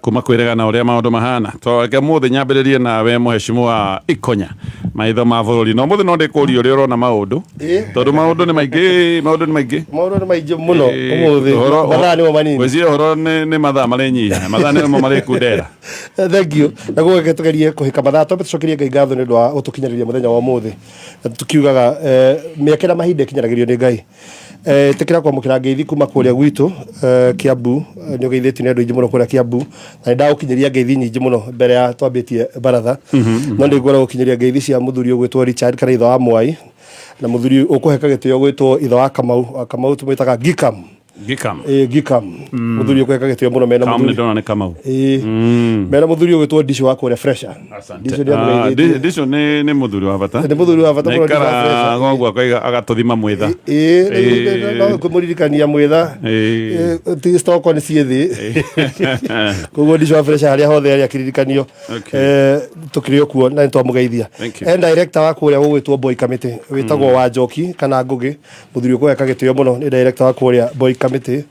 Kuma kwĩregana ũrĩa maũndũ mahana. Twareke mũthĩ nyambĩrĩrie nawe, mũheshimu wa Ikonya, maitho ma bũrũri. No mũthĩ no ndĩkũria ũrĩa ũrona maũndũ, tondũ maũndũ nĩ maingĩ, maũndũ nĩ maingĩ. Maũndũ nĩ maingĩ mũno ũmũthĩ. Mathaa nĩmo manini. Gwĩciria ũhoro nĩ mathaa marĩnyiha, mathaa nĩmo marĩkundera. Thank you. Na guo tugerie kũhĩka mathaa, twambe tũcokerie Ngai ngatho nĩ ũndũ wa gũtũkinyĩrĩria mũthenya wa ũmũthĩ. Na tukiugaga mĩeke na mahinda ĩkinyanagĩrio nĩ Ngai. Ĩtĩkĩra kwamũkĩra ngeithi kuma kũrĩa gwitũ Kiambu. Nĩ ũgeithĩtio nĩ andũ aingĩ mũno kũrĩa Kiambu, na nĩ ndagũkinyĩria ngeithi nyingĩ mũno mbere ya twambĩtie baratha, no nĩ ngwenda gũkinyĩria ngeithi cia mũthuri ũgwĩtwo Richard kana ithe wa Mwai, na mũthuri ũkũheka gĩtĩo gwĩtwo ithe wa Kamau. Wa Kamau tũmwĩtaga Gikam. Gikam. Ĩ, Gikam, mũthuri ũkũheka gĩtĩo mũno mena Kam nĩ mũthuri ndona nĩ Kamau. Ĩ, mena mũthuri ũgwĩtwo Ndicũ wa kũrĩa Fresha. Ndicũ nĩ Ah, amũgeithĩtie. Ndicio nĩ mũthuri wa bata. Nĩ mũthuri wa bata mũno, Ndicũ wa Naikara Fresha. goguo akaiga agatũthima mwĩtha. Ĩ, rĩu no kũmũririkania mwĩtha. Ti stoko nĩ ciĩ thĩ, koguo Ndicũ wa Fresha harĩa hothe arĩ akĩririkanio. Tũkĩrĩ o kuo na nĩ twamũgeithia. Thank you. En director wa kũrĩa gũgwĩtwo Boy Kamĩtĩ wĩtagwo Wanjoki kana Ngũgĩ, mũthuri ũkũheka gĩtĩo mũno, nĩ director wa kũrĩa Boy Kamĩtĩ,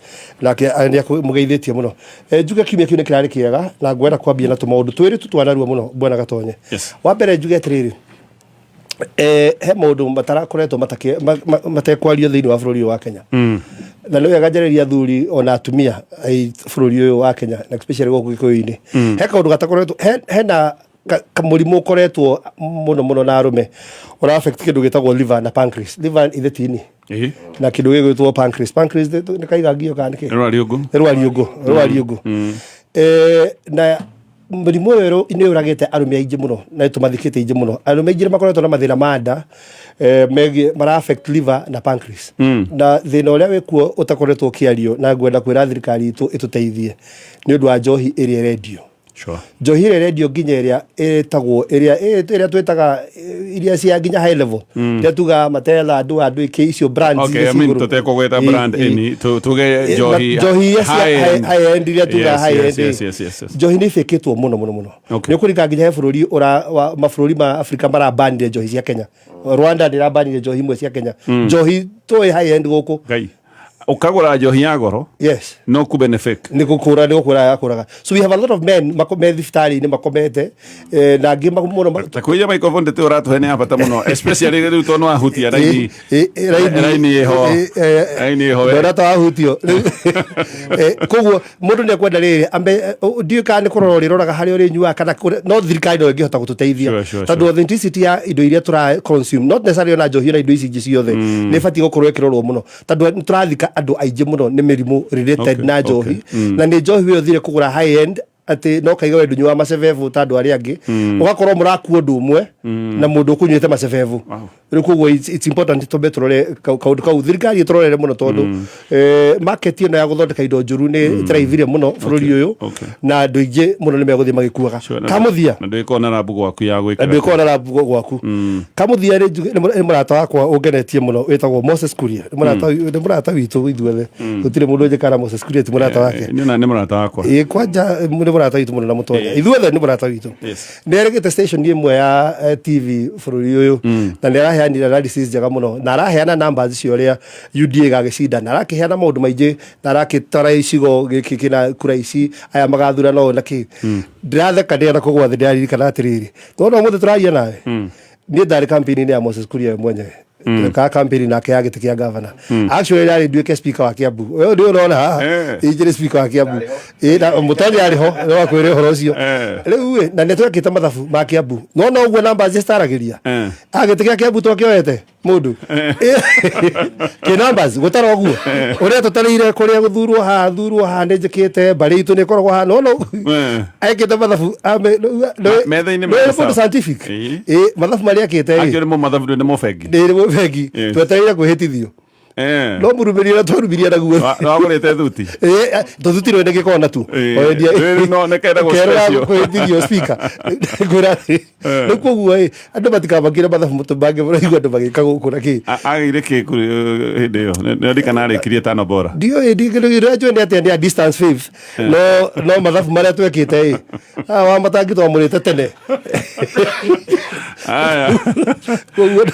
nake nĩ akũmũgeithĩtie mũno. Njuge kiumia kĩu nĩ kĩrarĩ kĩega, na ngwenda kwambia na tũmaũndũ twĩrĩ tu twanarua mũno, bwana Gatonye. Wa mbere njuge atĩrĩrĩ, he maũndũ matarakoretwo matekwario thĩinĩ wa bũrũri ũyũ wa Kenya, na nĩ wega njarĩria athuri ona atumia a bũrũri ũyũ wa Kenya, na especially gũkũ Gĩkũyũ-inĩ. He kaũndũ gatakoretwo hena kamũrimũ ũkoretwo mũno mũno na arũme, ũra affect kĩndũ gĩtagwo liver na pancreas. Liver ithe tini na kĩndũ gĩgwĩtwo pancreas. Pancreas nĩ kaiga ngio kana nĩkĩ? Rwariũngũ. Rwariũngũ, rwariũngũ. Na mũrimũ ũyũ nĩ ũragĩte arũme aingĩ mũno na tũmathikĩte aingĩ mũno. Arũme aingĩ nĩ makoretwo na mathĩna ma nda megiĩ mara affect liver na pancreas, na thĩna ũrĩa wĩkuo ũtakoretwo ũkĩario, na ngwenda kwĩra thirikari itũ ĩtũteithie nĩ ũndũ wa njohi ĩrĩa ĩrendio. Njohi ĩrĩa ĩrendio, nginya ĩrĩa ĩtagwo ĩrĩa twĩtaga iria cia nginya high level, ĩrĩa tugaga matela andũ ĩkĩ icio brands iria I ciĩ mean, igũrũ. Tũtekũgweta brand any, tuge njohi njohi iria cia high end. High end iria tugaga high end, njohi nĩ ibĩkĩtwo mũno mũno mũno. Nĩ ũkũringa nginya he bũrũri mabũrũri ma Afrika marabanire njohi cia Kenya. Rwanda nĩ ĩrabanire njohi imwe cia Kenya, njohi tũĩ high end gũkũ. Ngai, ũkagũra njohi ya goro no kumbe nĩ fake. Nĩ gũkũra, nĩ gũkũra yakũraga. So we have a lot of men me thibitarĩ-inĩ makomete, na angĩ mũno Ta kũiya microphone ndĩtĩ ũratũhe nĩ ya bata mũno, especially rĩu tondũ wahutia raini. Raini. Raini ĩho. Raini ĩho we. Ndona ta wahutio. Rĩu, koguo mũndũ nĩ ekwenda rĩrĩ ambe ndiũĩ kana nĩ kũrora ũrĩroraga harĩa ũrĩnyuaga kana no thirikari no ĩngĩhota gũtũteithia, tondũ authenticity ya indo iria tũra consume, not necessarily ona njohi, ona indo ici ingĩ ciothe, nĩ ĩbatiĩ gũkorwo ĩkĩrorwo mũno, tondũ nĩ tũrathika andũ aingĩ mũno nĩ mĩrimũ related na njohi. Na nĩ njohi ĩyo ũthire kũgũra high end, atĩ no kaiga we ndũnyuaga macebebu ta andũ arĩa angĩ, ũgakorwo mũrakua ũndũ ũmwe na mũndũ ũkũnyuĩte macebebu. Rĩu koguo it's important tũmbe tũrore kaũndũ kau, thirikari ĩtũrorere mũno, tondũ market ĩno ya gũthondeka indo njũru nĩ ĩtĩraithire mũno bũrũri ũyũ, na andũ aingĩ mũno nĩ megũthiĩ magĩkuaga. Kamũthia Na ndũgĩkorwo na rambu gwaku ya na gwĩkĩra. Ndwĩkorwo na rabu gwaku. Kamũthia rĩ, njuge nĩ mũrata wakwa ũngenetie mũno wĩtagwo Moses Kuria. Nĩ mũrata witũ ithuothe, gũtirĩ mũndũ ũnjĩkana Moses Kuria ti mũrata wake. Niĩ ona nĩ mũrata wakwa. Ĩ, kwanja nĩ mũrata witũ mũno na mũtonya ithuothe nĩ mũrata witũ. Nĩ erĩgĩte station ĩmwe ya TV bũrũri ũyũ, na nĩ araheanire analysis njega mũno, na araheana numbers cia ũrĩa UDA ĩgagĩcinda, na arakĩheana maũndũ maingĩ, na arakĩtara icigo gĩkĩ kĩna kura ici, aya magathurana ũũ na kĩ. Ndĩratheka ndĩrenda kũgwa thĩ ndĩraririkana atĩrĩrĩ, tondũ ũmũthĩ tũraria nawe, niĩ ndarĩ campaign-inĩ ya Moses Kuria we mwenyewe. Twekaga campaign nake ya gĩtĩ kĩa gavana. Actually yarĩ nduĩke speaker wa Kiambu. Wewe nĩ ũrona haha injĩrĩ speaker wa Kiambu. Ĩ, na mũtonyi arĩ ho no akwĩre ũhoro ũcio. Rĩu ĩ, na nĩ twekĩte mathabu ma Kiambu, no no ũguo namba citaragĩria a gĩtĩ gĩa Kiambu twakĩoete mũndũ kĩ numbers gũtara ũguo ũrĩa tũtarĩire kũrĩa gũthurwo haha thurwo haha nĩ njĩkĩte mbarĩ itũ nĩ ĩkoragwo haha no no ekĩte mathabu Metha-inĩ nĩ mena mũndũ sawa. scientific. Ĩ, mathabu marĩa akĩte ĩ Actually mo mathabu nĩ mo bengi. Nĩ rĩ bengi. Twetereire kwĩhĩtithio, no mũrumĩri ũrĩa twarumirie naguo. Wagũrĩte thuti. Tũthuti rwene gĩkona tu. Rĩrĩ no nĩ kendagwo special. Kwĩhĩtithio speaker ngwĩra atĩ rĩu koguo ĩ andũ matikamakire mathabu mũtũmange mũraigua andũ magĩka gũkũ na kĩ. Agĩire kĩ hĩndĩ ĩyo? Nĩ ndikana arĩkirie tano bora. Ndiũĩ, ndingĩrĩa njũĩ nĩ atĩa, nĩ a distance faith, no no mathabu marĩa twekĩte ĩ wa matangi twamũrĩte tene. Aya. Koguo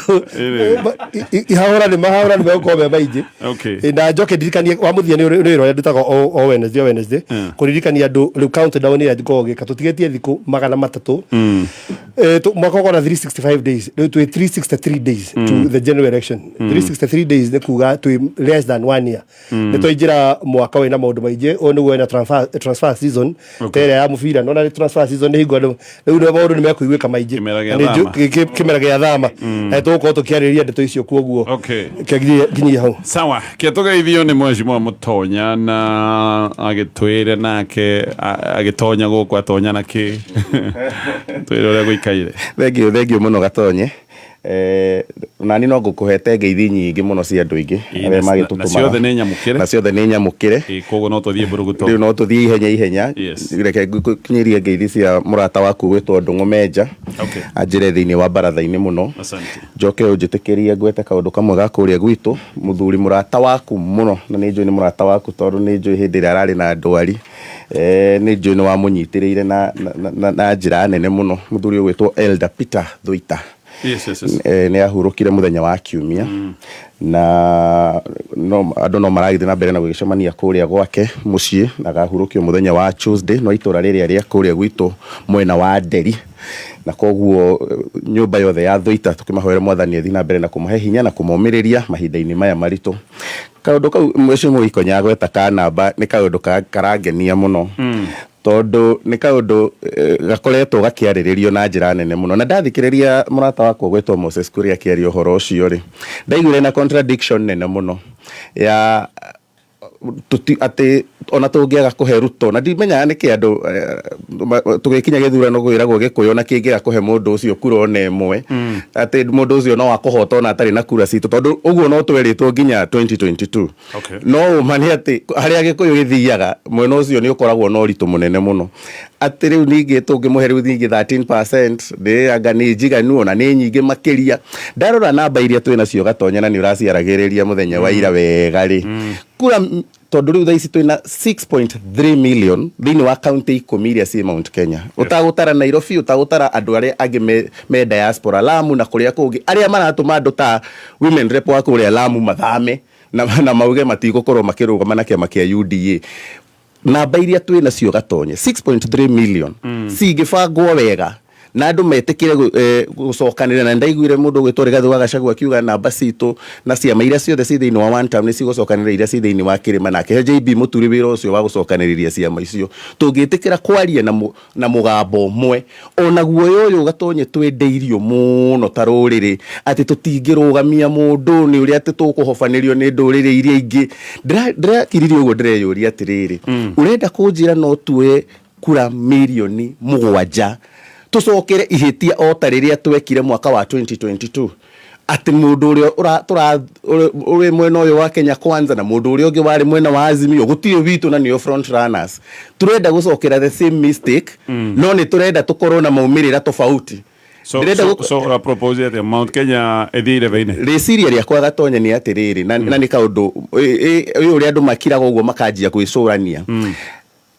ihahũra nĩ mahahũra nĩ megũkorwo me maingĩ. Okay. Na njoke ndirikanie wa mũthia nĩ wĩra ũrĩa ndutaga o Wednesday, o Wednesday, kũririkania andũ rĩu countdown ĩrĩa ngoragwo ngĩka, tũtigĩtie thikũ 300. Mwaka ũkoragwo na 365 days, rĩu twĩ 363 days to the general election. 363 days nĩ kuga twĩ less than one year. Nĩ twaingĩra mwaka wĩna maũndũ maingĩ. Ũyũ nĩguo wĩna transfer season ta ĩrĩa ya mũbira. Nona nĩ transfer season nĩ hingo andũ rĩu nĩ maũndũ nĩ mekũiguĩka maingĩ. Kĩmera gĩa Na nĩ thama. kĩmera gĩa thama, na tũgũkorwo tũkĩarĩrĩria ndeto icio, kuoguo nginyie hau. Sawa, ke tũgeithio nĩ mheshimiwa Mũtonya na agĩtwĩre nake agĩtonya gũkũ atonya na kĩ, twĩre ũrĩa gũikaire. Thengiũ, thengiũ mũno Gatonye. Nani no ngũkũhete ngeithi nyingĩ mũno cia andũ aingĩ Ĩĩ, arĩa na ciothe magĩtũtũmaga. nĩ nyamũkĩre. Na ciothe nĩ nyamũkĩre. Ĩĩ, koguo no tũthiĩ mbũrũgũtũ. Rĩu no tũthiĩ ihenya ihenya. Reke ngũkinyĩrie ngeithi cia mũrata waku gwĩtwo Ndũng'ũ Menja, anjĩre thĩinĩ wa baratha-inĩ mũno. Asante. Njoke ũnjĩtĩkĩrie ngwete kaũndũ kamwe ga kũrĩa gwitũ, mũthuri mũrata waku mũno, na nĩ njũĩ nĩ mũrata waku tondũ nĩ njũĩ hĩndĩ ĩrĩa ararĩ na ndwari, nĩ njũĩ nĩ wamũnyitĩrĩire na njĩra nene mũno, mũthuri ũgwĩtwo Elder Peter Thuita. Nĩ ahurũkire mũthenya wa kiumia, na no andũ no maragĩthiĩ na mbere na gũgĩcemania kũrĩa gwake mũciĩ, na agahurũkio mũthenya wa Tuesday, no itũra rĩrĩa rĩa kũrĩa gwitũ mwena wa Nderi, na koguo nyũmba yothe ya Thuita tũkĩmahoera Mwathani athiĩ na mbere na kũmahe hinya na kũmomĩrĩria mahinda-inĩ maya maritũ. Kaũndũ kau mheshimiwa Ikonya agweta ka namba nĩ kaũndũ karangenia mũno, tondũ nĩ kaũndũ gakoretwo gakĩarĩrĩrio na njĩra nene mũno, na ndathikĩrĩria mũrata wakwa gwĩtwo Moses Kuria akĩaria ũhoro ũcio rĩ, ndaiguire na contradiction nene mũno ya tuti atĩ ona tũngĩaga kũhe Ruto, na ndimenyaga nĩkĩ andũ tũgĩkinya gĩthurano kwĩragwo Gĩkũyũ na kĩngĩaga kũhe mũndũ ũcio kura ona ĩmwe, atĩ mũndũ ũcio no akũhota ona atarĩ na kura citũ, tondũ ũguo no twerĩtwo nginya 2022. No ũma nĩ atĩ harĩa Gĩkũyũ gĩthiaga mwena ũcio nĩ ũkoragwo na ũritũ mũnene mũno, atĩ rĩu ningĩ tũngĩmũhe rĩu ningĩ 13% nĩ anga nĩ njiganu, ona nĩ nyingĩ makĩria. Ndarora namba iria twĩ nacio Gatonya, na nĩ ũraciaragĩrĩria mũthenya wa ira wega rĩ, kura tondũ rĩu thaa ici twĩna 6.3 million thĩinĩ wa kaunti 10 iria ciĩ Mount Kenya, ũtagũtara Nairobi, ũtagũtara andũ arĩa angĩ me diaspora Lamu na kũrĩa kũngĩ, arĩa maratũma andũ ta women rep wa kũrĩa Lamu mathame na mauge matigũkorwo makĩrũgama na kĩama kĩa UDA. Namba iria twĩ nacio Gatonye, 6.3 million, cingĩbangwo wega na andũ metĩkĩre gũcokanĩrĩra, na ndaiguire mũndũ ũgwĩtwo Rigathĩ wa Gachagua akiuga namba citũ na ciama iria ciothe ciĩ thĩinĩ wa one term nĩ cigũcokanĩrĩra iria ciĩ thĩinĩ wa kĩrĩma, na akĩhe JB Mũturi wĩra ũcio wa gũcokanĩrĩria ciama icio. Tũngĩtĩkĩra kwaria na mũgambo ũmwe, ona guoya ũyũ Gatonye twendeirio mũno ta rũrĩrĩ atĩ tũtingĩrũgamia mũndũ nĩ ũrĩa atĩ tũkũhobanĩrio nĩ ndũrĩrĩ iria ingĩ. Ndĩrakiririe ũguo ndĩreyũria atĩrĩrĩ, ũrenda kũnjĩra no tuoye kura mirioni 7 tũcokere ihĩtia o ta rĩrĩa twekire mwaka wa 2022, atĩ mũndũ ũrĩa ũrĩ mwena ũyũ wa Kenya Kwanza na mũndũ ũrĩa ũngĩ warĩ mwena wa Azimio gũtirĩ witũ na nĩo front runners, turenda gũcokera the same mistake, no nĩ tũrenda tũkorwo na maumĩrĩra tofauti? So, so ũra propose atĩa, Mount Kenya ĩthiĩ irebe-inĩ? Rĩciria rĩakwa Gatonya nĩ atĩrĩrĩ, na nĩ kaũndũ ũyũ ũrĩa andũ makiraga ũguo makanjia gwĩcũrania.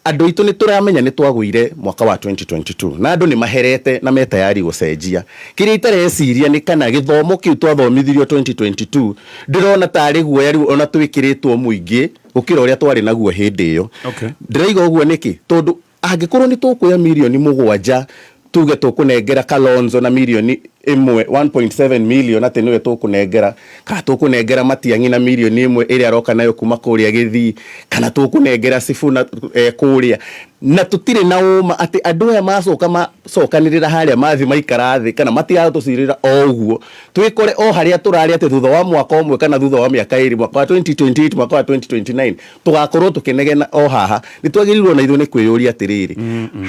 Andũ aitũ nĩ tũramenya nĩ twagũire mwaka wa 2022 na andũ nĩ maherete na me tayari gũcenjia. Kĩrĩa itareciria nĩ kana gĩthomo kĩu twathomithirio 2022 ndĩrona tarĩ guoya rĩu ona twĩkĩrĩtwo mũingĩ gũkĩra ũrĩa twarĩ naguo hĩndĩ ĩyo. Ndĩraiga ũguo nĩkĩ? Tondũ angĩkorwo nĩ tũkuoya mirioni 7 tuge tũkũnengera Kalonzo na mirioni 1 1.7 million, atĩ nĩwe tũkũnengera, kana tũkũnengera Matiang'i na mirioni 1 ĩrĩa aroka nayo kuma kũrĩa Gĩthii, kana tũkũnengera Sifuna kũrĩa, na tũtirĩ na ũma atĩ andũ aya macoka macokanĩrĩra harĩa mathi maikara thĩ kana matigatũcirĩra o ũguo, twĩkore o harĩa tũrarĩ, atĩ thutha wa mwaka ũmwe kana thutha wa mĩaka 2, mwaka wa 2028, mwaka wa 2029, tũgakorwo tũkĩnegena o haha. Nĩ twagĩrĩirwo na ithuĩ nĩ kwĩyũria atĩrĩrĩ,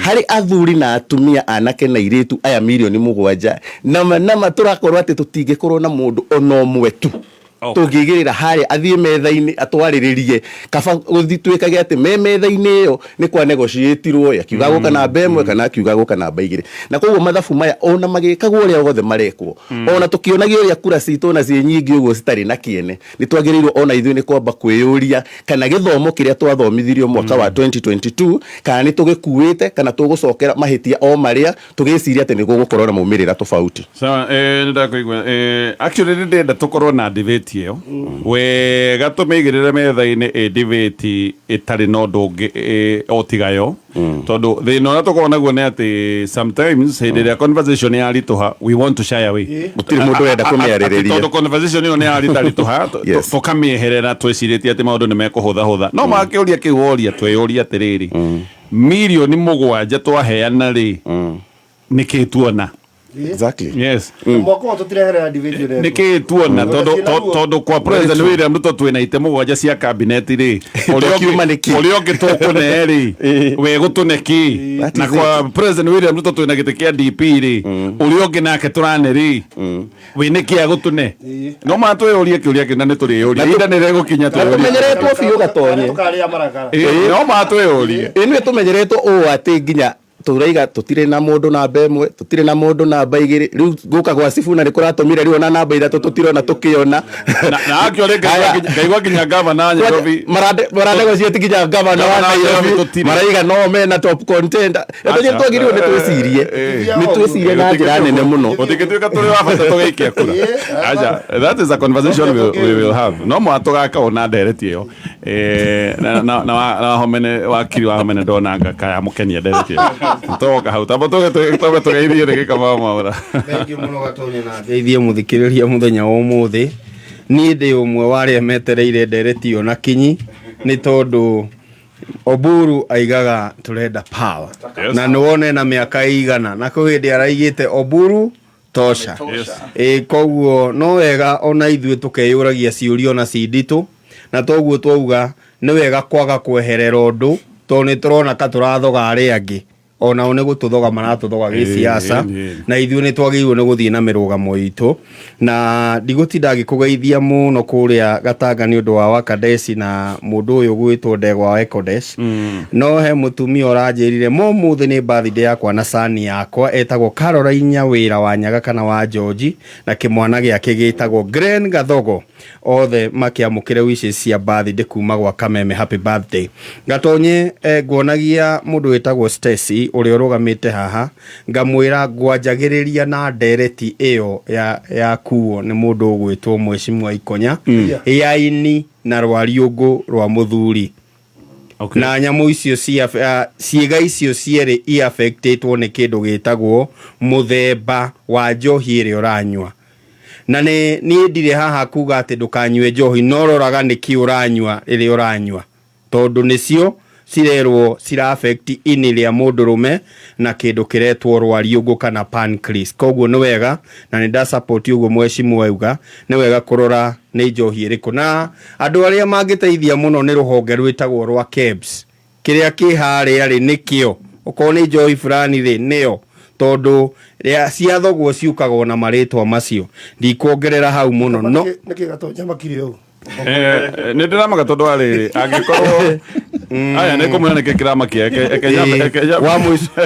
harĩ athuri na atumia, anake na airĩtu aya mirioni 7, nama nama tũrakorwo atĩ tũtingĩkorwo na mũndũ ona ũmwe tu tũngĩigĩrĩra harĩa athiĩ metha-inĩ atwarĩrĩrie, kaba gũthi twĩkage atĩ me metha-inĩ ĩyo nĩ kwa negotiatirwo, akiuga gũka namba 1 kana akiuga gũka namba 2. Na koguo mathabu maya ona magĩkagwo ũrĩa wothe marekwo, ona tũkĩonagia ũrĩa kura citũ ona ciĩ nyingĩ ũguo citarĩ na kĩene, nĩ twagĩrĩirwo ona ithuĩ nĩ kwamba kwĩyũria kana gĩthomo kĩrĩa twathomithirio mwaka wa 2022 kana nĩ tũgĩkuĩte, kana tũgũcokera mahĩtia o marĩa tũgĩciria atĩ nĩ gũgũkorwo na maumĩrĩra tofauti. Sawa, nĩ ndakũigua. Actually nĩ ndĩrenda tũkorwo na debate. debate ĩyo wega, tũmĩigĩrĩre metha-inĩ ĩ debate ĩtarĩ na ũndũ ũngĩ o tiga yo, tondũ thĩna ũrĩa tũkoragwo naguo nĩ atĩ sometimes hĩndĩ ĩrĩa conversation yaritũha, we want to shy away. Gũtirĩ mũndũ ũrenda kũmĩarĩrĩria. Tondũ conversation ĩyo nĩ yaritaritũha, tũkamĩeherera twĩcirĩtie atĩ maũndũ nĩ mekũhũthahũtha. No makĩũria kĩu woria, twĩyũria atĩrĩrĩ, 7 mirioni twaheana rĩ, nĩkĩ tuona? Mwaka ũyũ tũtireherera debate ĩno. Nĩkĩ tuona? Tondũ kwa President William Ruto twĩna itĩ mũgwanja cia cabinet rĩ, ũrĩa Kiuma nĩ kĩ? Ũrĩa ũngĩ tũkũne rĩ, we gũtũne kĩ? That Na is kwa President William Ruto twĩna gĩtĩ kĩa DP rĩ, ũrĩa ũngĩ nake tũrane rĩ, we nĩkĩ agũtũne? No ma twĩyũrie kĩũria kĩu na nĩ tũrĩyũria, ihinda nĩ rĩgũkinya Na twĩyũrie. Tũmenyeretwo biũ, Gatonye. Tũkarĩa marakara. Ĩĩ, no ma twĩyũrie. Ĩnĩ tũmenyeretwo ũũ atĩ nginya tũraiga tũtirĩ na mũndũ namba 1, tũtirĩ na mũndũ namba 2. Rĩu gũka gwa Sifuna nĩ kũratũmire rĩu ona namba 3 tũtirona tũkĩona. Na actually ngaigua nginya gavana Nairobi Maranegotiate nginya gavana wa Gavana wa Nairobi Nairobi. tũtirĩ. Maraiga no mena top contender. Gatonye, Aca. twagĩrĩirwo nĩ twĩcirie, nĩ twĩcirie na njĩra nene mũno. Gũtingĩtuĩka tũrĩ wa bata tũgĩikia kura. Aca, that is a conversation we will have. No mũhaka tũgaka na ndereti ĩyo. Na Wahomene, wakiri Wahomene, ndonanga kaya mũkenia ndereti ĩyo. Toka hau tamba tũge tũgeithie rĩ gĩkama Mwaũra. Thengiũ mũno, Gatonye, na ngeithie mũthikĩrĩria mũthenya wa ũmũthĩ. Niĩ ndĩ ũmwe wa arĩa metereire ndereti ĩyo na kinyi, nĩ tondũ Oburu aigaga tũrenda power. Na nĩ wone na mĩaka ĩigana na kwĩ hĩndĩ araigĩte Oburu tosha. Ĩ koguo no wega ona ithuĩ tũkeyũragia ciũria ona ci nditũ, na toguo twauga nĩ wega kwaga kweherera ũndũ, tondũ nĩ tũrona ka tũrathoga arĩa angĩ onao nĩ gũtũthoga maratũthoga gĩsiasa. Na ithuĩ nĩ twagĩrĩirwo nĩ gũthiĩ na mĩrũgamo itũ, na ndigũtinda ngĩkũgeithia mũno kũrĩa Gatanga nĩ ũndũ wa Wakadesi na mũndũ ũyũ gwĩtwo Ndegwa wa Ekodes. No he mũtumia ũranjĩrire mũmũthĩ nĩ birthday yakwa na sani yakwa etagwo Caroline Nyawĩra wa Nyaga kana wa George, na kĩmwana gĩake gĩtagwo Gren Gathogo, othe makĩamũkĩre wishes cia birthday kuma gwa Kameme. Happy birthday, Gatonye. Nguonagia mũndũ wĩtagwo Stacy ũrĩa ũrũgamĩte haha, ngamwĩra ngwanjagĩrĩria na ndereti ĩyo ya kuo nĩ mũndũ ũgwĩtwo Mheshimiwa Ikonya ya ini na rwariũngũ rwa mũthuri. Na nyamũ icio cia ciĩga icio cierĩ iaffectĩtwo nĩ kĩndũ gĩtagwo mũthemba wa njohi ĩrĩa ũranyua. Na nĩ niĩ ndirĩ haha kuga atĩ ndũkanyue njohi, no roraga nĩkĩ ũranyua rĩrĩa ũranyua, tondũ nĩcio cirerwo cira affect ini rĩa mũndũrũme na kĩndũ kĩretwo rwariũngũ kana pancreas. Koguo nĩ wega na nĩ nda support ũguo mheshimiwa auga, nĩ wega kũrora nĩ njohi ĩrĩkũ. Na andũ arĩa mangĩteithia mũno nĩ rũhonge rwĩtagwo rwa KEBS, kĩrĩa kĩ harĩa rĩ, nĩkĩo okorwo nĩ njohi fulani rĩ, nĩyo, tondũ ciathogwo ciũkagwo na marĩtwa macio. Ndikuongerera hau mũno no Nĩkĩ Gatonya makire ũũ? Nä ndä ramaka tondå wa rä rä angä korwo aya nä kå mwä ra nä kä kä ramakia.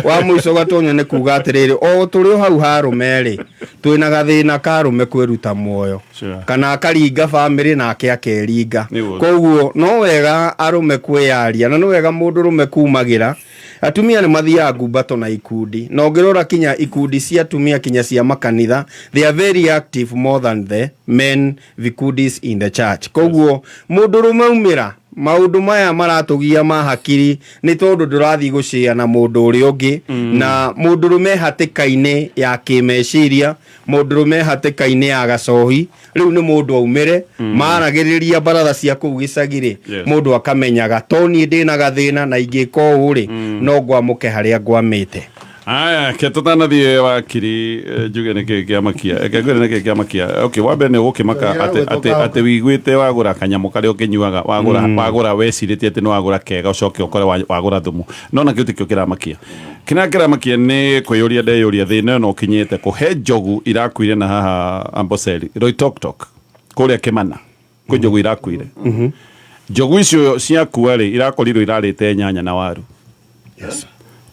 Wa mũico, Gatonya, nĩ kuga atĩrĩrĩ, o tũrĩ o hau harũme rĩ, twĩna gathĩna karũme kwĩruta muoyo kana akaringa bamĩrĩ nake akeringa. Nĩguo. Koguo no wega arũme kwĩyaria, na nĩ wega mũndũrũme kumagĩra. Atumia nĩ mathiaga ngumbato na ikundi, na ũngĩrora kinya ikundi cia atumia, kinya cia makanitha, they are very active more than the men vikundis in the church. Koguo mũndũrũme umĩra, maũndũ maya maratũgia ma hakiri nĩ tondũ ndũrathiĩ gũcĩa na mũndũ ũrĩa ũngĩ. Na mũndũrũme hatĩka-inĩ ya kĩmeciria, mũndũrũme hatĩka-inĩ ya gacohi, rĩu nĩ mũndũ aumĩre maragĩrĩria baratha cia kũu gĩcagi rĩ, mũndũ akamenyaga to niĩ ndĩna gathĩna, na ingĩka ũũ rĩ, no ngwamũke harĩa ngwamĩte. Aya, ke tũtanathiĩ wakiri, njuge nĩ kĩĩ kĩamakia, reke ngwĩre nĩ kĩĩ kĩamakia. Okay, wa mbere nĩ ũgũkĩmaka atĩ wiguĩte wagũra kanyamũ karĩa ũkĩnyuaga, wagũra wecirĩtie atĩ nĩ wagũra kega, ũcoke ũkore wagũra thumu. No nakĩo tikĩo kĩramakia. Kĩrĩa kĩramakia nĩ kwĩyũria ndeyũria thĩna ĩno ũkinyĩte kũhe njogu irakuire na haha Amboseli, Loitoktok, kũrĩa Kĩmana kwĩ njogu irakuire. Njogu icio ciakua rĩ, irakorirwo irarĩte nyanya na waru,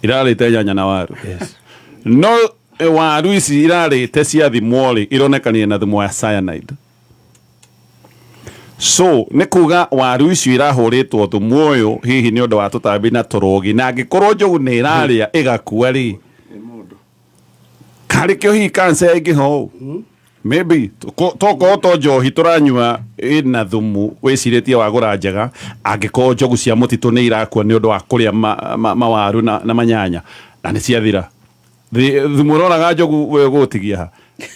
irarĩte nyanya na waru. No waru ici irarĩte ciathimwo rĩ, ironekanire na thumu wa cyanide. So nĩ kuga waru icio irahũrĩtwo thumu ũyũ hihi nĩ ũndũ wa tũtambi na tũrũgi. Na angĩkorwo njogu nĩ ĩrarĩa ĩgakua rĩ, karĩ kĩo hihi cancer yaingĩha ũũ. Maybe tokorwo to njohi tũranyua ĩna thumu wĩcirĩtie wagũra njega, angĩkorwo njogu cia mũtitũ nĩ irakua nĩ ũndũ wa kũrĩa mawaru na manyanya na nĩ ciathira, thumu ũroraga njogu we ũgũtigia ha?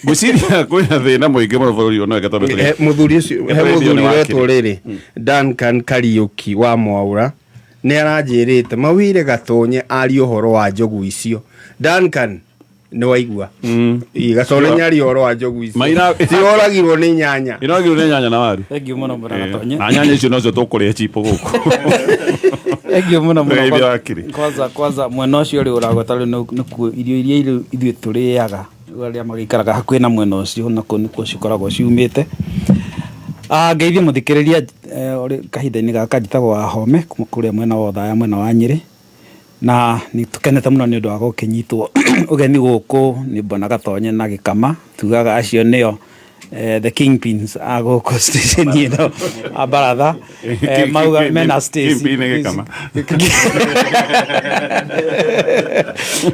Ngwĩciria kwĩna thĩna mũingĩ mũno bũrũri ũyũ, no reke twambe He mũthuri ũcio, he tũrĩithio mũthuri nĩ wetwo wakiri. rĩrĩ Duncan Kariũki wa Mwaũra nĩ aranjĩrĩte mawire Gatonye arie ũhoro wa njogu icio. Duncan, nĩ waigua? Ĩ, Gatonye nĩ arie ũhoro wa njogu icio ciroragirwo nĩ nyanya. Iroragirwo nĩ nyanya na waru. Thengiũ mũno bwana Gatonye. Na nyanya icio nocio tũkũrĩa chipo gũkũ. Thengiũ mũno mũno. Tũgeithio wakiri. Kwanza mwena ũcio rĩu ũragweta rĩu nĩkuo irio iria ithuĩ tũrĩaga, rĩu arĩa magĩikaraga hakuhĩ na mwena ũcio nakuo nĩkuo cikoragwo ciumĩte. Ngeithie mũthikĩrĩria ũrĩ kahinda-inĩ gaka, njĩtagwo Wahome kuma kũrĩa mwena wa Othaya, mwena wa Nyĩrĩ, na nĩ tũkenete mũno nĩ ũndũ wa gũkĩnyitwo ũgeni gũkũ nĩ Bwana Gatonye na Gĩkama. Tugaga acio nĩo the kingpins a gũkũ station ĩno a baratha. Mauga mena Stacy. Kingpin nĩ Gĩkama.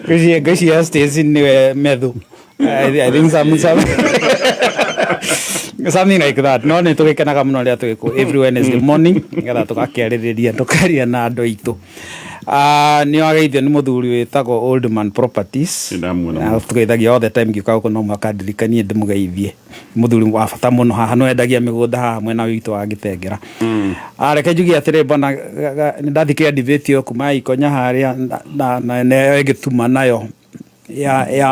Ngwĩciria Stacy nĩwe methu. I think something like that. No nĩ tũgĩkenaga mũno rĩrĩa tũgĩkũ every Wednesday morning nĩgetha tũgakĩarĩrĩria, tũkaria na andũ aitũ. Nĩ wageithio nĩ mũthuri wĩtagwo Old Man Properties. Nĩndamuona mũno. Tũgeithagia all the time, ngĩũka gũkũ no mũhaka ndirikanie ndĩmũgeithie. Mũthuri wa bata mũno haha, no endagia mĩgũnda haha mwena witũ wa Gĩtengera. Reke njuge atĩrĩ, bwana, nĩ ndathikĩrĩria debate ĩyo kuma Ikonya harĩa na nayo ĩgĩtuma nayo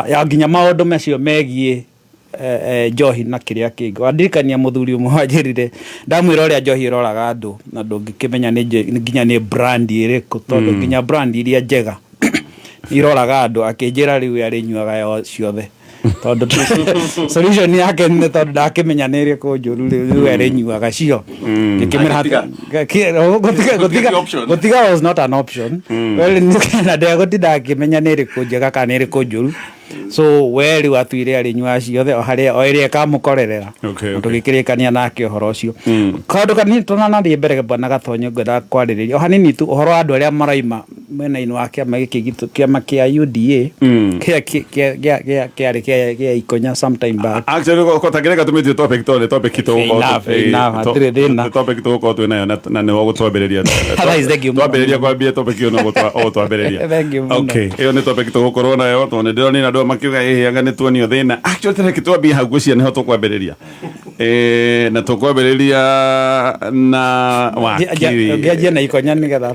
ya nginya maũndũ macio megiĩ njohi na kĩrĩa kĩngĩ. Wandirikania mũthuri ũmwe wanjĩrire, ndamwĩra ũrĩa njohi ĩroraga andũ na ndũngĩkĩmenya nĩ nginya nĩ brand ĩrĩkũ, tondũ nginya brand iria njega iroraga andũ. Akĩnjĩra rĩu we arĩnyuaga yo ciothe, tondũ solution yake nĩ tondũ ndakĩmenya nĩ ĩrĩkũ njũru, rĩu we arĩnyuaga cio. Ngĩkĩmwĩra gũtiga gũtiga was not an option. Well, na ndegũtinda akĩmenya nĩ ĩrĩkũ njega kana nĩ ĩrĩkũ njũru, so we rĩu atuire arĩnyuaga ciothe o harĩa o ĩrĩa ĩkamũkorerera. Na tũgĩkĩrĩkania nake ũhoro ũcio. Kaũndũ kanini tũnanathiĩ mbere, bwana Gatonyo, ngwendaga kwarĩrĩria o hanini tu ũhoro wa andũ arĩa maraima mwena-inĩ wa kĩama gĩkĩ gitũ, kĩama kĩa UDA, kĩrĩa kĩarĩ kĩa Ikonya sometime back. Actually, kotangĩreka tũmĩtue topic tondũ nĩ topic Enough, enough, hatirĩ thĩna. Nĩ topic tũgũkorwo twĩ nayo na nĩwe ũgũtwambĩrĩria. Otherwise, thank you mũno. Twambĩrĩria kwambia topic ĩyo no ũgũtwambĩrĩria. Thank you mũno. Okay, ĩyo nĩ topic tũgũkorwo nayo tondũ nĩ ndĩronire andũ makiuga ĩhĩ anga nĩ tuonio thĩna. Actually, tareke twambie hau, ngwĩciria nĩho tũkwambĩrĩria. Na tũkwambĩrĩria na wakiri. Ngĩanjia na Ikonya nĩgetha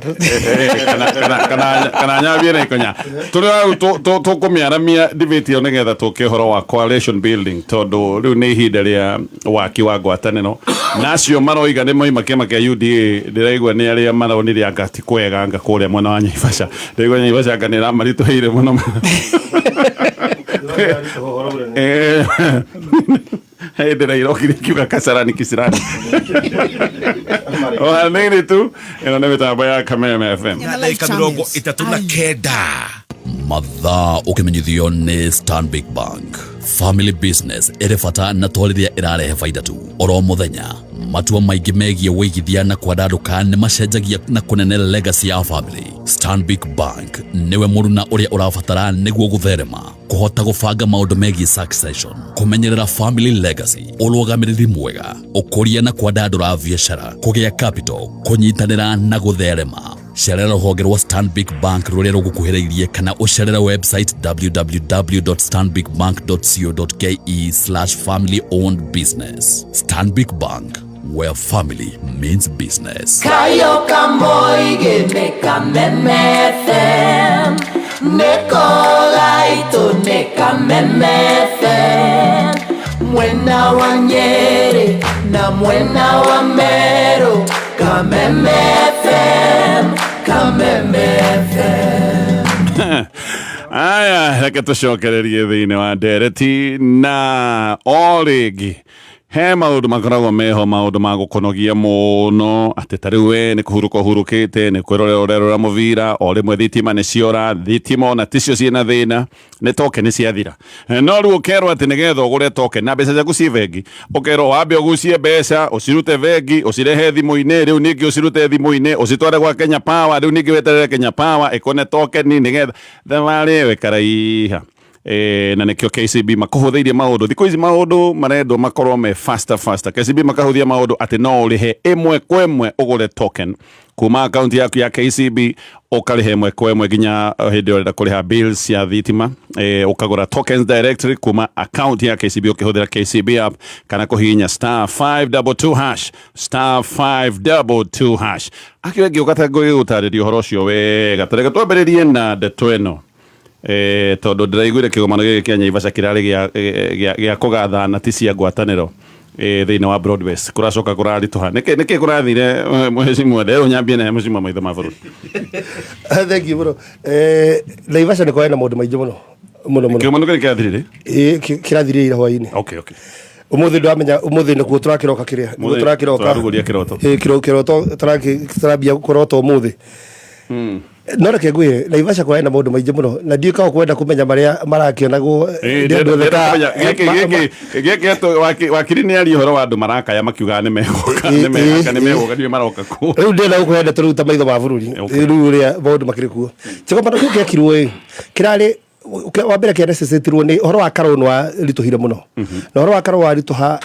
Kana nyambie na Ikonya tũrĩ hau tũkũmĩaramia debate ĩyo nĩgetha tũke ũhoro wa coalition building, tondũ rĩu nĩ ihinda rĩa waki wa ngwatanĩro, na acio maroiga nĩ moima kĩama kĩa UDA, ndĩraigua nĩ arĩa maronire anga ti kwega, anga kũrĩa mwena wa Naivasha, ndĩraigua Naivasha anga nĩ ĩramaritũhĩire mũno. Hĩndĩ ĩrĩa irokire kiuga kasarani kisirani o hanini tu. Ĩno nĩ mĩtambo ya Kameme FM. Na ndagĩka 39. Mathaa ũkĩmenyithio nĩ Stanbic Bank. Family business ĩrĩ bata na to rĩrĩa ĩrarehe baida tu. Oro mũthenya matua maingĩ megiĩ wĩigithia na kwandandũka nĩ macenjagia na kũnene legacy ya family. Stanbic Bank nĩwe mũruna ũrĩa ũrabatara nĩguo gũtherema, kũhota gũbanga maũndũ megiĩ succession, kũmenyerera family legacy, ũrũgamĩrĩri mwega, ũkũria na kwandandũra biacara, kũgĩa capital, kũnyitanĩra na gũtherema. Cerera rũhonge rwa Stanbic Bank rũrĩa rũgũkuhĩrĩirie kana ũcerere website www.stanbicbank.co.ke/family owned business. Stanbic Bank, where family means business. Kayo kamoige ne Kameme FM, Neko gaito ne Kameme FM, Mwena wa Nyeri na mwena wa Meru, Kameme FM, Kameme FM. Aya, reke tũcokererie thĩinĩ wa ndereti na o rĩngĩ he maũndũ makoragwo meho, maũndũ ma gũkonogia mũno, atĩ ta rĩu we nĩ kũhurũka ũhurũkĩte, nĩ kwĩrorera ũrerora mũbira, o rĩmwe thitima nĩ ciora. Thitima ona ticio ciĩna thĩna, nĩ token ciathira. No rĩu ũkerwo atĩ nĩgetha ũgũre token na mbeca ciaku ci bengi, ũkerwo wambe ũgucie mbeca, ũcirute bengi, ũcirehe thimũ-inĩ, rĩu ningĩ ũcirute thimũ-inĩ ũcitware gwa Kenya Power, rĩu ningĩ weterere Kenya Power ĩkũne token nĩgetha thabarĩ ĩyo ĩkaraiha. Na nĩkĩo KCB makũhũthĩirie maũndũ. Thikũ ici maũndũ marendwo makorwo me faster faster. KCB makahũthia maũndũ atĩ no ũrĩhe ĩmwe kwa ĩmwe ũgũre token kuma akaunti yaku ya KCB, ũkarĩha ĩmwe kwa ĩmwe nginya hĩndĩ ĩrĩa ũrenda kũrĩha bills cia thitima. Ũkagũra tokens directly kuma akaunti ya KCB ũkĩhũthĩra KCB app kana kũhihinya *522#, *522#. Akĩo ngĩũka ta ngũgĩgũtarĩria ũhoro ũcio wega. Tareke twambĩrĩrie na ndeto ĩno, tondũ ndĩraiguire kĩgomano gĩkĩ kĩa Naivasha kĩrarĩ gĩa kũgatha na ti cia ngwatanĩro thĩinĩ wa Broadwest kũracoka kũraritũha. Nĩkĩ kũrathire, mheshimiwa? Nderwo nyambie na mheshimiwa maitho ma bũrũri. Thank you mũno. Naivasha nĩ kwarĩ na maũndũ maingĩ mũno mũno mũno. Kĩgomano kĩrĩ kĩrathirire? Ĩĩ, kĩrathirire ira hwaĩ-inĩ. Okay. Ũmũthĩ ndwamenya, ũmũthĩ nĩkuo tũrakĩroka kĩrĩa nĩkuo Ũmũthĩ tũrakĩroka. Tũrarugũria kĩroto. Ĩĩ, kĩroto tũrambia kũrota ũmũthĩ. No reke ngwĩre, Naivasha kwarĩ na maũndũ maingĩ mũno na ndiũĩ kana ũkwenda kũmenya marĩa marakĩonagwo nĩ andũ othe Gĩkĩ wakiri nĩ aria ũhoro wa andũ marakaya makiugaga nĩ megũka, nĩ megũka, nĩ megũka, ndiũĩ maroka kũ. Rĩu ndĩrenda gũkũhe ndeto rĩu ta maitho ma bũrũri. Rĩu ũrĩa maũndũ makĩrĩ kuo, kĩgomano kĩu gĩekirwo ĩ kĩrarĩ wa mbere kĩanececĩtirwo nĩ ũhoro wa karũ nĩ waritũhire mũno, na ũhoro wa karũ waritũha,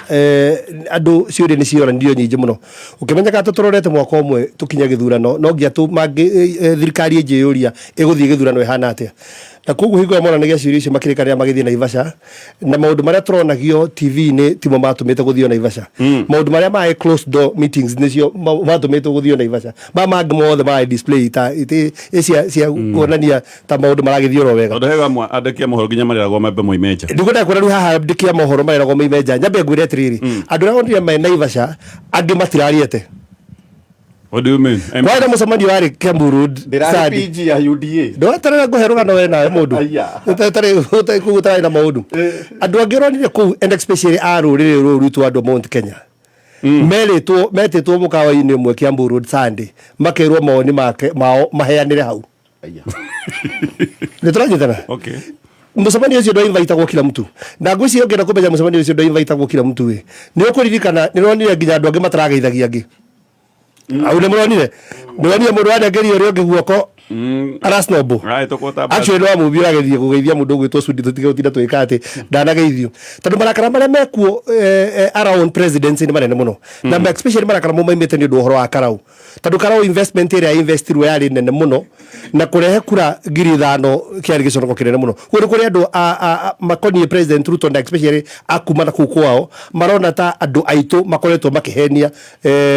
andũ ciũria nĩ cioranirio nyingĩ mũno. Ũkĩmenyeka atĩ tũrorete mwaka ũmwe tũkinye gĩthurano, no nginya mangĩ thirikari ĩnjĩyũria ĩgũthiĩ gĩthurano ĩhana atĩa, na koguo hingo ĩrĩa monanagia ciũria icio makĩrĩkanĩra magĩthiĩ Naivasha, na maũndũ marĩa tũronagio TV-inĩ timo matũmĩte gũthio Naivasha. Maũndũ marĩa marĩ closed door meetings nĩcio matũmĩtwo gũthio Naivasha. Ma mangĩ mothe marĩ display ta cia kuonania ta maũndũ maragĩthiĩ oro wega. Tondũ he amwe andĩki a mohoro nginya mareragwo mambe moime nja. Ndĩkwenda kwĩra rĩu haha andĩki a mohoro mareragwo moime nja. Nyambe ngwĩre atĩrĩrĩ, andũ arĩa wonire me Naivasha angĩ matirariete. What do you mean? Kwarĩ na mũcemanio warĩ Kiambu Road Ndĩrarĩ Sunday. PG ya UDA. Ndweterera ngũhe rũgano we nawe mũndũ. Aya. Ũtarĩ kũu ũtarĩ na maũndũ. Andũ angĩ ũronire kũu, and especially a rũrĩrĩ rũrũ rwitũ, andũ a Mount Kenya merĩtwo metĩtwo mũkawa-inĩ ũmwe Kiambu Road Sunday, makerwo mawoni make mao maheanĩre hau. Aya. Nĩ tũranyitana? Okay. Mũcemanio ũcio ndwainvaitagwo kila mtu, na ngwĩciria ũngĩenda kũmenya mũcemanio ũcio ndwainvaitagwo kila mtu ĩ nĩ ũkũririkana nĩ ũronire nginya andũ angĩ matarageithagia angĩ au. Nĩ mũronire mũndũ wanengeria ũrĩa ũngĩ guoko arasnobo. Right, ũkũta. Actually no amũmbi ũrageria kũgeithia mũndũ ũgwĩtwo Sudi, tũtige gũtinda twĩka atĩ ndanageithio, tondũ marakara marĩa mekuo around presidency nĩ manene mũno, na especially marakara mo maimĩte nĩ ũndũ wa ũhoro wa karau, tondũ karau investment ĩrĩa investirwo yarĩ nene mũno, na kũrehe kura 5,000 kĩarĩ gĩconoko kĩnene mũno. Koguo nĩ kũrĩ andũ makoniĩ President Ruto, na especially akuma na kũu kwao marona ta andũ aitũ makoretwo makĩhenia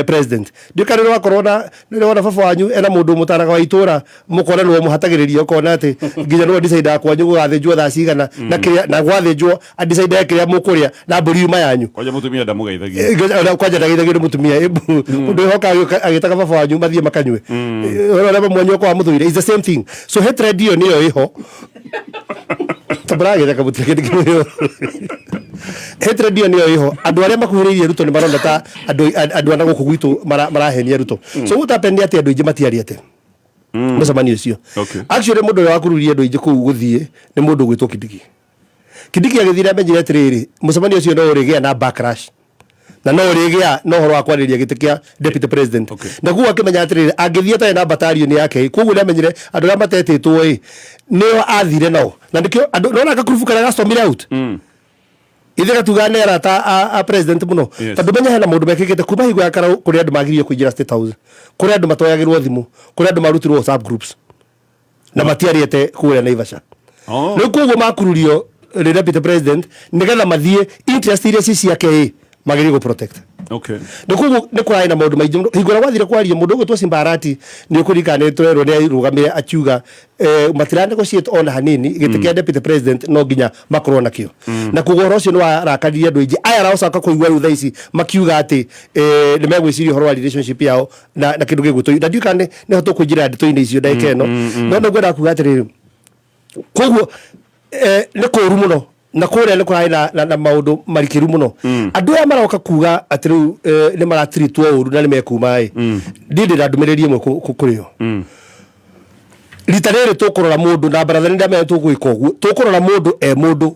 president. Ndiũĩ kana nĩ wakorwo na nĩ wona baba wanyu ena mũndũ mũtaraga wa itũra, mũkona nĩwe mũhatagĩrĩria, ũkona atĩ nginya nĩwe decide kwanyu gũgathĩnjwo thaa cigana na kĩrĩa, na gwathĩnjwo adecide kĩrĩa mũkũrĩa na mbũri yuma yanyu. Kwanja mũtumia ndamũgeithagia. Kwanja ndageithagio nĩ mũtumia. Mũndũ ũyũ hoka agĩtaga baba wanyu mathiĩ makanyue ũrĩa mwanyu okorwo amũthũire, is the same thing. So hatred ĩyo nĩyo ĩho tamũragĩtheka mũtirĩ kĩndũ kĩmwe. Hatred ĩyo nĩyo ĩho. Andũ arĩa makuhĩrĩirie Ruto nĩ marona ta andũ ana gũkũ gwitũ marahenia Ruto. So what happened nĩ atĩ andũ aingĩ matiariĩte mũcemanio ũcio. Actually mũndũ ũrĩa wakururie andũ aingĩ kũu gũthiĩ nĩ mũndũ ũgwĩtwo Kindiki. Kindiki agĩthire amenyire atĩrĩrĩ, mũcemanio ũcio no ũrĩgĩa na backlash na no ũrĩgĩa na ũhoro wa kwarĩrĩria gĩtĩ kĩa deputy president, na koguo akĩmenya atĩrĩrĩ, angĩthiĩ atarĩ na batalion yake. Koguo nĩ amenyire andũ arĩa matetĩtwo ĩ nĩo athire nao, na nĩkĩo andũ nona gakurubu karĩa gacomire out ithe gatuga nĩ arata a president mũno. Tondũ menya hena maũndũ mekĩkĩte kuma hingo ya karau, kũrĩ andũ magirio kũingĩra State House, kũrĩ andũ matoyagĩrwo thimũ, kũrĩ andũ marutirwo WhatsApp groups na matiarĩte kũrĩa Naivasha. Rĩu koguo makururio nĩ deputy president nĩgetha mathiĩ interest iria ci ciake ĩ magerie gũ protect. Nĩ koguo nĩ kũrarĩ na maũndũ maingĩ mũno. Hingo ĩrĩa gwathire kwario, mũndũ ũgwĩtwo Simbarati, nĩ ũkũririkana nĩ tũrerwo nĩ arũgamire akiuga matira negotiate ona hanini, gĩtĩ kĩa deputy president no nginya makorwo nakĩo, na koguo ũhoro ũcio nĩ warakaririe andũ aingĩ aya aracoka kũigua rĩu thaa ici makiuga atĩ nĩ megwĩciria ũhoro wa relationship yao na kĩndũ gĩgwĩtwo, na ndiũĩ kana nĩho tũkũingĩra ndeto-inĩ icio ndagĩka ĩno, no nĩ ngwenda kuga atĩrĩrĩ, koguo nĩ kũũru mũno, na kũrĩa nĩ kũrarĩ na maũndũ marikĩru mũno. Andũ aya maroka kuga atĩ rĩu nĩ maratiritwo ũru na nĩ mekuma ĩ, ndiĩ ndĩna ndũmĩrĩri ĩmwe kũrĩ o. Rita rĩrĩ tũkũrora mũndũ na baratha, nĩ ndamenya tũgwĩka ũguo, tũkũrora mũndũ e mũndũ,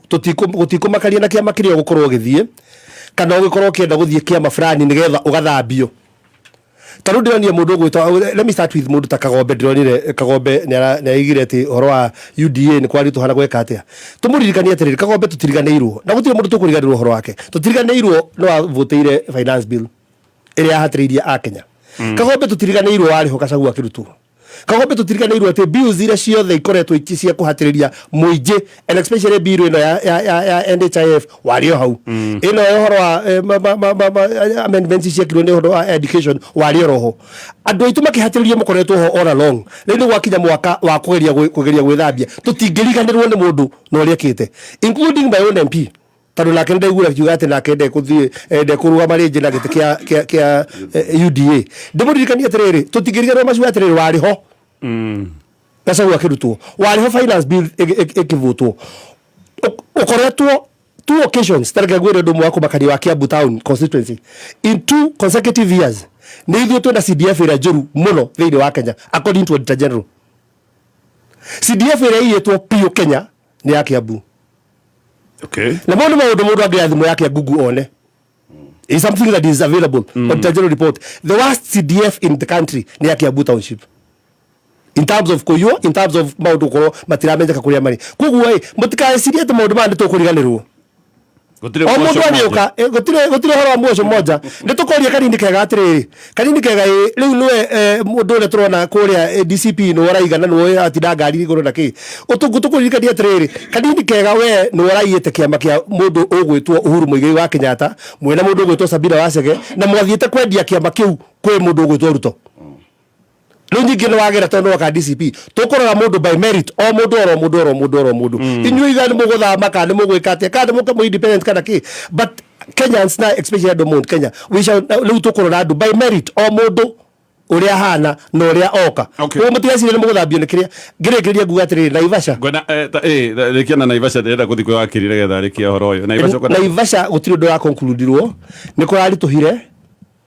gũtikũmakaria na kĩama kĩrĩa ũgũkorwo ũgĩthiĩ, kana ũgĩkorwo ũkĩenda gũthiĩ kĩama fulani nĩgetha ũgathambio. Ta rĩu ndĩronire mũndũ ũgwĩtwo, let me start with mũndũ ta Kagombe. Ndĩronire Kagombe nĩaraigire atĩ ũhoro wa UDA nĩ kwaritũha na gweka atĩa. Tũmũririkanie atĩrĩrĩ, Kagombe, tũtiriganĩirwo na gũtirĩ mũndũ tũkũriganĩrwo ũhoro wake. Tũtiriganĩirwo nĩ wavũtĩire finance bill ĩrĩa yahatĩrĩirie akenya. Kagombe, tũtiriganĩirwo warĩho Gachagua akĩrutwo. Kagombe, tũtiriganĩirwo atĩ bills iria ciothe ikoretwo iki cia kũhatĩrĩria mũingĩ, and especially bill ĩno ya NHIF, warĩ o hau. Ĩno ya ũhoro wa amendments ciekirwo nĩ ũhoro wa education, warĩ oro ho. Andũ aitũ makĩhatĩrĩrio, mũkoretwo ho all along. Rĩu nĩ gwakinya mwaka wa kũgeria gwĩthambia. Tũtingĩriganĩrwo nĩ mũndũ na ũrĩa ekĩte, including my own MP, tondũ nake nĩndaiguire akiuga atĩ nake ndekũthiĩ, ndekũrũgama rĩngĩ na gĩtĩ kĩa UDA. Ndĩmũririkanie atĩrĩrĩ, tũtingĩriganĩrwo macio atĩrĩrĩ, warĩ ho Gachagua akĩrutwo, warĩ ho finance bill ĩkĩvũtwo. Ũkoretwo two occasions. Tareke ngwĩre ũndũ ũmwe wa kũmakania wa Kiambu Town constituency. In two consecutive years, nĩ ithuĩ twĩna CDF ĩrĩa njũru mũno thĩinĩ wa Kenya, according to Auditor General. CDF ĩrĩa iyĩtwo piũ Kenya nĩ ya Kiambu. Na mau nĩ maũndũ mũndũ angĩoya thimũ yake Google one is something that is available. Auditor General report, the worst CDF in the country nĩ ya Kiambu Township, in terms of kũiywo, in terms of maũndũ gũkorwo matiramenyeka kũrĩa marĩ. Koguo ĩ, mũtikaecirie atĩ maũndũ maya nĩ tũkũriganĩrwo. Gũtirĩ O mũico mũndũ mmoja. agĩũka, gũtirĩ ũhoro wa mũico moja. Nĩ tũkoria Kanini Kega atĩrĩrĩ, Kanini Kega, ĩ rĩu nĩwe, mũndũ ũrĩa tũrona kũrĩa, DCP nĩwe ũraiga na nĩwe atinda ngari igũrũ na kĩ. Ũtũngũ tũkũririkania atĩrĩrĩ, Kanini Kega, we nĩwe ũraiyĩte kĩama kĩa mũndũ ũgwĩtwo Uhuru Muigai wa Kenyatta, mwena mũndũ ũgwĩtwo Sabina Wacege, na mwathiĩte kwendia kĩama kĩu kwĩ mũndũ ũgwĩtwo Ruto. Rĩu nyingĩ nĩ wagera tondũ waka DCP. Tũkũrora mũndũ by merit, o mũndũ oro mũndũ oro mũndũ oro mũndũ. Inyuĩ iga nĩ mũgũthama kana nĩ mũgwĩka atĩa, kana nĩ mũke mũ independent kana kĩ, but Kenyans na especially andũ Mount Kenya, we shall rĩu tũkũrora andũ by merit, o mũndũ ũrĩa ahana na ũrĩa oka. Koguo mũtigecirie nĩ mũgũthambio nĩ kĩrĩa. Ngĩrĩkĩrĩria nguga atĩrĩrĩ, Naivasha. Ngwenda rĩkia na Naivasha. Ndĩrenda gũthiĩ kwĩ wakiri nĩgetha arĩkie ũhoro ũyũ. Naivasha ũkwenda- Naivasha gũtirĩ ũndũ ũraconcludirwo, nĩ kũraritũhire.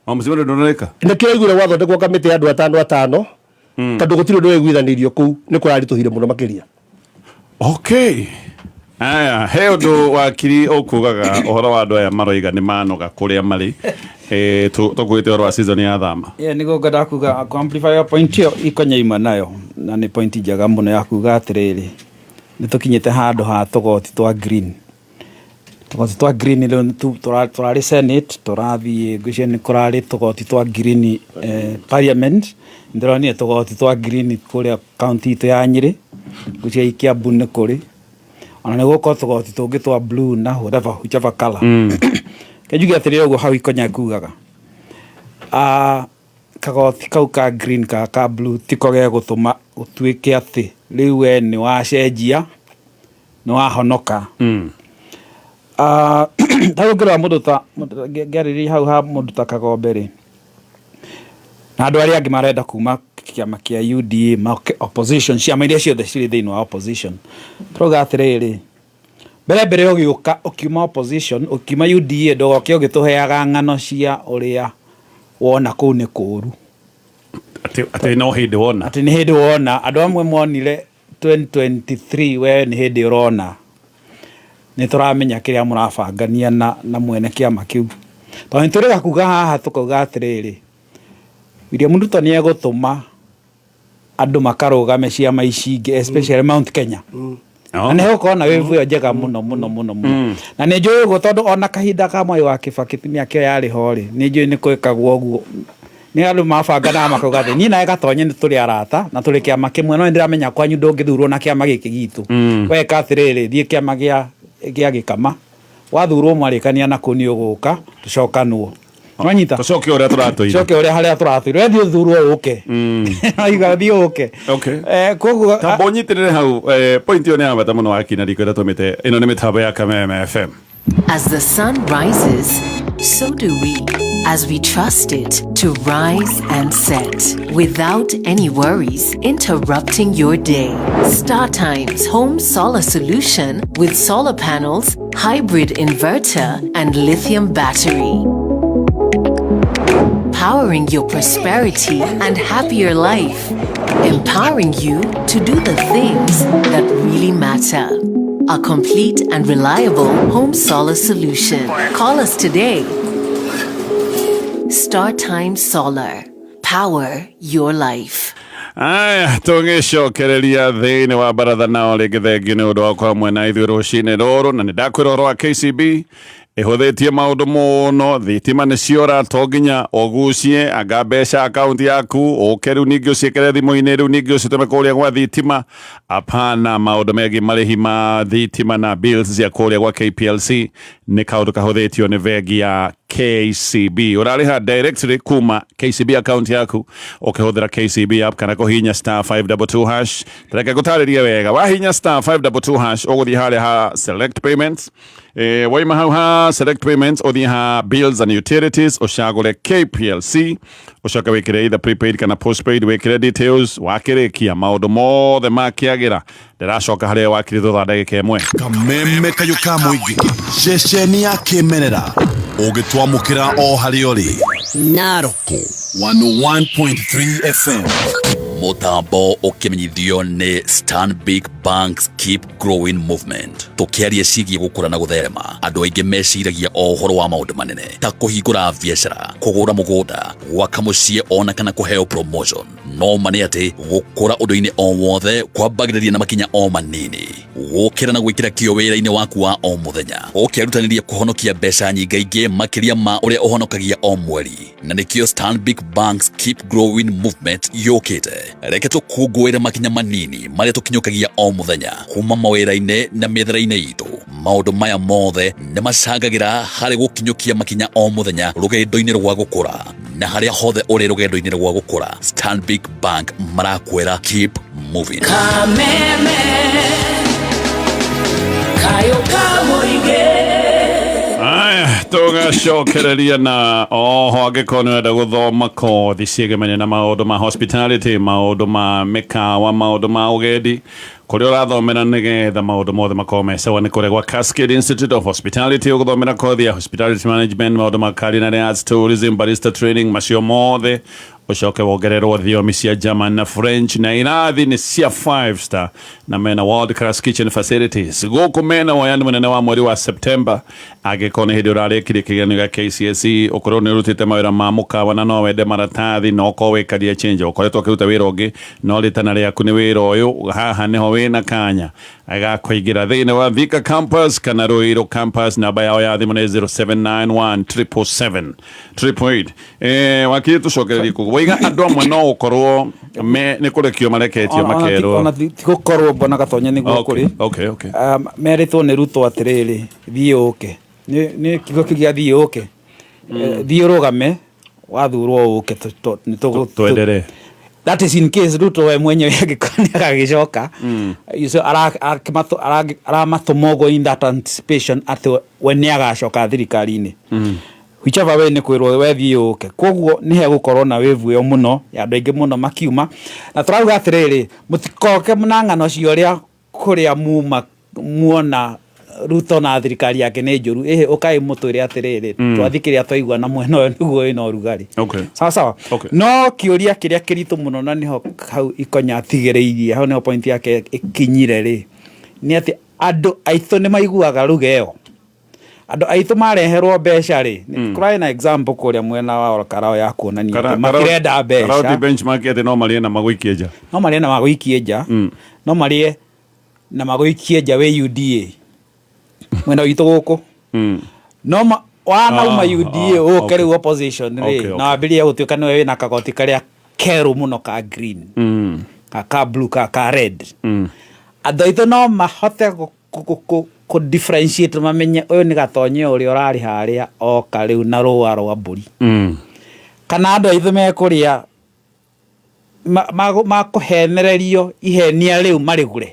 O mũcemanio ndũnarĩka. Nĩkĩo aiguire gwathondekwo kamĩtĩ ya andũ atano atano, tondũ gũtirĩ ũndũ waiguithanĩirio kũu, nĩ kũraritũhire mũno makĩria. Okay, aya, he ũndũ wakiri ũkugaga ũhoro wa andũ aya maroiga nĩ manoga kũrĩa marĩ. Tũkuĩte ũhoro wa season ya thama. Yeah, nĩguo ngwendaga kuga ku amplify your point ĩyo ikonyaima nayo, na nĩ point njega mũno ya kuga atĩrĩrĩ, nĩ tũkinyĩte handũ ha tũgoti twa green. Tũgoti twa green rĩu tũrarĩ senate, tũrathiĩ, ngwĩciria nĩ kũrarĩ tũgoti twa green, parliament. Ndĩronire tũgoti twa green kũrĩa kaunti itũ ya Nyĩrĩ, ngwĩciria Kiambu nĩ kũrĩ, ona nĩ gũkorwo tũgoti tũngĩ twa blue na whatever, whichever color. Ke njuge atĩrĩrĩ, ũguo hau ikonya kugaga, kagoti kau ka green ka blue tiko gegũtũma ũtuĩke atĩ rĩu we nĩ wacenjia, nĩ wahonoka. Ta rĩu ngĩrora mũndũ ta ngĩarĩrĩria hau ha mũndũ ta Kagombe rĩ, na andũ arĩa angĩ marenda kuma kĩama kĩa UDA moke opposition, ciama iria ciothe cirĩ thĩinĩ wa opposition, tũrauga atĩrĩrĩ, mbere mbere ũgĩũka ũkiuma opposition, ũkiuma UDA, ndũgoke ũgĩtũheaga ng'ano cia ũrĩa wona kũu nĩ kũũru. Atĩ no hĩndĩ wona. Atĩ nĩ hĩndĩ wona. Andũ amwe monire 2023, we nĩ hĩndĩ ũrona. Nĩ tũramenya kĩrĩa mũrabangania na mwene kĩama kĩu, tondũ nĩ tũrĩga kuga haha tũkauga atĩrĩrĩ, William Ruto nĩ egũtũma andũ makarũgame ciama ici ingĩ, especially Mount Kenya, na nĩ hegũkorwo na wave ĩyo njega mũno mũno mũno mũno. Na nĩ njũĩ ũguo, tondũ ona kahinda ka Mwai wa Kibaki mĩaka ĩyo yarĩ ho rĩ, nĩ njũĩ nĩ gwĩkagwo ũguo, nĩ andũ mabanganaga makauga atĩ niĩ nawe Gatonye nĩ tũrĩ arata na tũrĩ kĩama kĩmwe, no nĩ ndĩramenya kwanyu ndũngĩthurwo na kĩama gĩkĩ gitũ. Weka atĩrĩrĩ, thiĩ kĩama gĩa gĩkama, wathurwo mwarĩkania na kũu nĩ ũgũka tũcokanwo. Nwanyita? Tũcoke ũrĩa tũratũire. Coke ũrĩa harĩa tũratũire. We thiĩ ũthurwo ũke. Aiga thiĩ ũke. Koguo Tamba ũnyitĩrĩre hau, point ĩyo nĩ ya bata mũno wakina riko ĩrĩa tũmĩte. Ĩno nĩ mĩtambo ya Kameme FM. As the sun rises, so do we, as we trust it to rise and set without any worries interrupting your day. Star Times Home Solar Solution with solar panels, hybrid inverter, and lithium battery. Powering your prosperity and happier life. Empowering you to do the things that really matter. A complete and reliable home solar solution. Call us today. Star Times Solar, Power your life. Aya, tũgĩcokereria thĩinĩ wa baratha nao rĩngĩ thengiũ nĩ ũndũ wa gũkorwo mwena ithuĩ rũcinĩ rũrũ na nĩ ndakwĩra ũhoro wa KCB ĩhũthĩtie maũndũ mũno thitima nĩ ciora to nginya ũgucie anga mbeca akaunti yaku ũke rĩu ningĩ ũciĩkĩre thimũ-inĩ rĩu ningĩ ũcitũme kũrĩa gwa thitima apana maũndũ megiĩ marĩhi ma thitima na bills cia kũrĩa gwa KPLC nĩ kaũndũ kahũthĩtio nĩ bengi ya KCB ũrarĩha directly kuma KCB account yaku ũkĩhũthĩra KCB app kana kũhihinya star 522 hash reke ngũtarĩrie wega wahihinya star 522 hash ũgũthiĩ harĩa ha select payments waima hau ha select payments ũthiĩ ha bills and utilities ũcagũre KPLC ũcoke wĩkĩre either prepaid kana postpaid wĩkĩre details wakĩrĩkia maũndũ mothe makĩagĩra ndĩracoka harĩa wakiri thutha wa ndagĩka ĩmwe. Kameme kayũ ka mũingĩ ceceni ya kĩmerera ũgĩtwamũkĩra o harĩa ũrĩ. Narok 101.3 FM. Mũtambo ũkĩmenyithio nĩ Stanbic Bank's Keep Growing Movement. Tũkĩaria ciĩgiĩ gũkũra na gũtherema, andũ aingĩ meciragia o ũhoro wa maũndũ manene ta kũhingũra biacara, kũgũra mũgũnda, gwaka mũciĩ ona kana kũheo promotion. No ma nĩ atĩ gũkũra ũndũ-inĩ o wothe kwambagĩrĩria na makinya o manini. Gũkĩra na gwĩkĩra kĩyo wĩra-inĩ waku wa o mũthenya, ũkerutanĩria kũhonokia mbeca nyingaingĩ makĩria ma ũrĩa ũhonokagia o mweri. Na nĩkĩo Stanbic Bank's Keep Growing Movement yũkĩte. Reke tũkũngũĩre makinya manini marĩa tũkinyũkagia o mũthenya kuma mawĩra-inĩ na mĩethere-inĩ itũ. Maũndũ maya mothe nĩ macangagĩra harĩ gũkinyũkia makinya o mũthenya rũgendo-inĩ rwa gũkũra. Na harĩa hothe ũrĩ rũgendo-inĩ rwa gũkũra, Stanbic Bank marakwĩra keep moving. Kameme kayo ka mũingĩ. Aya, tũgacokereria na oho angĩkorwo nĩ ũrenda gũthoma kothi ciĩgemania na maũndũ ma hospitality, maũndũ ma mĩkawa, maũndũ ma ũgendi, kũrĩa ũrathomera nĩgetha maũndũ mothe makorwo me sawa nĩ kũrĩa gwa Cascade Institute of Hospitality ũgũthomera kothi ya hospitality management, maũndũ ma culinary arts, tourism, barista training, macio mothe ũcoke wongererwo thiomi cia German na French na irathi nĩ cia 5 star na mena world class kitchen facilities gũkũ mena woyani mũnene wa mweri wa September angĩkorwo nĩ hĩndĩ ũrarĩkirie kĩgeranio gĩa KCSE ũkorwo nĩ ũrutĩte mawĩra ma mũkawa na no wende maratathi na ũkorwo wĩ career change ũkoretwo ũkĩruta wĩra ũngĩ no rĩtana rĩaku nĩ wĩra ũyũ haha nĩho wĩna kanya gakũingĩra thĩinĩ wa Thika campus kana Ruiru campus namba yao ya thimũ nĩ 0791 777 888. Wakiri tũcokererie kũguo waiga andũ amwe no gũkorwo me nĩ kũrekio mareketio makerwo Ona ti gũkorwo mbona Gatonye nĩguo kũrĩ. Merĩtwo nĩ Ruto atĩrĩrĩ, thiĩ ũke. Nĩ kiugo kĩu gĩa thiĩ ũke. Thiĩ ũrũgame wathurwo ũke nĩ Twenderee. That is in case Ruto we mwenyewe angĩkorwo nĩ agagĩcoka. So aramatũma ũguo in that anticipation atĩ we nĩ agacoka thirikari-inĩ. Whichever way nĩ kwĩrwo we thiĩ ũke. Koguo nĩ hegũkorwo na wave ĩyo mũno ya andũ aingĩ mũno makiuma. Na tũrauga atĩrĩrĩ, mũtikoke na ng'ano cia ũrĩa kũrĩa muma muona Ruto na thirikari yake nĩ njũru. Ĩhĩ, ũkai mũtwĩre atĩrĩrĩ, twathi kĩrĩa twaigua na mwena ũyũ nĩguo wĩna ũrugarĩ. Sawa sawa. No kĩũria kĩrĩa kĩritũ mũno na nĩho hau Ikonya atigĩrĩirie, hau nĩho point yake ĩkinyire rĩ, nĩ atĩ andũ aitũ nĩ maiguaga lugha ĩyo. Andũ aitũ mareherwo mbeca rĩ, kũrarĩ na example kũrĩa mwena wa Olkarao ya kuonania atĩ makĩrenda mbeca. Karao ti benchmark atĩ no marĩe na magũikie nja. No marĩe na magũikie nja. No marĩe na magũikie nja wĩ UDA. Mwena witũ gũkũ. No wanauma UDA ũke rĩu opposition rĩ, na wambĩrĩrie gũtuĩka nĩwe wĩna kagoti karĩa kerũ mũno ka green. Ka blue, ka red. Andũ aitũ no mahote kũ differentiate mamenye ũyũ nĩ Gatonye ũrĩa ũrarĩ harĩa oka rĩu na rũa rwa mbũri. Kana andũ aitũ mekũrĩa makũhenererio ihenia rĩu marĩgũre.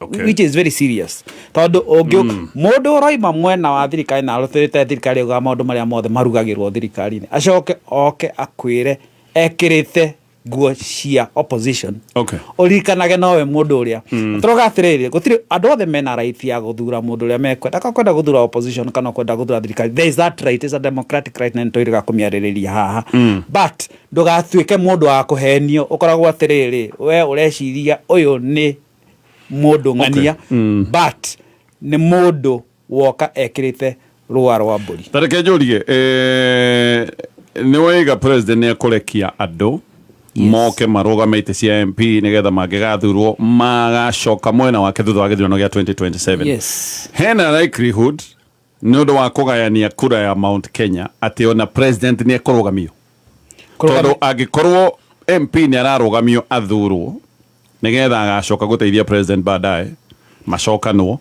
Which is very serious. Tondũ mũndũ ũroima mwena wa thirikari na arutĩte thirikari augaga maũndũ marĩa mothe marugagĩrwo thirikari-inĩ, acoke oke akwĩre ekĩrĩte nguo cia opposition. Ũririkanage nowe mũndũ ũrĩa. Tũroga atĩrĩrĩ, gũtirĩ andũ othe mena right ya gũthura mũndũ ũrĩa mekwenda. Kana kwenda gũthura opposition kana kwenda gũthura thirikari. There is that right, it's a democratic right na nĩtũirĩga kũmĩarĩrĩria haha. But ndũgatuĩke mũndũ wa kũhenio, ũkoragwo atĩrĩrĩ, we ũreciria ũyũ nĩ mũndũ ng'ania, but nĩ mũndũ woka ekĩrĩte rũa rwa mbũri. Ta reke njũrie, nĩ waiga president nĩ ekũrekia andũ Moke marũgame itĩ cia MP nĩgetha mangĩgathurwo magacoka mwena wake thutha wa gĩthurano gĩa 2027. Hena likelihood nĩ ũndũ wa kũgayania kura ya Mount Kenya atĩ ona president nĩ ekũrũgamio, tondũ angĩkorwo MP nĩ ararũgamio athurwo nĩgetha agacoka gũteithia president baadaye macokanwo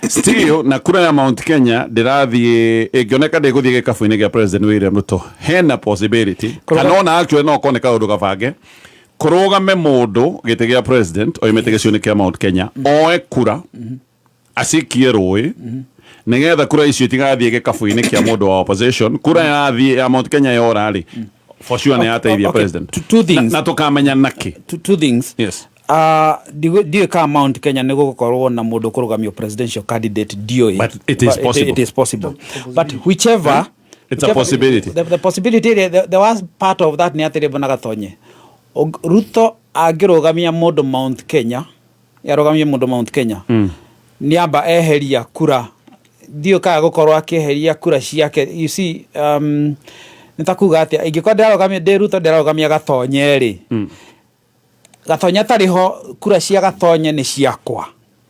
still, na kura ya Mount Kenya ndĩrathiĩ ĩngĩoneka ndĩgũthiĩ gĩkabu-inĩ gĩa President William Ruto, hena possibility kana ona actually no kone kaũndũ gabange kũrũgame mũndũ gĩtĩ gĩa president oimĩte gĩcigo-inĩ kĩa Mount Kenya, oe kura acikie rũĩ nĩgetha kura icio itigathiĩ gĩkabu-inĩ kĩa mũndũ wa opposition. Kura yathiĩ ya Mount Kenya yora rĩ, for sure nĩ yateithia president. Two things. Na tũkamenya nakĩ? Two things. Yes. Ndiũĩ kana Mount Kenya nĩ gũgũkorwo na mũndũ ũkũrũgamio presidential candidate, ndiũĩ. But it is possible. It is possible, but whichever It's a possibility. The possibility ĩrĩa the worst part of that nĩ atĩrĩ, mbona Gatonye, Ruto angĩrũgamia mũndũ Mount Kenya, yarũgamia mũndũ Mount Kenya, nĩ amba eheria kura, ndiũĩ kana gũkorwo akĩeheria kura ciake. You see, nĩ ta kuga atĩa, ingĩkorwo ndĩrarũgamia ndĩ Ruto, ndĩrarũgamia Gatonye rĩ, Gatonye atarĩ ho, kura cia Gatonye nĩ ciakwa.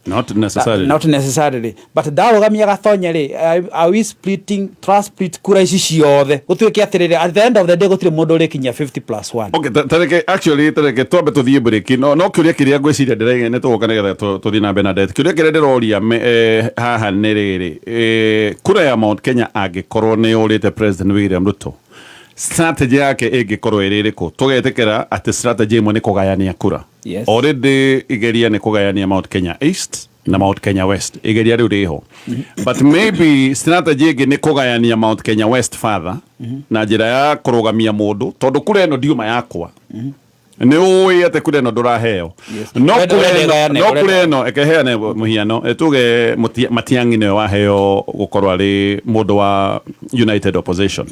Not necessarily. Not necessarily, but ndarũgamia Gatonye rĩ, are we splitting, trust split kura ici ciothe, gũtuĩke atĩrĩrĩ, at the end of the day gũtirĩ mũndũ ũrĩkinyia 50 plus 1? Okay, tareke actually tareke twambe tuthiĩ break, no kĩũria kĩrĩa ngwĩciria ndĩraiga nĩ tũgũka nĩgetha tũthiĩ na mbere na ndeto. Kĩũria kĩrĩa ndĩroria haha nĩ rĩrĩ, kura ya Mount Kenya angĩkorwo nĩ yũrĩte President William Ruto, strategy yake ĩngĩkorwo ĩrĩ ĩrĩkũ? Tũgetĩkĩra atĩ strategy ĩmwe nĩ kũgayania kura. Already igeria nĩ kũgayania Mount Kenya East na Mount Kenya West, igeria rĩu rĩho, but maybe strategy ĩngĩ nĩ kũgayania Mount Kenya West further na njĩra ya kũrũgamia mũndũ, tondũ kura ĩno ndiuma yakwa, nĩ ũĩ atĩ kura ĩno ndũraheo no kura Ũrenda ĩno ĩgayane, no kura ĩno ĩkeheane mũhiano, tuge Matiang'i nĩwe waheo gũkorwo arĩ mũndũ wa United Opposition.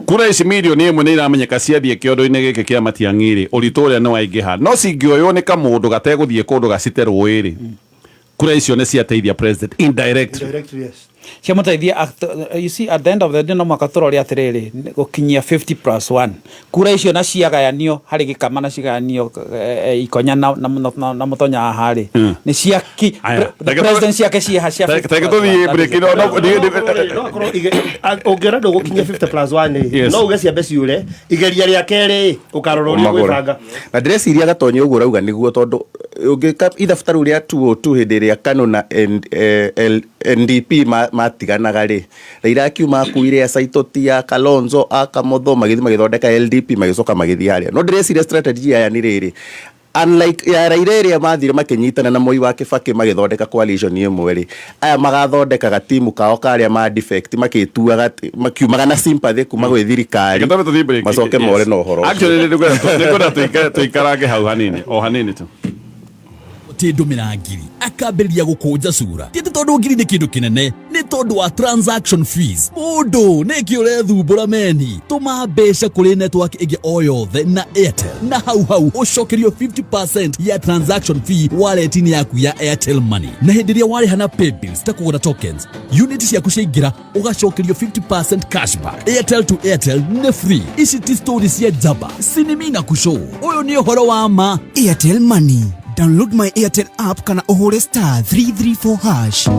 Kura ici 1 million nĩ iramenyeka ciathiĩ kĩondo-inĩ gĩkĩ kĩa Matiang'i rĩ, ũritũ ũrĩa nĩ waingĩha, no cingĩoywo nĩ kamũndũ gategũthiĩ kũndũ gacite rũĩ rĩ, kura icio nĩ ciateithia president indirectly. Directly, yes. Ciamũteithia you see, at the end of the day no mwaka tũrore atĩrĩrĩ, gũkinyia 50 plus 1, kura icio na ciagayanio harĩ gĩkama na cigayanio Ikonya na Mũtonya haha rĩ, nĩ cia ki Aya, the president ciake ciĩha cia 50 Reke plus tũthiĩ one. That break is it. no No akorwo ũngĩona ndũgũkinyia 50 plus 1 rĩ, no uge ciambe ciũre igeria rĩa kerĩ, ũkarora ũrĩa Ũmagũre. ũgwĩbanga. Na ndĩreciria Gatonye ũguo ũrauga nĩguo, tondũ ũngĩka ithabu ta rĩu rĩa 202 hĩndĩ ĩrĩa KANU na NDP matiganaga rĩ, Raila akiuma akuire a Saitoti, a Kalonzo, a Kamotho, magĩthiĩ magĩthondeka LDP, magĩcoka magĩthiĩ harĩa. No ndĩreciria strategy aya nĩ rĩrĩ, unlike ya Raila ĩrĩa mathire makĩnyitana na Moi wa Kibaki magĩthondeka coalition ĩmwe rĩ, aya magathondeka gatimu kao karĩa ma defect makĩtuaga makiumaga na sympathy kuma gwĩ thirikari, Reke twambe tũthiĩ break. macoke more na ũhoro ũcio. Actually nĩngwenda tũikarange hau hanini, o hanini tu. Tindumira ngiri akambĩrĩria gũkũnja cura, ti atĩ tondũ ngiri nĩ kĩndũ kĩnene, nĩ tondũ wa transaction fees. Mũndũ nĩkĩ ũrethumbũra meni? Tũma mbeca kũrĩ network ĩngĩ o yothe na Airtel, na hau hau ũcokerio 50% ya transaction fee wallet-inĩ yaku ya Airtel Money. Na hĩndĩ ĩrĩa warĩha na paybills ta kũgũra tokens, unit ciaku ciaingĩra ũgacokerio 50% cashback. Airtel to Airtel nĩ free. Ici ti story cia njamba sinimina kushow, ũyũ nĩ ũhoro wa ma. Airtel Money. Download my Airtel app kana ũhũre *334#.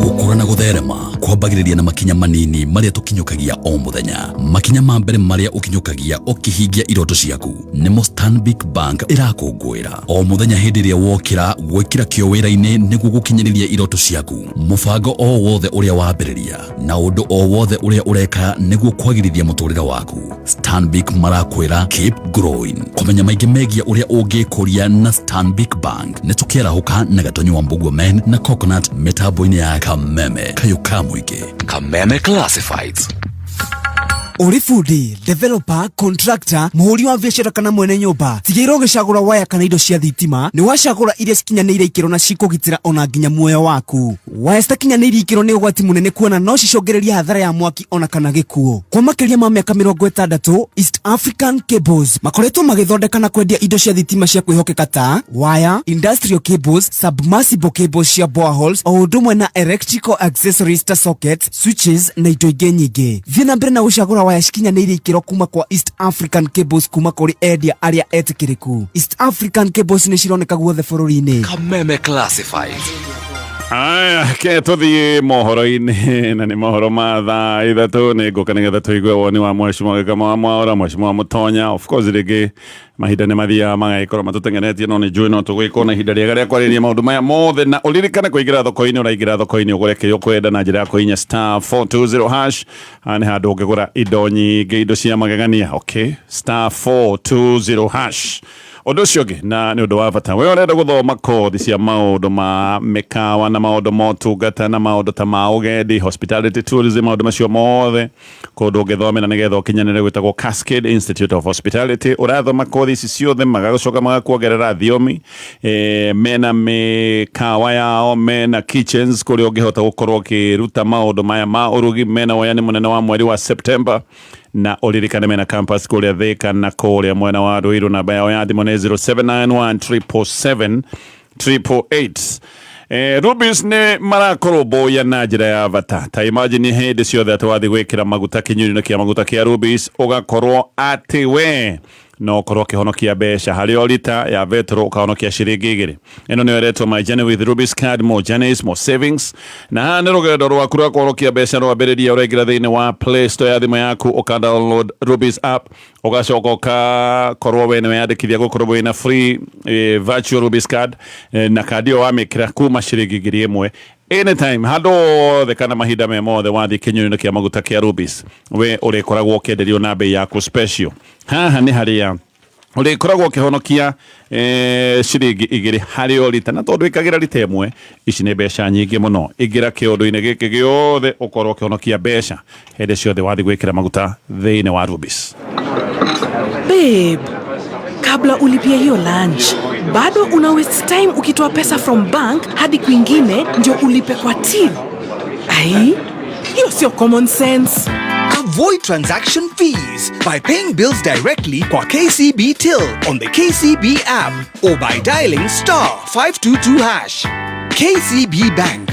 Gũkũra na gũtherema kwambagĩrĩria na makinya manini marĩa tũkinyũkagia o mũthenya. Makinya ma mbere marĩa ũkinyũkagia ũkĩhingia iroto ciaku nĩmo Stanbic Bank ĩrakũngũĩra o mũthenya hĩndĩ ĩrĩa wokĩra gwĩkĩra kĩo wĩra-inĩ nĩguo gũkinyĩrĩria iroto ciaku. Mũbango o wothe ũrĩa wambĩrĩria na ũndũ o wothe ũrĩa ũreka nĩguo kwagĩrithia mũtũrĩre waku, Stanbic marakwĩra keep growing. Kũmenya maingĩ megiĩ ũrĩa ũngĩkũria na Stanbic Bank, nĩ tũkĩarahũka na Gatonyo wa Mbugua Men na Coconut mĩtambo-inĩ ya Kameme kayũ ka mũingĩ. Kameme Classifieds. Ũrĩ bundi, developer, contractor, mũhũri wa biacara kana mwene nyũmba, tigĩrĩra ũgĩcagũra waya kana indo cia thitima nĩ wacagũra iria cikinyanĩire ikĩro na cikũgitĩra ona nginya muoyo waku. Waya citakinyanĩirie ikĩro nĩ ũgwati mũnene, kuona no cicũngĩrĩrie hathara ya mwaki ona kana gĩkuũ. Kwa makĩria ma mĩaka 60, East African Cables makoretwo magĩthondeka na kwendia indo cia thitima cia kwĩhokeka ta waya, industrial cables, submersible cables cia boreholes, o ũndũ ũmwe na electrical accessories ta sockets, switches na indo ingĩ nyingĩ. Thiĩ na mbere na gũcagũra waya. waya cikinyanĩirie ikĩro kuma kwa East African Cables kuma kũrĩ endia arĩa etĩkĩrĩku. East African Cables nĩ cironeka guothe bũrũri-inĩ. Kameme Classifieds. Aya, ke tũthiĩ mohoro-inĩ na nĩ mohoro ma thaa 3 nĩ ngũka nĩgetha tũigue woni wa mheshimiwa Gĩkama wa Mwaũra, mheshimiwa Mũtonya. Of course rĩngĩ mahinda nĩ mathiaga magagĩkorwo matũtengeretie no nĩ njũĩ no tũgũgĩkorwo na ihinda rĩega rĩa kwarĩrĩria maũndũ maya mothe na ũririkane kũingĩra thoko-inĩ ũraingĩra thoko-inĩ ũgũre kĩrĩa ũkwenda na njĩra ya kũhihinya star 420 hash. Haha nĩ handũ ũngĩgũra indo nyingĩ, indo cia magegania. Okay, star 420 hash. Ũndũ ũcio ũngĩ na nĩ ũndũ wa bata, we ũrenda gũthoma kothi cia maũndũ ma mĩkawa na maũndũ ma ũtungata na maũndũ ta ma ũgendi, hospitality, tourism, maũndũ macio mothe, kũndũ ũngĩthomera nĩgetha ũkinyanĩre gwĩtagwo Cascade Institute of Hospitality. Ũrathoma kothi ici ciothe, magagũcoka magakuongerera thiomi, mena mĩkawa yao, mena kitchens kũrĩa ũngĩhota gũkorwo ũkĩruta maũndũ maya ma ũrugi, mena woyani mũnene wa mweri wa September, na ũririkane mena campus kũrĩa Thika na kũrĩa mwena wa Ruiru. Namba yao ya thimũ nĩ 0791 777 888. Rubis nĩ marakũrũmbũiya na njĩra ya bata. Ta imagine hĩndĩ ciothe atĩ wathiĩ gwĩkĩra maguta kĩnyuĩro-inĩ kĩa maguta kĩa Rubis, ũgakorwo atĩ we no ũkorwo ũkĩhonokia mbeca harĩ o rita ya betũrũ, ũkahonokia ciringi 2. Ĩno nĩyo ĩretwo My Journey with Rubis Card, more journeys, more savings. Na haha nĩ rũgendo rwaku rwa kũhonokia mbeca rwambĩrĩria. Ũraingĩra thĩinĩ wa Play Store ya thimũ yaku, ũka download Rubis app, ũgacoka ũkakorwo we nĩ weyandĩkithia gũkorwo wĩna free virtual Rubis card, na kandi ĩyo wamĩkĩra kuma ciringi 1000 anytime, handũ hothe kana mahinda me mothe wathiĩ kĩnyuĩro-inĩ kĩa maguta kĩa Rubis, we ũrĩkoragwo ũkĩenderio na bei yaku special. Haha nĩ harĩa ũrĩkoragwo ũkĩhonokia ciringi 2 harĩ o rita, na tondũ ĩkagĩra rita 1, ici nĩ mbeca nyingĩ mũno. Ingĩra kĩũndũ-inĩ gĩkĩ gĩothe ũkorwo ũkĩhonokia mbeca hĩndĩ ciothe wathiĩ gwĩkĩra maguta thĩinĩ wa Rubis. Babe, kabla ulipie hiyo lunch, bado una waste time ukitoa pesa from bank hadi kwingine ndio ulipe kwa till. Ai, hiyo sio common sense. Avoid transaction fees by paying bills directly kwa KCB Till on the KCB app or by dialing star 522 hash. KCB Bank.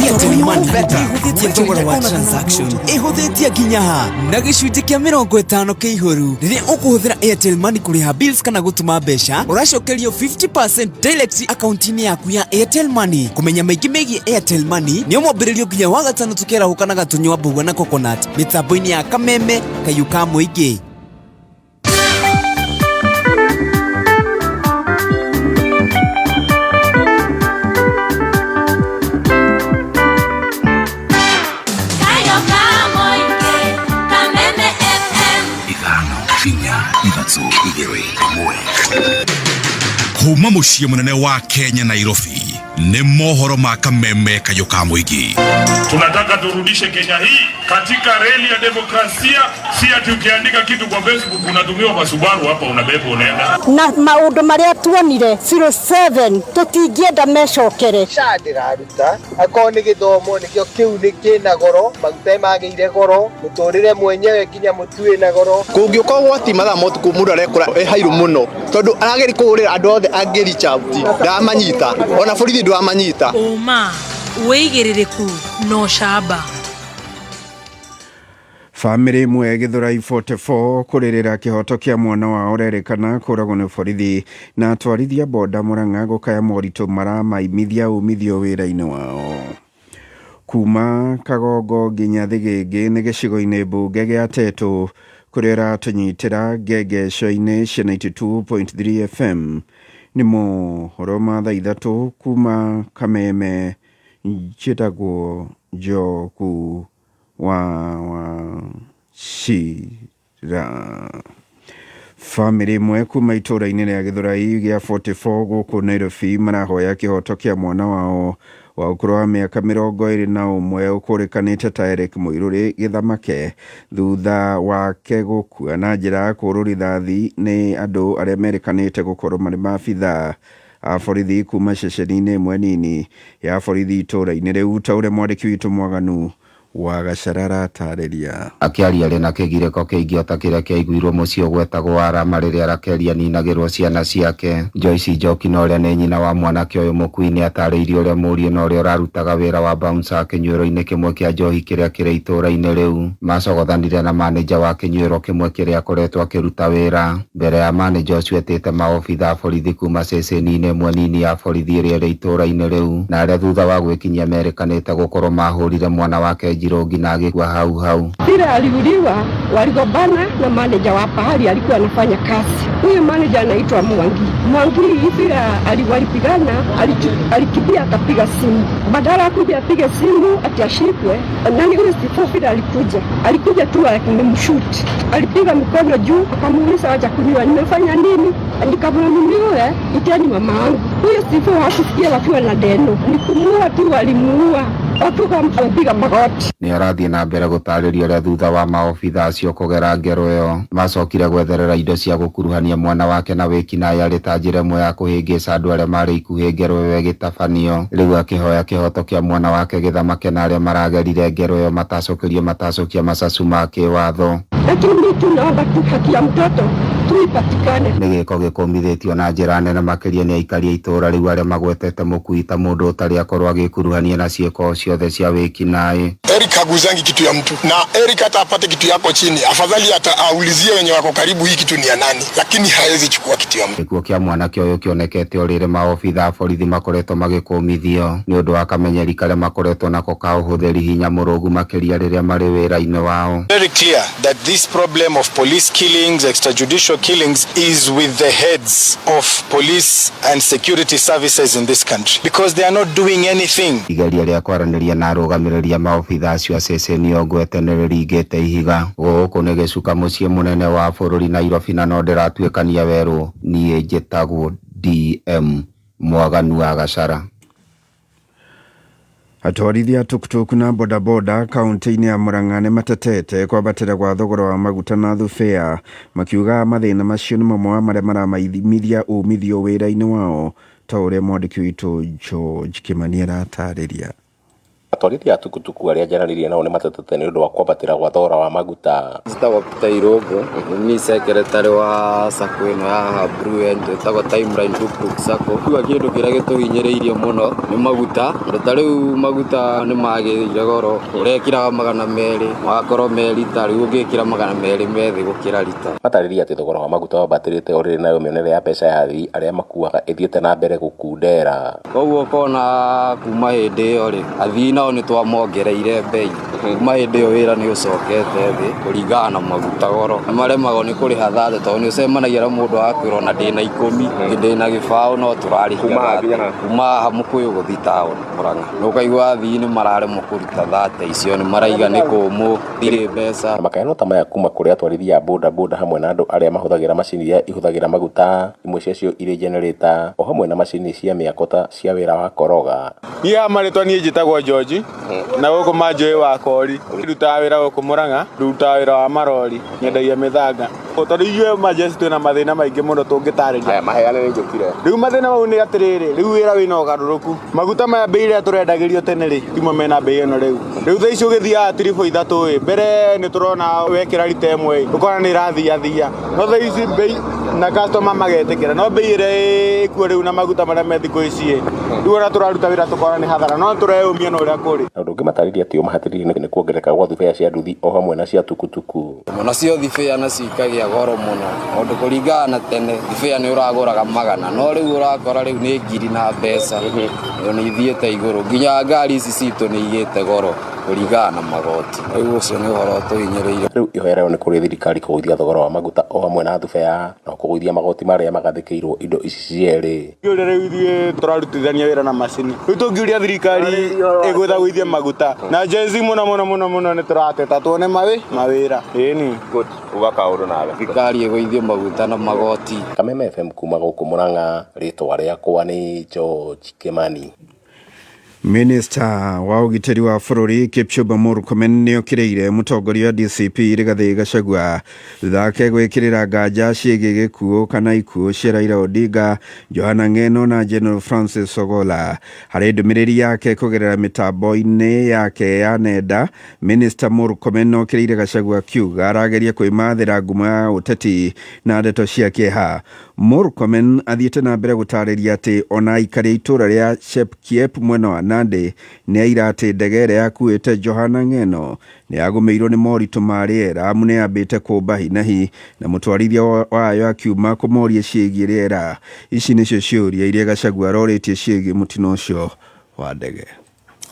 Airtel Money Better. ĩhũthĩtie thogora wa transaction, ĩhũthĩtie nginya ha na gĩcunjĩ kĩa 50 kĩa ihũru. Rĩrĩa ũkũhũthĩra Airtel Money kũrĩha bills kana gũtũma mbeca, ũracokerio 50% direct akaunti-inĩ yaku ya Airtel Money. Kũmenya maingĩ megiĩ Airtel Money nĩ mwambĩrĩrio nginya wa gatano tũkĩarahũka na gatũnyua mbũgua na coconut mĩtambo-inĩ ya Kameme Kayũ ka Mũingĩ. Kayo ka Mũingĩ, Kameme FM. 5 4 3 2 1. Kuma mũciĩ mũnene wa Kenya Nairobi nĩ mohoro ma Kameme Kayũ ka Mũingĩ. Tunataka turudishe Kenya hii katika reli ya demokrasia, si ati ukiandika kitu kwa Facebook unatumiwa kwa Subaru hapa unabeba unaenda. Na maundu maria tuonire 07 tutingĩenda mecokere. SHA ndĩraruta akorwo nĩ gĩthomo nĩkĩo kĩu nĩ kĩna goro, maguta magĩire goro, mũtũrĩre mwenyewe nginya mũtu wĩna goro. Kũngĩũka ũgwati mathaa ma ũtukũ mũndũ arekora e hairũ mũno tondũ arageria kũhũrĩra andũ othe angĩ reach out, ndamanyita ona borithi ndwamanyita. Ũma, wĩigĩrĩrĩku na ũcamba. Famĩlĩ ĩmwe Gĩthũrai 44 kũrĩrĩra kĩhoto kĩa mwana wao ũrerĩkana kũragwo nĩ borithi, na atwarithia boda Murang'a gũkaya moritũ maramaimithia umithio wĩra-inĩ wao. Kuma Kagongo nginya Thigĩngĩ nĩ gĩcigo-inĩ mbunge gĩa Tetũ kũrĩa ũratũnyitĩra ngengeco-inĩ cia 92.3 FM. Nĩ mohoro ma thaa 3 kuma Kameme. Njĩtagwo Njogu wa Wachira. Famĩlĩ ĩmwe kuma itũũra-inĩ rĩa Gĩthũrai gĩa 44 gũkũ Nairobi marahoya kĩhoto kĩa mwana wao wa ũkũrũ wa mĩaka 21 ũkũrĩkanĩte ta Eric Mũirũrĩ Gĩthamake thutha wake gũkua na njĩra ya kũhũrwo rithathi nĩ andũ arĩa merĩkanĩte gũkorwo marĩ maabithaa a borithi kuma ceceni-inĩ ĩmwe nini ya borithi itũũra-inĩ rĩu, ta ũrĩa mwandĩki witũ Mwaganu Wa Gachara aratarĩria. Akĩaria arĩ na kĩgirĩko kĩingĩ o ta kĩrĩa kĩaiguirwo mũciĩ ũgwetagwo wa Rama rĩrĩa Rakeli aninagĩrwo ciana ciake. Joyce Njoki na ũrĩa nĩ nyina wa mwanake ũyũ mũkui nĩ atarĩirie ũrĩa mũriũ na ũrĩa ũrarutaga wĩra wa bouncer kĩnyuĩro-inĩ kĩmwe kĩa njohi kĩrĩa kĩrĩ itũũra-inĩ rĩu macogothanire na manĩja wa kĩnyuĩro kĩmwe kĩrĩa akoretwo akĩruta wĩra. Mbere ya manĩja ũcio etĩte maobitha a borithi kuma ceceni-inĩ ĩmwe nini ya borithi ĩrĩa ĩrĩ itũũra-inĩ rĩu na arĩa thutha wa gwĩkinyia merĩkanĩte gũkorwo mahũrire mwana wake Njirũ nginya agĩkua hau hau. Vile aliuliwa, waligombana na manager wa pahali alikuwa anafanya kazi. Huyu manager anaitwa Mwangi. Mwangi vile walipigana, alikimbia akapiga simu. Badala ya kuja apige simu ati ashikwe, nani huyu Steve vile alikuja. Alikuja tu akimshoot. Alipiga mkono juu, akamuuliza acha kuniua, nimefanya nini? Nikamwambia iteni mama yangu. Huyu Steve hakusikia wakiwa na deno. Nikumuua tu walimuua. Wakiwa wamepiga magoti. Nĩ arathiĩ na mbere gũtarĩria ũrĩa thutha wa maobitha acio kũgera ngero ĩyo macokire gwetherera indo cia gũkuruhania mwana wake na wĩkinaĩ arĩ ta njĩra ĩmwe ya kũhĩngĩca andũ arĩa marĩ ikuhĩ ngero ĩyo ĩgĩtabanio. Rĩu akĩhoya kĩhoto kĩa mwana wake gĩthamake na arĩa maragerire ngero ĩyo matacũkĩrio matacũkia macacu ma kĩwatho. Lakini mimi tunaomba tu haki ya mtoto tu ipatikane. Nĩ gĩko gĩkũmithĩtio na njĩra nene makĩria nĩ aikari a itũũra rĩu arĩa magwetete mũkui ta mũndũ ũtarĩ akorwo agĩkuruhania na ciĩko ciothe cia wĩkinaĩ. Eric haguzangi kitu ya mtu, na Eric hata apate kitu yako chini, afadhali hata aulizie wenye wako karibu hii kitu ni ya nani, lakini haezi chukua kitu ya mtu. Gĩkuũ kĩa mwanake ũyũ kĩonekete o rĩrĩ maobitha a borithi makoretwo magĩkũmithio nĩ ũndũ wa kamenyeri karĩa makoretwo nako ka ũhũthĩri hinya mũrũgu makĩria rĩrĩa marĩ wĩra-inĩ wao. Very clear that this problem of police killings, extrajudicial killings is with the heads of police and security services in this country because they are not doing anything. Igeria rĩa kwaranĩria na arũgamĩrĩri a maobitha acio a ceceni ĩyo ngwete nĩ rĩringĩte ihiga. Gũkũ nĩ gĩcuka mũciĩ mũnene wa bũrũri Nairobi na no ndĩratuĩkania werũ. Niĩ njĩtagwo DM Mwaganu wa Gachara. Atwarithia tuktuk na bodaboda kaunti-inĩ ya Murang'a nĩ matetete kwambatĩra gwa thogora wa maguta na thubea, makiuga mathĩna macio nĩ mamwe wa marĩa maramaimithia umithio wĩra-inĩ wao, ta ũrĩa mwandĩki witũ George Kimani aratarĩria. Atwarithia a tukutuku arĩa njaranĩirie nao nĩ matetete nĩ ũndũ wa kwambatĩra gwa thogora wa maguta. Njĩtagwo Peter Irũngũ, nĩ niĩ secretary wa sacco ĩno ya Blue End, ĩtagwo Timeline Tuktuk Sacco. Kuga kĩndũ kĩrĩa gĩtũhinyĩrĩirie mũno nĩ maguta, tondũ ta rĩu maguta nĩ magĩire goro, ũrekĩraga 200 magakorwo me rita, rĩu ũngĩkĩra 200 me thĩ gũkĩra rita. Matarĩria atĩ thogora wa maguta wambatĩrĩte o rĩrĩ nayo mĩonere ya mbeca ya athii arĩa makuaga ĩthiĩte na mbere gũkundera. Koguo ũkona kuma hĩndĩ ĩyo rĩ, athii nao nĩ twamongereire mbei. Kuma hĩndĩ ĩyo wĩra nĩ ũcokete thĩ kũringana na maguta goro. Nĩ maremagwo nĩ kũrĩha thate tondũ nĩ ũcemanagia na mũndũ agakwĩra ona ndĩna 10, ndĩna gĩbaũ no tũrarĩhia thate. Kuma haha Mũkũyũ gũthiĩ taũni Mũrang'a. Nĩ ũkaigua athii nĩ mararemwo kũruta thate icio, nĩ maraiga nĩ kũmũ, ndirĩ mbeca. Na makayano ta maya kuma kũrĩ atwarithia a boda boda hamwe na andũ arĩa mahũthagĩra macini iria ihũthagĩra maguta, imwe ciacio irĩ generator, o hamwe na macini cia mĩako ta cia wĩra wa koroga. Niĩ haha marĩtwa niĩ njĩtagwo George, na gũkũ manjũĩ wa Kori. Ndutaga wĩra gũkũ Mũrang'a, ndutaga wĩra wa marori, nyendagia mĩthanga. Tondũ ithuĩ majeci twĩna mathĩna maingĩ mũno tũngĩtarĩria. Aya, maheane nĩ njũkire. Rĩu mathĩna mau nĩ atĩrĩrĩ, rĩu wĩra wĩna ũgarũrũku. Maguta maya mbei ĩrĩa tũrendagĩrio tene rĩ, timo mena mbei ĩno rĩu. Rĩu thaa ici ũgĩthiaga tiribũ ithatũ ĩ, mbere nĩ tũrona wekĩra rita ĩmwe ĩ, ũkona nĩ ĩrathiathia. No thaa ici mbei na customer magetĩkĩra, no mbei ĩrĩa ĩkuo rĩu na maguta marĩa me thikũ ici ĩ, rĩu ona tũraruta wĩra tũkona nĩ hathara, no tũreyũmia na ũrĩa kũrĩ. Na ũndũ ũngĩ matarĩria atĩ ũmahatĩrĩirie nĩ kuongerereka gwa thubea cia nduthi o hamwe na cia tukutuku. Nacio thibea nacio ikagĩa goro mũno, tondũ kũringana na tene thibea nĩ ũragũraga 100, no rĩu ũrakora rĩu nĩ 1000 na mbeca. Ĩyo nĩ ithiĩte igũrũ, nginya ngari ici citũ nĩ igĩte goro kũringana na magoti. Rĩu ũcio nĩ ũhoro ũtũhinyĩrĩirie. Rĩu ihoya rĩao nĩ kũrĩ thirikari kũgũithia thogora wa maguta o hamwe na thubea na kũgũithia magoti marĩa magathĩkĩirwo indo ici cierĩ. Ũrĩa rĩu ithuĩ tũrarutithania wĩra na macini, rĩu tũngiũria thirikari ĩgũithagũithie maguta na Gen Z mũno mũno mũno mũno nĩ tũrateta tuone mawĩra. Ĩni. Good. Uga kaũndũ nawe. Thirikari ĩgũithie maguta na magoti. Kameme FM kuma gũkũ Mũrang'a, rĩtwa rĩakwa nĩ George Kimani. Minista wa ũgitĩri wa bũrũri Kipchumba Murkomen nĩ okĩrĩire mũtongoria wa DCP Rigathĩ Gachagua thutha wake gwĩkĩrĩra nganja ciĩgiĩ gĩkuũ kana ikuũ cia Raila Odinga, Johana Ng'eno na General Francis Ogolla. Harĩ ndũmĩrĩri yake kũgerera mĩtambo-inĩ yake ya nenda, Minista Murkomen okĩrĩire Gachagua akiuga arageria kwĩmathĩra ngumo ya ũteti na ndeto cia kĩeha. Murkomen athiĩte na mbere gũtarĩria atĩ ona aikari a itũra rĩa Chepkiep mwena wa Nandi nĩ aira atĩ ndege ĩrĩa yakuĩte Johana Ng'eno nĩ yagũmĩirwo nĩ moritũ ma rĩera amu nĩ yambĩte kũmba hi na hi na mũtwarithia wayo akiuma kũmoria ciĩgiĩ rĩera. Ici nĩcio ciũria iria Gachagua arorĩtie ciĩgiĩ mũtino ũcio wa ndege.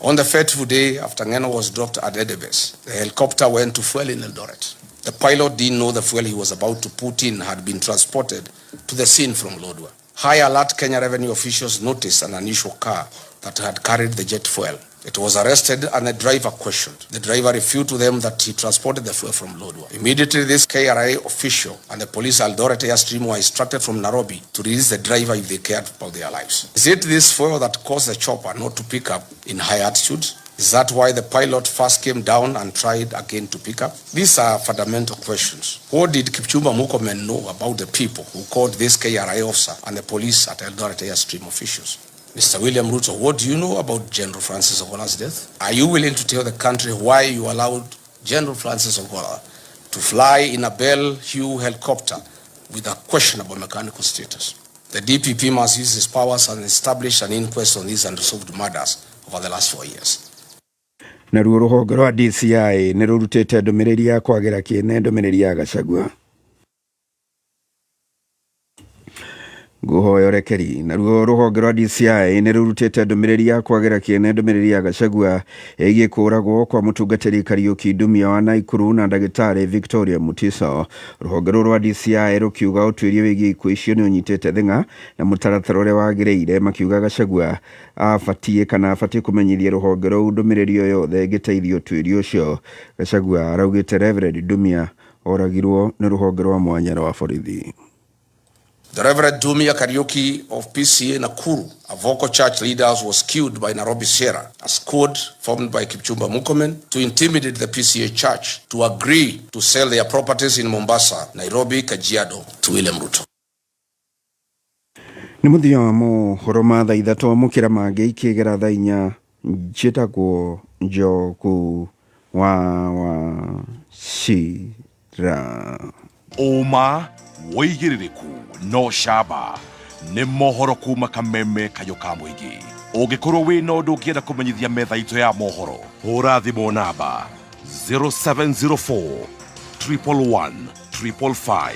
On the fateful day after Ngeno was dropped at Edebes, the helicopter went to fuel in Eldoret. The pilot didn't know the fuel he was about to put in had been transported to the scene from Lodwar. High alert Kenya revenue officials noticed an unusual car that had carried the jet fuel. It was arrested and the driver questioned. The driver refuted to them that he transported the fuel from Lodwar. Immediately, this KRA official and the police Eldoret Airstream were instructed from Nairobi to release the driver if they cared about their lives. Is it this fuel that caused the chopper not to pick up in high altitude? Is that why the pilot first came down and tried again to pick up? These are fundamental questions. What did Kipchumba Murkomen know about the people who called this KRA officer and the police at Eldoret Airstream officials? Mr. William Ruto, what do you know about General Francis Ogolla's death? Are you willing to tell the country why you allowed General Francis Ogolla to fly in a Bell Hugh helicopter with a questionable mechanical status? The DPP must use his powers and establish an inquest on these unresolved murders over the last 4 years. Naruo rũhonge rwa DCI nĩ rũrutĩte ndũmĩrĩri ya kwagĩra kĩene ndũmĩrĩri ya Gachagua. Ngũhoya ũrekeri. Naruo rũhonge rwa DCI nĩ rũrutĩte ndũmĩrĩri ya kwagĩra kĩene ndũmĩrĩri ya Gachagua ĩgiĩ kũũragwo kwa mũtungatĩri Kariũki Ndumia wa Naikuru na ndagĩtarĩ Victoria Mutiso. Rũhonge rũrũ rwa DCI rũkiuga ũtuĩria wĩgiĩ ikuũ icio nĩ ũnyitĩte thing'a na mũtaratara ũrĩa wagĩrĩire, makiuga Gachagua abatiĩ kana abatiĩ kũmenyithia rũhonge rũu ndũmĩrĩri o yothe ĩngĩteithia ũtuĩria ũcio. Gachagua araugĩte Reverend Ndumia oragirwo nĩ rũhonge rwa mwanya rwa borithi. The Reverend Dumia Kariuki of PCA Nakuru, a vocal church leader, was killed by Nairobi Sierra, a squad formed by Kipchumba Murkomen to intimidate the PCA church to agree to sell their properties in Mombasa, Nairobi, Kajiado to William Ruto. Nĩ mũthia wa mohoro ma thaa ithatũ amũkĩra mangĩ ikĩgera thaa inya. Njĩtagwo Njogu wa Wachira. Ũma wĩigĩrĩrĩku no camba nĩ mohoro kuma Kameme kayũ ka mũingĩ. Ũngĩkorwo wĩna ũndũ ũngĩenda kũmenyithia metha itũ ya mohoro, hũra thimũ namba 0704 111 555.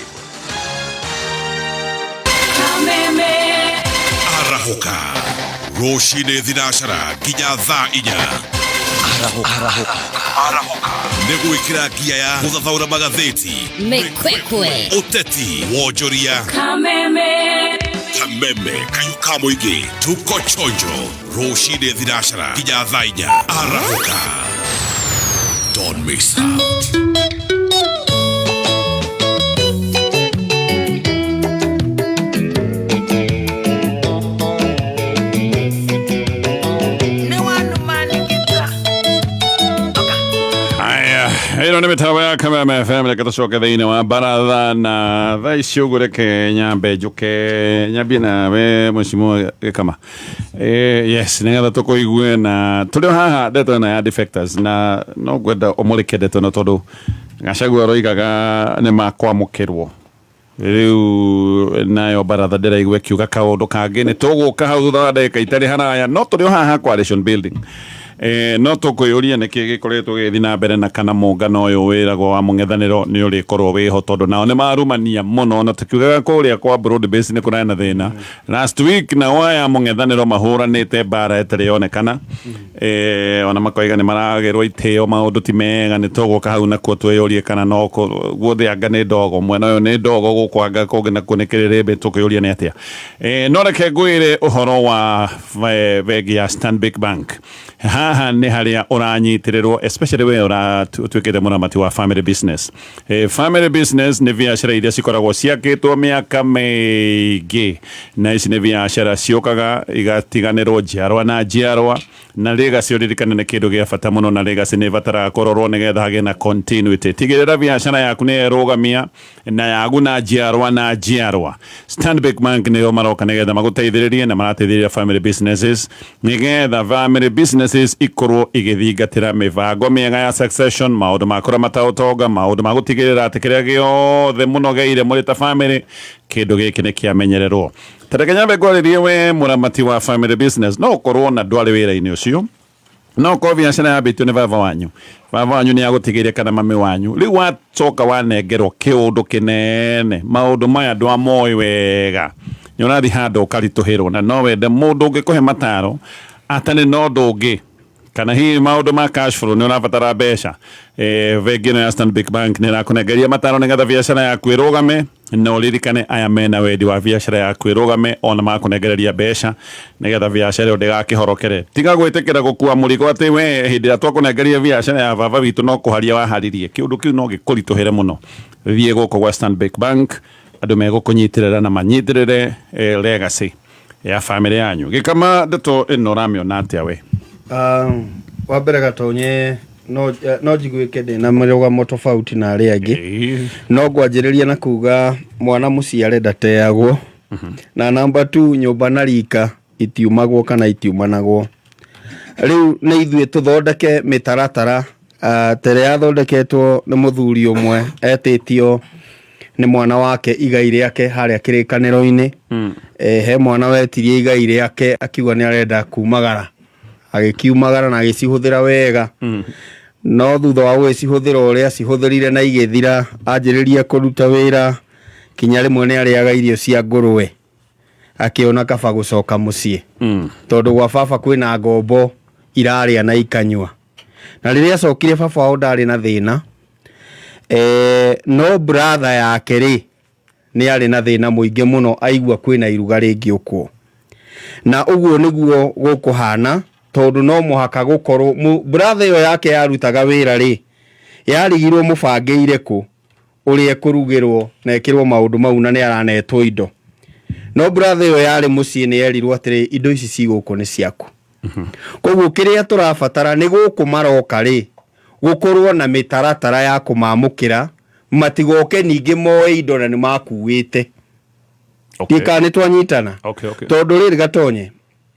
Arahũka rũcinĩ thinacara nginya thaa inya. Arahũka nĩ gwĩkĩra ngia ya gũthathaũra magathĩti, Mĩkwekwe, ũteti, wonjoria. Kameme, Kameme kayũ ka mũingĩ, tuko chonjo rũcinĩ thinacara nginya thaa inya. Arahũka, don't miss out. Aya, ĩno nĩ mĩtambo ya Kameme FM. Reke tũcoke thĩinĩ wa baratha na thaa ici ũguo, reke nyambe njũke nyambie nawe Mheshimiwa Gĩkama. Yes, nĩgetha tũkũigue na tũrĩ o haha ndeto ĩno ya defectors, na no ngwenda ũmũrĩke ndeto ĩno tondũ Gachagua aroigaga nĩ makwamũkĩrwo rĩu, nayo baratha ndĩraigua ĩkiuga kaũndũ kangĩ. Nĩ tũgũka hau thutha wa ndagĩka itarĩ haraya, no tũrĩ o haha Coalition Building. No tũkwĩyũria nĩkĩ gĩkoretwo gĩgĩthiĩ na mbere na kana mũngano ũyũ wĩragwo wa mũng'ethanĩro nĩ ũrĩkorwo wĩho, tondũ nao nĩ marumania mũno na tũkiugaga kũrĩa kwa broad base nĩ kũrarĩ na thĩna last week, nao aya mũng'ethanĩro mahũranĩte mbara ĩtarĩ yonekana. Ona makoiga nĩ maragĩrwo itĩo, maũndũ ti mega. Nĩ tũgũka hau nakuo twĩyũrie kana no guothe anga nĩ ndogo mwena ũyũ, nĩ ndogo gũkũ, anga kũngĩ nakuo nĩ kĩrĩrĩmbĩ, tũkĩũria nĩ atĩa. No reke ngwĩre ũhoro wa bengi ya Stanbic Bank. Haha nĩ harĩa ũranyitĩrĩrwo, especially we ũratuĩkĩte mũramati wa family business. Family business nĩ biacara iria cikoragwo ciakĩtwo mĩaka mĩingĩ, na ici nĩ biacara ciũkaga igatiganĩrwo njiarwa na njiarwa, na legacy ũririkane nĩ kĩndũ gĩa bata mũno, na legacy nĩ ĩbataraga kũrorwo nĩgetha hagĩe na continuity. Tigĩrĩra biacara yaku nĩ yerũgamia na yaguna njiarwa na njiarwa. Stanbic Bank nĩo maroka nĩgetha magũteithĩrĩrie, na marateithĩrĩria family businesses nĩgetha family businesses ikorwo igĩthingatĩra mĩbango mĩega ya succession, maũndũ ma kũramata ũtonga, maũndũ ma gũtigĩrĩra atĩ kĩrĩa gĩothe mũnogeire mũrĩ ta family, kĩndũ gĩkĩ nĩ kĩamenyererwo. Ta reke nyambe ngwarĩrie we mũramati wa family business. No ũkorwo na ndwarĩ wĩra-inĩ ũcio, no ũkorwo biacara yambĩtio nĩ baba wanyu, baba wanyu nĩ agũtigĩire kana mami wanyu, rĩu wacoka wanengerwo kĩũndũ kĩnene, maũndũ maya ndwamoĩ wega, nĩ ũrathiĩ handũ ũkaritũhĩrwo, na no wende mũndũ ũngĩkũhe mataro atarĩ na ũndũ ũngĩ, kana hihi maũndũ ma cash flow, nĩ ũrabatara mbeca. Bengi ĩno ya Stanbic Bank nĩ ĩrakũnengeria mataro nĩgetha biacara yaku ĩrũgame, na ũririkane aya mena wendi wa biacara yaku ĩrũgame, ona makũnengereria mbeca nĩgetha biacara ĩyo ndĩgakĩhorokere. Tiga gwĩtĩkĩra gũkua mũrigo atĩ we hĩndĩ ĩrĩa twakũnengeria biacara ya baba witũ no kũharia waharirie. Kĩũndũ kĩu no gĩkũritũhĩre mũno. Thiĩ gũkũ gwa Stanbic Bank, andũ megũkũnyitĩrĩra na manyitĩrĩre legacy ya family yanyu. Gĩkama, ndeto ĩno ũramĩona atĩa we? Wa mbere gatonye, no njiguĩke ndĩna mĩrũgamo tofauti na arĩa angĩ, no ngwanjĩrĩria na kuga mwana mũciare ndateagwo, na namba 2, nyũmba na rika itiumagwo kana itiumanagwo. Rĩu nĩ ithuĩ tũthondeke mĩtaratara ta ĩrĩa yathondeketwo nĩ mũthuri ũmwe etĩtio nĩ mwana wake igai rĩake harĩa kĩrĩkanĩro-inĩ. He mwana wetirie igai rĩake akiuga nĩ arenda kumagara, agĩkiumagara na agĩcihũthĩra wega, no thutha wa gũgĩcihũthĩra ũrĩa acihũthĩrire na igĩthira, anjĩrĩria kũruta wĩra kinya rĩmwe nĩ arĩaga irio cia ngũrwe, akĩona kaba gũcoka mũciĩ, tondũ gwa baba kwĩna ngombo irarĩa na ikanyua. Na rĩrĩa acokire, baba wao ndarĩ na thĩna, no brother yake rĩ, nĩ arĩ na thĩna mũingĩ mũno aigua kwĩna iruga rĩngĩũkwo. Na ũguo nĩguo gũkũhana, tondũ no mũhaka gũkorwo brother ĩyo yake yarutaga wĩra rĩ, yarigirwo mũbangĩire kũ ũrĩa ĩkũrugĩrwo na ĩkĩrwo maũndũ mau, na nĩ aranetwo indo. No brother ĩyo yarĩ mũciĩ nĩ yerirwo atĩrĩ, indo ici ci gũkũ nĩ ciaku. Koguo kĩrĩa tũrabatara nĩ gũkũ maroka rĩ, gũkorwo na mĩtaratara ya kũmamũkĩra, matigoke ningĩ moe indo na nĩ makuĩte. Kana nĩ twanyitana? Okay. Tondũ rĩrĩ gatonye,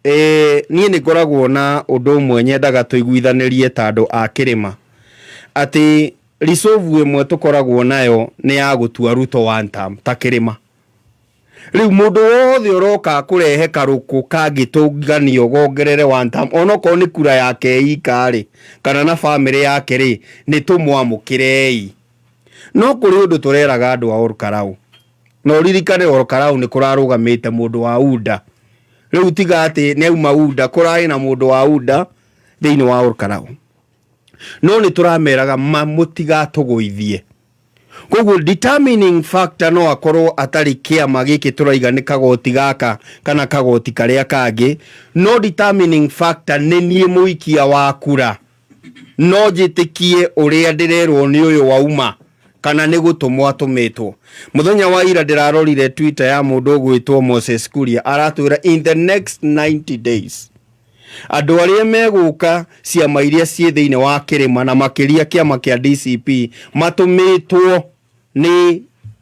niĩ nĩ ngoragwo na ũndũ ũmwe nyendaga tũiguithanĩrie ta andũ a kĩrĩma, atĩ resolve ĩmwe tũkoragwo nayo nĩ ya gũtua Ruto one term ta kĩrĩma. Rĩu mũndũ wothe ũroka kũrehe karũkũ kangĩtũnganio gongerere one term, onokorwo nĩ kura yake ika rĩ, kana na family yake rĩ, nĩ tũmwamũkĩrei. No kũrĩ ũndũ tũreraga andũ a Olkalau, na ũririkane Olkalau nĩ kũrarũgamĩte mũndũ wa UDA. Rĩu tiga atĩ nĩ auma UDA, kũrarĩ na mũndũ wa UDA thĩinĩ wa Olkalau, no nĩ tũrameraga mũtigatũgũithie. Koguo determining factor no akorwo atarĩ kĩama gĩkĩ tũraiga nĩ kagoti gaka kana kagoti karĩa kangĩ, no determining factor nĩ niĩ mũikia wa kura, no njĩtĩkie ũrĩa ndĩrerwo nĩ ũyũ wauma kana nĩ gũtũmwo atũmĩtwo. Mũthenya wa ira ndĩrarorire Twitter ya mũndũ ũgwĩtwo Moses Kuria, aratwĩra in the next 90 days andũ arĩa megũka ciama iria ciĩ thĩinĩ wa kĩrĩma, na makĩria kĩama kĩa DCP, matũmĩtwo nĩ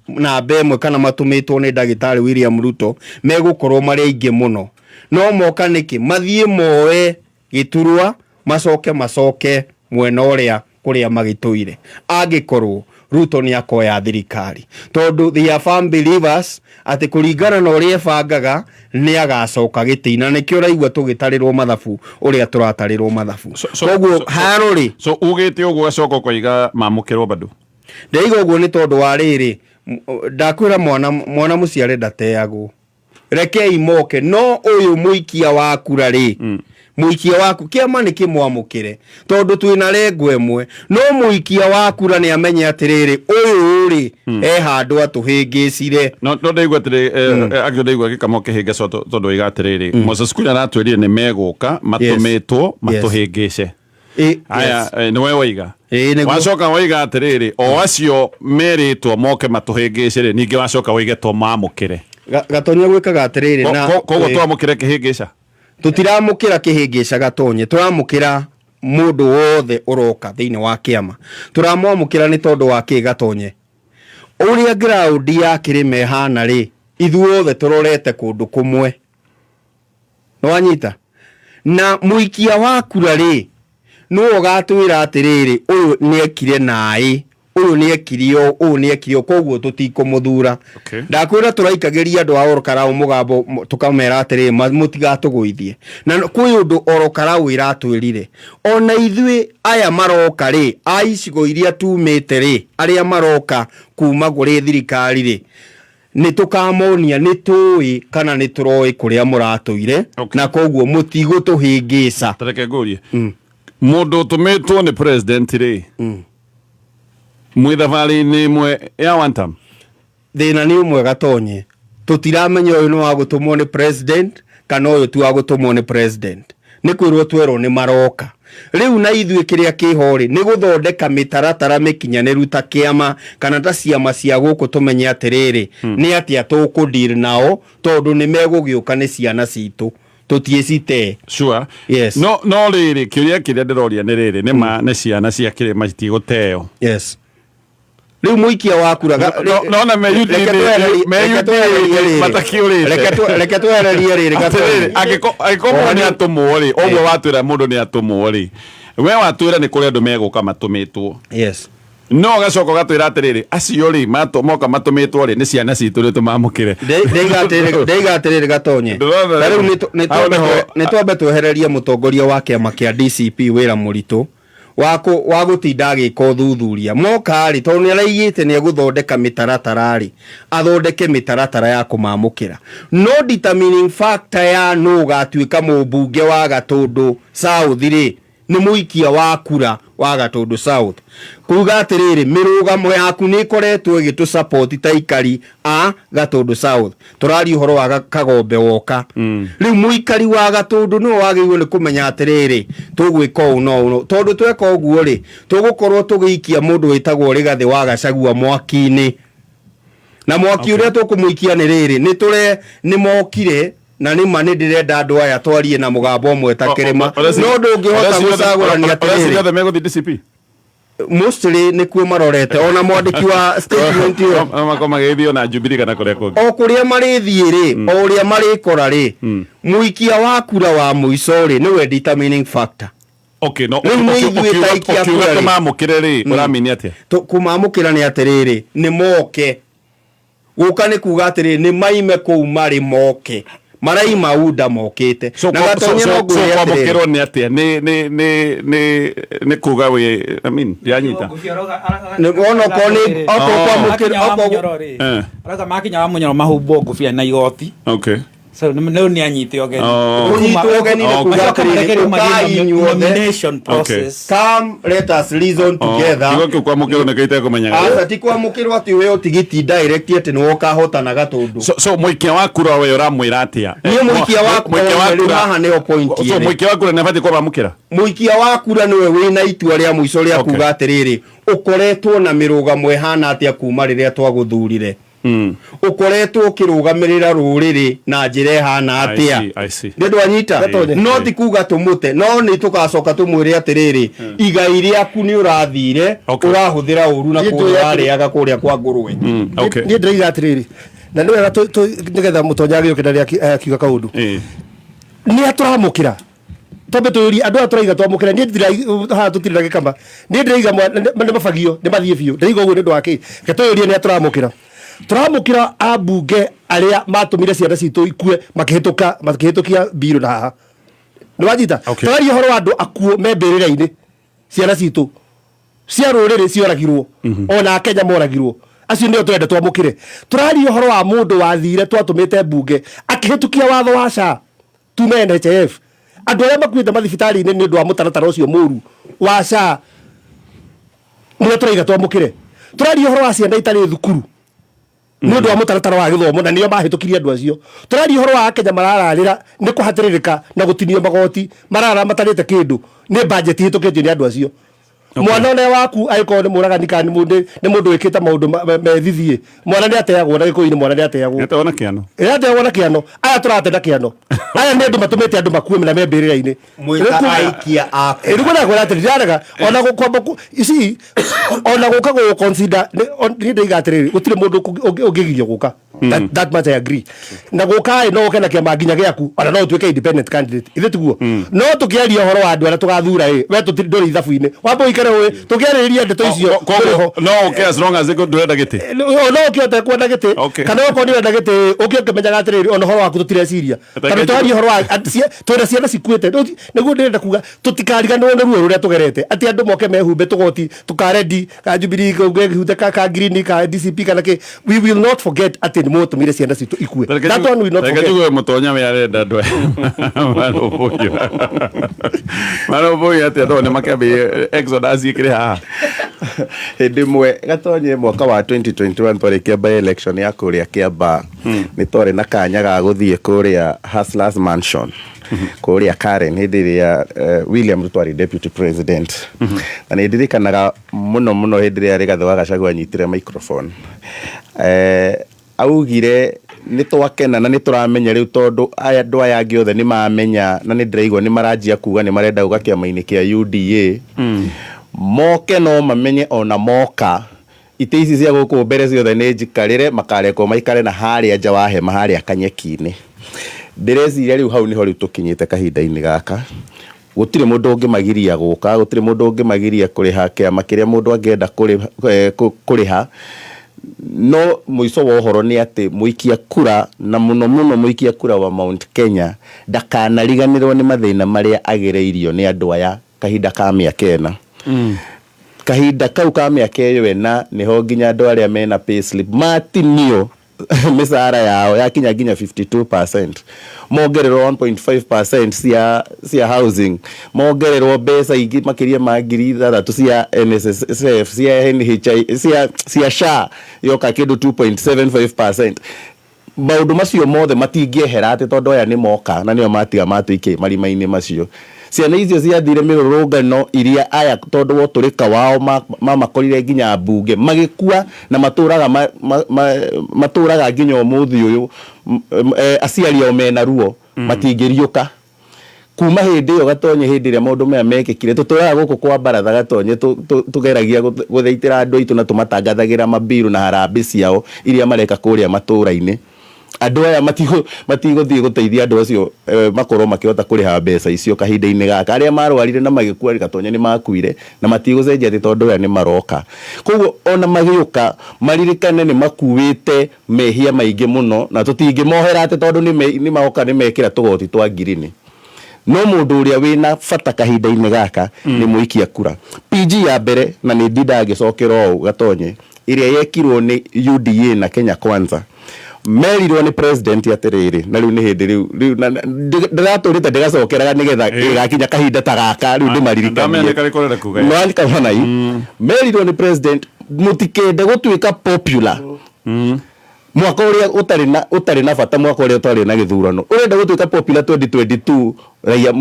namba ĩmwe kana matũmĩtwo nĩ ndagĩtarĩ William Ruto, megũkorwo marĩ aingĩ mũno. No moka nĩkĩ? Mathiĩ moe gĩturwa, macoke mwena ũrĩa kũrĩa magĩtũire, angĩkorwo Ruto nĩ akoya thirikari, tondũ they are firm believers atĩ kũringana na ũrĩa ĩbangaga nĩ agacoka gĩtĩ-inĩ, na nĩkĩo ũraigua tũgĩtarĩrwo mathabu ũrĩa tũratarĩrwo mathabu. Koguo haro rĩ, So ugĩte ũguo acoka ũkoiga mamũkĩrwo bado? Ndaiga ũguo nĩ tondũ wa rĩrĩ, ndakwĩra mwana mũciare ndateagwo. Rekei moke, no ũyũ mũikia wa kura rĩ, Mũikia waku kĩama nĩ kĩmwamũkĩre tondũ twĩna rengo ĩmwe, no mũikia wa kura nĩ amenye atĩrĩrĩ, ũyũ rĩ e handũ atũhĩngĩcire. No ndaigua atĩrĩ, angĩ ndaigua gĩkama kĩhĩngĩcwo tondũ oiga atĩrĩrĩ, Moses Kuria aratwĩrire nĩ megũka matũmĩtwo matũhĩngĩce. Aya, nĩwe waiga. Nĩguo. Wacoka waiga atĩrĩrĩ, o acio merĩtwo moke matũhĩngĩce rĩ, ningĩ wacoka waige tũmamũkĩre. Gatonya gwĩkaga atĩrĩrĩ na Koguo twamũkĩre kĩhĩngĩca? Tũtiramũkĩra kĩhĩngĩca, Gatonye. Tũramũkĩra mũndũ wothe ũroka thĩinĩ wa kĩama. Tũramwamũkĩra nĩ tondũ wa kĩ, Gatonye? Ũrĩa ground ya kĩrĩma ĩhana rĩ, ithuothe tũrorete kũndũ kũmwe, nĩwanyita? Na mũikia wa kura rĩ, nĩwe ũgatwĩra atĩrĩrĩ, ũyũ nĩekire naĩ, ũyũ nĩekire ũũ, ũyũ nĩekire ũũ, koguo tũtikũmũthura. Ndakwĩra tũraikagĩria andũ a Orokarau mũgambo, tũkamera atĩrĩrĩ, mũtigatũgũithie. Na kwĩ ũndũ Orokarau ĩratwĩrire, ona ithuĩ aya maroka rĩ, a icigo iria tumĩte rĩ, arĩa maroka kuma kũrĩ thirikari rĩ, nĩ tũkamonia nĩ tũĩ kana nĩ tũroĩ kũrĩa mũratũire, na koguo mũtigũtũhĩngĩca. Tareke ngũrie, mũndũ ũtũmĩtwo nĩ president rĩ, mwĩ thabarĩ-inĩ ĩmwe ya one term? Thĩna nĩ ũmwe, Gatonye, tũtiramenya ũyũ nĩ wa gũtũmwo nĩ president kana ũyũ ti wa gũtũmwo nĩ president. Nĩ kwĩrwo twerwo nĩ maroka rĩu, na ithuĩ kĩrĩa kĩho rĩ, nĩ gũthondeka mĩtaratara mĩkinyanĩru ta kĩama kana ta ciama cia gũkũ, tũmenye atĩrĩrĩ, nĩ atĩa tũkũdeal nao, tondũ nĩ megũgĩũka, nĩ ciana citũ, tũtiĩcitee. Sure. Yes. No rĩrĩ, kĩũria kĩrĩa ndĩroria nĩ rĩrĩ, nĩ ma nĩ ciana cia kĩrĩma citigũteo? Yes. Rĩu mũikia wa kura Nona me UDA matakiũrĩte. Reke twehererie rĩrĩ, Atĩrĩrĩ, Gatonye. angĩkorwo mũndũ nĩ atũmwo rĩ, ũguo watwĩra mũndũ nĩ atũmwo rĩ, we watwĩra nĩ kũrĩ andũ megũka matũmĩtwo. Yes. No ũgacoka ũgatwĩra atĩrĩrĩ, acio rĩ, moka matũmĩtwo rĩ, nĩ ciana citũ, nĩ tũmamũkĩre. Ndeiga atĩrĩrĩ, Gatonye, Ndĩrona ta rĩu hau nĩho- nĩ twambe twehererie mũtongoria wa kĩama kĩa DCP wĩra mũritũ wa gũtinda agĩka ũthuthuria. Moka rĩ, tondũ nĩ araigĩte nĩ egũthondeka mĩtaratara rĩ, athondeke mĩtaratara ya kũmamũkĩra. No determining factor ya nũ ũgatuĩka mũmbunge wa Gatũndũ South rĩ, nĩ mũikia wa kura wa Gatũndũ South kuga atĩrĩrĩ, mĩrũgamo yaku nĩ ĩkoretwo ĩgĩtũ support ta ikari a Gatũndũ South. Tũraria ũhoro wa Kagombe woka rĩu, mũikari wa Gatũndũ nĩwe wagĩrĩirwo nĩ kũmenya atĩrĩrĩ, tũgwĩka ũũ no ũũ, tondũ tweka ũguo rĩ, tũgũkorwo tũgĩikia mũndũ wĩtagwo Rĩgathĩ wa Gachagua mwaki-inĩ. Na mwaki ũrĩa tũkũmũikia nĩ rĩrĩ, nĩ tũre nĩ mokire na nĩ ma nĩ ndĩrenda andũ aya twarie na mũgambo ũmwe ta kĩrĩma, no ndũngĩhota gũcagũrania atĩrĩrĩ. Atĩrĩrĩ, megũthiĩ DCP? Mostly nĩkuo marorete, ona mwandĩki wa statement ĩyo. Makorwo magĩthiĩ ona Jubilee kana kũrĩa kũngĩ. O kũrĩa marĩthiĩ rĩ, o ũrĩa marĩkora rĩ, mũikia wa kura wa mũico rĩ, nĩwe determining factor. Okay, no Rĩu nĩ ithuĩ ta aikia ũkiuga kura rĩ. tũmamũkĩre rĩ, ũramini atĩa? Kũmamũkĩra nĩ atĩrĩrĩ, nĩ moke gũka, nĩ kuga atĩrĩrĩ, nĩ maime kũu marĩ, moke maraima unda mokĩte. So Na Gatonye, no so ngwĩre atĩrĩrĩ, kwamũkĩrwo nĩ atĩa? Nĩ kuga wĩ, I mean, ndianyita. Wona okorwo nĩ okorwo kwamũkĩra okorwo Arauga makinya wa Munyoro mahumbwo ngũbia na igoti. So rĩu nĩ anyite ũgeni. Oh. Kũnyitwo ũgeni nĩ kuga Macoka atĩrĩrĩ, marekererio ũkai mathiĩ inyuothe. nomination process. Come, let us reason together. Kiugo kĩu kwamũkĩrwo nĩkĩo itekũmenyaga. Aca, ti kwamũkĩrwo atĩ ũheo tigiti direct atĩ nĩwe ũkahotana Gatũndũ. So mũikia wa kura we ũramwĩra atĩa? Niĩ mũikia wa kura, Mũikia wa rĩu kura- haha nĩho point So ĩrĩ. mũikia wa kura nĩ abatiĩ kwamũkĩra? Mũikia wa kura nĩwe wĩna itua rĩa mũico rĩa kuga atĩrĩrĩ, ũkoretwo na mĩrũgamo ĩhana atĩa kuma rĩrĩa twagũthurire, ũkoretwo ũkĩrũgamĩrĩra rũrĩrĩ na njĩra ĩhana I atĩa? see, I see. Nĩ ndwanyita? Gatonye. No ti kuga tũmũte, no nĩ tũgacoka tũmwĩre atĩrĩrĩ, igai rĩaku nĩ ũrathire ũrahũthĩra ũru na Niĩ kũrĩa ndũĩ atĩrĩ- ũrarĩaga kũrĩa kwa ngũrwe. Niĩ ndĩroiga atĩrĩrĩ, na nĩ wega nĩgetha mũtonya agĩũke na rĩa akiuga kaũndũ nĩ atũramũkĩra, twambe tũyũrie andũ aya tũraiga twamũkĩra. Niĩ haha tũtirĩ na gĩkama, niĩ ndĩraiga nĩ mabagio nĩ mathiĩ biũ. Ndĩraiga ũguo nĩ ũndũ wa kĩ? Reke tũyũrie nĩ atũramũkĩra. Tũramũkĩra ambunge arĩa matũmire ciana citũ ikue makĩhĩtũka makĩhĩtũkia mbirũ na haha nĩ wanyita. Tũraria ũhoro wa andũ akuũ me mbĩrĩra-inĩ, ciana citũ cia rũrĩrĩ cioragirwo, ona Akenya moragirwo, acio nĩo tũrenda twamũkĩre? Tũraria ũhoro wa mũndũ wathire twatũmĩte mbunge akĩhĩtũkia watho wa SHA tume NHIF, Andũ arĩa makuĩte mathibitarĩ-inĩ nĩ ũndũ wa mũtaratara ũcio mũru wa SHA nĩo tũraiga twamũkĩre. Tũraria ũhoro wa ciana itarĩ thukuru nĩ ũndũ wa mũtaratara wa gĩthomo na nĩo mahĩtũkirie andũ acio. Tũraria ũhoro wa Akenya marararĩra nĩ kũhatĩrĩrĩka na gũtinio magoti, mararara matarĩte kĩndũ nĩ bajeti ĩhĩtũkĩtio nĩ andũ acio. Mwana ũrĩa waku angĩkorwo nĩ mũragani kana nĩ mũndũ wĩkĩte maũndũ methithiĩ, mwana nĩ ateagwo na Gĩkũyũ-inĩ mwana nĩ ateagwo. Nĩ ateagwo na kĩano. Nĩ ateagwo na kĩano. Aya tũrate na kĩano. Aya nĩ andũ matũmĩte andũ makue na me mbĩrĩra-inĩ. Mwĩta aikia a kura. Rĩu nakwĩra atĩrĩ, ndirarega ona gũkwamba ici ona gũka gũ consider niĩ ndaiga atĩrĩrĩ, gũtirĩ mũndũ ũngĩgirio gũka. That much I agree. Na gũka ĩ no ũke na kĩama nginya gĩaku, ona no ũtuĩke independent candidate. Ithe tiguo? No tũkĩaria ũhoro wa andũ arĩa tũgathura ĩ, we tũtirĩ ndũrĩ ithabu-inĩ. Wambe ũikare ũĩ, tũkĩarĩrĩria ndeto icio, ndũrĩ ho. No ũke as long as ndũrenda gĩtĩ. No ũke ũtekwenda gĩtĩ. Kana okorwo nĩ ũrenda gĩtĩ, ũke ũkĩmenyaga atĩrĩrĩ, ona ũhoro waku tũtireciria. Tondũ twaria ũhoro wa twĩna ciana cikuĩte. Nĩguo ndĩrenda kuga tũtikariganĩrwo nĩ ruo rũrĩa tũgerete, atĩ andũ moke mehumbe tũgoti tũka red ka Jubilee, kehumbe ka green ka DCP kana kĩ. We will not forget atĩ nĩ mũtũmire ciana citũ ikue. That one we will not Reke forget. njigue mũtonya we arenda andũ aya marũmbũiyo. Marũmbũiyo atĩa tondũ nĩ makĩambĩrĩria Exodus ĩkĩrĩ haha. Hĩndĩ ĩmwe gatonye mwaka wa 2021 twarĩkia by election ya kũrĩa Kĩambaa, nĩ twarĩ na kanya ga gũthiĩ kũrĩa Hustlers Mansion kũrĩa Karen hĩndĩ ĩrĩa William Ruto arĩ deputy president. Na nĩ ndirikanaga mũno mũno hĩndĩ ĩrĩa Rigathĩ wa Gachagua anyitire microphone, augire nĩ twakena na nĩ tũramenya rĩu tondũ aya andũ aya angĩ othe nĩ mamenya na nĩ ndĩraigua nĩ maranjia kuga nĩ marenda gũka kĩama-inĩ kĩa UDA. Moke no mamenye ona moka itĩ ici cia gũkũ mbere ciothe nĩ njikarĩre, makarekwo maikare na harĩa nja wa hema harĩa kanyeki-inĩ. Ndĩreciria rĩu hau nĩho rĩu tũkinyĩte kahinda-inĩ gaka. Gũtirĩ mũndũ ũngĩmagiria gũka, gũtirĩ mũndũ ũngĩmagiria kũrĩha kĩama kĩrĩa mũndũ angĩenda kũrĩha. No mũico wa ũhoro nĩ atĩ mũikia kura, na mũno mũno mũikia kura wa Mount Kenya, ndakanariganĩrwo nĩ mathĩna marĩa agereirio nĩ andũ aya kahinda ka mĩaka ĩna. Kahinda kau ka mĩaka ĩyo ĩna nĩho nginya andũ arĩa mena payslip matinio mĩcara yao yakinya nginya 52%, mongererwo 1.5% cia housing, mongererwo mbeca ingĩ makĩria ma ngiri ithathatũ cia NSSF, cia NHI, cia SHA yoka kĩndũ 2.75%. Maũndũ macio mothe matingĩehera atĩ tondũ aya nĩ moka na nĩo matiga matũikie marima-inĩ macio. Ciana icio ciathire mĩrũrũngano iria aya tondũ wa ũtũrĩka wao mamakorire nginya mbunge magĩkua na matũraga nginya ũmũthĩ ũyũ, aciari ao mena ruo, matingĩriũka. Kuma hĩndĩ ĩyo gatonye hĩndĩ ĩrĩa maũndũ maya mekĩkire, tũtũraga gũkũ kwa baratha gatonye, tũgeragia gũthaitĩra andũ aitũ na tũmatangathagĩra mabiru na harambĩ ciao iria mareka kũrĩa matũra-inĩ. Andũ aya matigũthiĩ gũteithia andũ acio makorwo makĩhota kũrĩha mbeca icio kahinda-inĩ gaka. Arĩa marwarire na magĩkua gatonye nĩ makuire na matigũcenjia atĩ tondũ aya nĩ maroka. Koguo ona magĩũka maririkane nĩ makuĩte mehia maingĩ mũno na tũtingĩmohera atĩ tondũ nĩ maoka nĩ mekĩra tũgoti twa ngirini. No mũndũ ũrĩa wĩna bata kahinda-inĩ gaka nĩ mũikia kura. PG ya mbere na nĩ ndindaga ngĩcokera ũũ gatonye ĩrĩa yekirwo nĩ UDA na Kenya Kwanza. Merirwo nĩ president atĩrĩrĩ, na rĩu nĩ hĩndĩ rĩu, rĩu na, na, ndĩratũrĩte ndĩgacokeraga nĩgetha ĩgakinya kahinda ta gaka rĩu ndĩmaririkanie. Ndamenya nĩ karĩkũ ũrenda kuga. No, nĩ kamwana i. Merirwo nĩ president mũtikende gũtuĩka popular. Mwaka ũrĩa ũtarĩ na bata, mwaka ũrĩa ũtarĩ na gĩthurano. Ũrenda gũtuĩka popular 2022, raia wa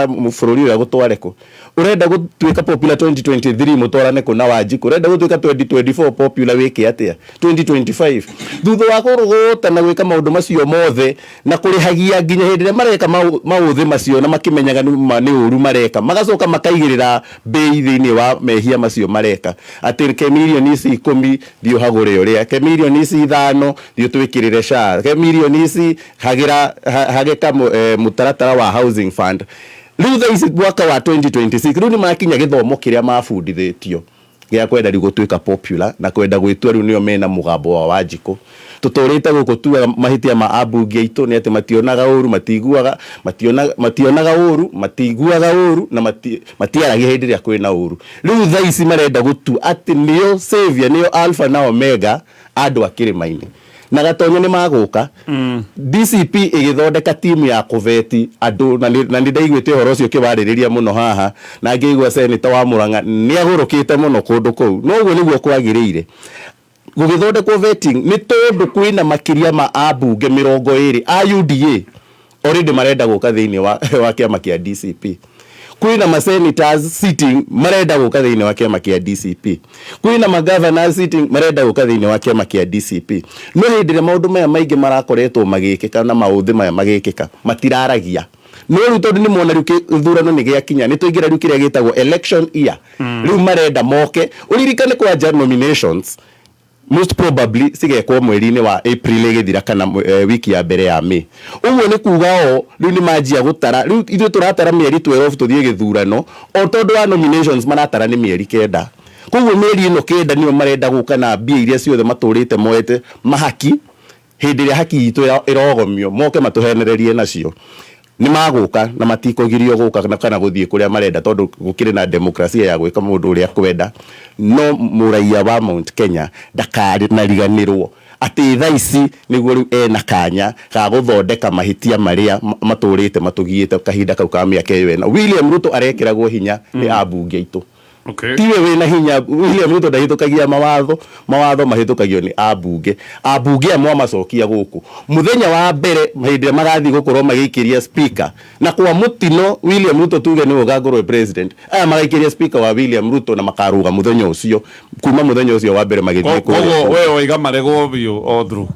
bũrũri ũrĩa gũtware kũ? Ũrenda gũtuĩka popular 2023 mũtwarane kũ na Wanjikũ? Ũrenda gũtuĩka 2024 popular wĩke atĩa? 2025. Thutha wa kũrũgũta na gwĩka maũndũ macio mothe na kũrĩhagia nginya hĩndĩ ĩrĩa mareka maũthĩ macio na makĩmenyaga nĩ ma nĩ ũru mareka, magacoka makaigĩrĩra mbei thĩinĩ wa mehia macio mareka. Atĩ ke mirioni ici 10 thiĩ ũhagũre ũrĩa, ke mirioni ici 5 thiĩ ũtwĩkĩrĩre SHA, ke mirioni ici hagĩka mũtaratara wa housing fund. Rĩu thaa ici mwaka wa 2026 rĩu nĩ makinya gĩthomo kĩrĩa mabundithĩtio gĩa kwenda rĩu gũtuĩka popular na kwenda gwĩtua rĩu nĩo mena mũgambo wa Wanjikũ. Tũtũrĩte gũkũ tugaga mahĩtia ma ambunge aitũ nĩ atĩ mationaga ũru, matiguaga, mationaga ũru, matiguaga ũru na matiaragia hĩndĩ ĩrĩa kwĩna ũru. Rĩu thaa ici marenda gũtua atĩ nĩo savior, nĩo alpha na omega andũ a kĩrĩma-inĩ. Na Gatonye nĩ magũka. DCP ĩgĩthondeka timu ya kũveti andũ, na nĩ ndaiguĩte ũhoro ũcio ũkĩwarĩrĩria mũno haha, na ngĩigua senator wa Murang'a nĩ agũrũkĩte mũno kũndũ kũu. No ũguo nĩguo kwagĩrĩire gũgĩthondekwo vetting, nĩ tondũ kwĩna makĩria ma ambunge 20 a UDA already marenda gũka thĩinĩ wa kĩama kĩa DCP. Kwĩna ma senators sitting marenda gũka thĩinĩ wa kĩama kĩa DCP. Kwĩna ma governors sitting marenda gũka thĩinĩ wa kĩama kĩa DCP. No hĩndĩ ĩrĩa maũndũ maya maingĩ marakoretwo magĩkĩka na maũthĩ maya magĩkĩka, matiraragia. No rĩu tondũ nĩ mona rĩu gĩthurano nĩ gĩakinya, nĩ twaingĩra rĩu kĩrĩa gĩtagwo election year, rĩu marenda moke. Ũririkane kwanja nominations most probably cigekwo mweri-inĩ wa April ĩgĩthira kana wiki ya mbere ya May. Ũguo nĩ kuga o rĩu nĩ manjia gũtara. Rĩu ithuĩ tũratara mĩeri 12 tũthiĩ gĩthurano, o tondũ wa nominations maratara nĩ mĩeri 9. Koguo mĩeri ĩno 9 nĩyo marenda gũka na mbia iria ciothe matũrĩte moete mahaki, hĩndĩ ĩrĩa haki itũ ĩrogomio, moke matũhenererie nacio. Nĩ magũka na matikũgirio gũka na kana gũthiĩ kũrĩa marenda, tondũ gũkĩrĩ na demokrasia ya gwĩka mũndũ ũrĩa akwenda. No mũraiya wa Mount Kenya ndakanariganĩrwo atĩ thaa ici nĩguo rĩu ena kanya ga gũthondeka mahĩtia marĩa matũrĩte matũgiĩte kahinda kau ka mĩaka ĩyo ĩna. William Ruto arekĩragwo hinya nĩ ambunge aitũ. Tiwe wĩna hinya. William Ruto ndahĩtũkagia mawatho, mawatho mahĩtũkagio nĩ ambunge. Ambunge amwe amacokia gũkũ mũthenya wa mbere hĩndĩ ĩrĩa magathiĩ gũkorwo magĩikĩria speaker, na kwa mũtino William Ruto tuge nĩwe ũgakorwo president, aya magaikĩria speaker wa William Ruto na makarũga mũthenya ũcio, kuma mũthenya ũcio wa mbere magĩthiĩ kũrĩa. Koguo we waiga maregwo biũ all through.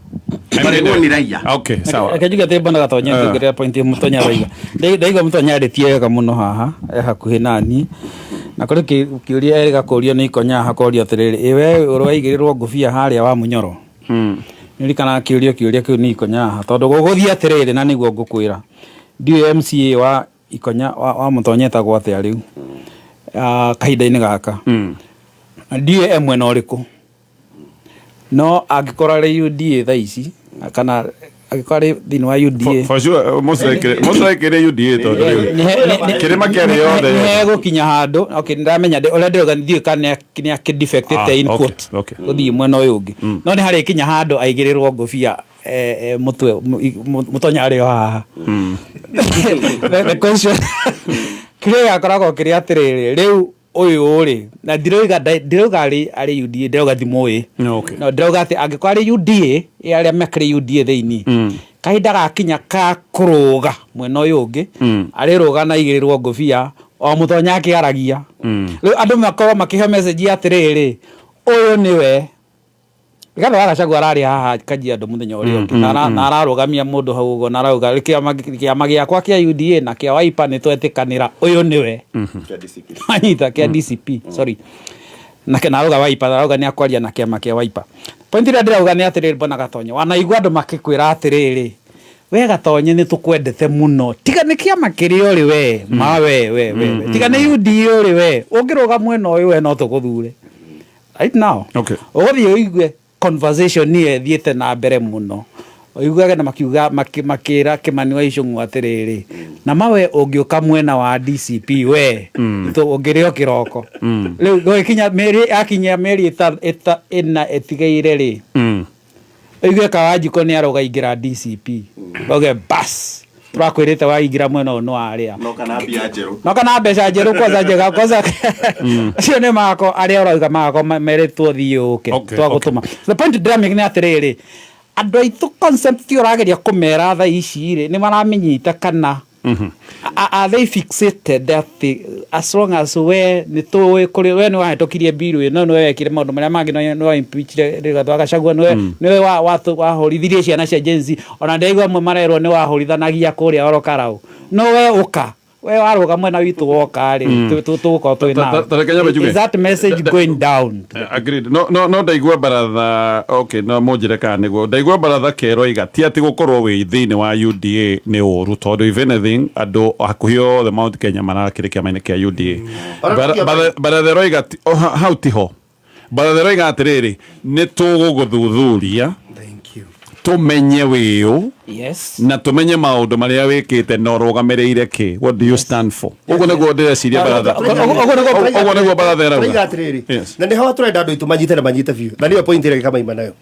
Maregwo nĩ raia. Okay, sawa. Reke njuge atĩ mbona Gatonye ngĩongerera point Mũtonya arauga. Ndaigua Mũtonya arĩtie wega mũno haha, e hakuhĩ nani. Na kũrĩ kĩũria erĩga kũũrio nĩ Ikonya haha korio atĩrĩrĩ, ĩ we ũraigĩrĩrwo ngũbia harĩa wa Mũnyoro? Nĩũririkanaga kĩũria kĩu nĩ Ikonya haha, tondũ gũgũthiĩ atĩrĩrĩ na nĩguo ngũkwĩra. Ndiũĩ MCA wa Ikonya wa Mũtonya etagwo atĩa rĩu, kahinda-inĩ gaka. Ndiũĩ e mwena ũrĩkũ. No angĩkorwo arĩ UDA thaa ici, kana angĩkorwo arĩ thĩinĩ wa UDA. For sure, most likely nĩ UDA tondũ rĩu kĩrĩma kĩarĩ yothe. Nĩ hegũkinya handũ, okay, nĩndamenya ũrĩa ndĩrauga ndiũĩ kana nĩ akĩ-defectĩte in quote, gũthiĩ mwena ũyũ ũngĩ. No nĩ harĩkinya handũ aigĩrĩrwo ngũbia mũtwe, Mũtonya arĩ o haha. The question kĩrĩa gĩgakoragwo kĩrĩ atĩrĩrĩ, rĩu ũyũ rĩ, na ndirauga arĩ UDA, ndirauga ndimũĩ. No ndirauga atĩ angĩkorwo arĩ UDA, arĩa mekĩrĩ UDA thĩinĩ, kahinda gakinya ka kũrũga mwena ũyũ ũngĩ, arĩrũga na aigĩrĩrwo ngũbia o Mũtonya akĩaragia. Rĩu andũ makorwo makĩheo message atĩrĩrĩ, ũyũ nĩwe Rigathi wa Gachagua ararĩ haha Kajiado mũthenya ũrĩa ũngĩ, na ararũgamia mũndũ hau ũguo, na arauga kĩama gĩakwa kĩa UDA na kĩa Wiper nĩ twetĩkanĩra ũyũ nĩwe. Anyita kĩa DCP, sorry. Na arauga Wiper, arauga nĩ akwaria na kĩama kĩa Wiper. Point ĩrĩa ndĩrauga nĩ atĩrĩrĩ, mbona Gatonye, wanaigua andũ makĩkwĩra atĩrĩrĩ, we Gatonye nĩ tũkwendete mũno, tiga nĩ kĩama kĩrĩa ũrĩ we, ma we, we, we, we. Tiga nĩ UDA ũrĩ we, ũngĩrũga mwena ũyũ we no tũgũthure. Right now. Ũgũthiĩ ũigue conversation ĩyo ĩthiĩte na mbere mũno. Ũiguage na makiuga, makĩra Kĩmani wa Ichung'wa atĩrĩrĩ, na ma we ũngĩũka mwena wa DCP we, ũngĩrĩo kĩroko. Rĩu gũgĩkinya mĩeri, yakinya mĩeri ĩna ĩtigaire rĩ, ũigue Kawanjikũ nĩ arauga ingĩra DCP. Auge bas, tũrakwĩrĩte waingĩra mwena ũyũ nĩ warĩa. No kana mbia njerũ. No kana mbeca njerũ kwanza njega, kwanza acio nĩ magakorwo arĩa ũrauga magakorwo merĩtwo thiĩ ũke, twagũtũma. The point ndĩramake nĩ atĩrĩrĩ, andũ aitũ concept ũrageria kũmera thaa ici rĩ, nĩ maramĩnyita kana are they fixated atĩ as long as we nĩ tũĩ kũrĩ we nĩ wahĩtũkirie bill ĩno, nĩwe wekire maũndũ marĩa mangĩ, nĩwe wa impeachire Rigathi wa Gachagua, nĩwe wahũrithirie ciana cia Gen Z, ona ndĩraigua amwe marerwo nĩ wahũrithanagia kũrĩa oro Karau. No we ũka, we warũga mwena witũ woka rĩ, tũgũkorwo twĩ nawe. Ta reke nyambe njuge. Is that message going down? Agreed. No, no, no ndaigua baratha, okay, no mũnjĩre kana nĩguo. Ndaigua baratha keroiga ti atĩ gũkorwo wĩ thĩinĩ wa UDA nĩ ũru, tondũ if anything andũ hakuhĩ othe Mount Kenya marakĩrĩ kĩama-inĩ kĩa UDA. Baratha ĩroiga hau tiho. Baratha ĩroiga atĩrĩrĩ, nĩ tũgũgũthuthuria tũmenye wĩũ na tũmenye maũndũ marĩa wĩkĩte na ũrũgamĩrĩire kĩ. What do you stand for? Ũguo nĩguo ndĩreciria baratha. Ũguo nĩguo baratha ĩrauga. Tũraiga atĩrĩrĩ, na nĩho tũrenda andũ aitũ manyite na manyite biũ, na nĩyo point ĩrĩa gĩkamaima nayo.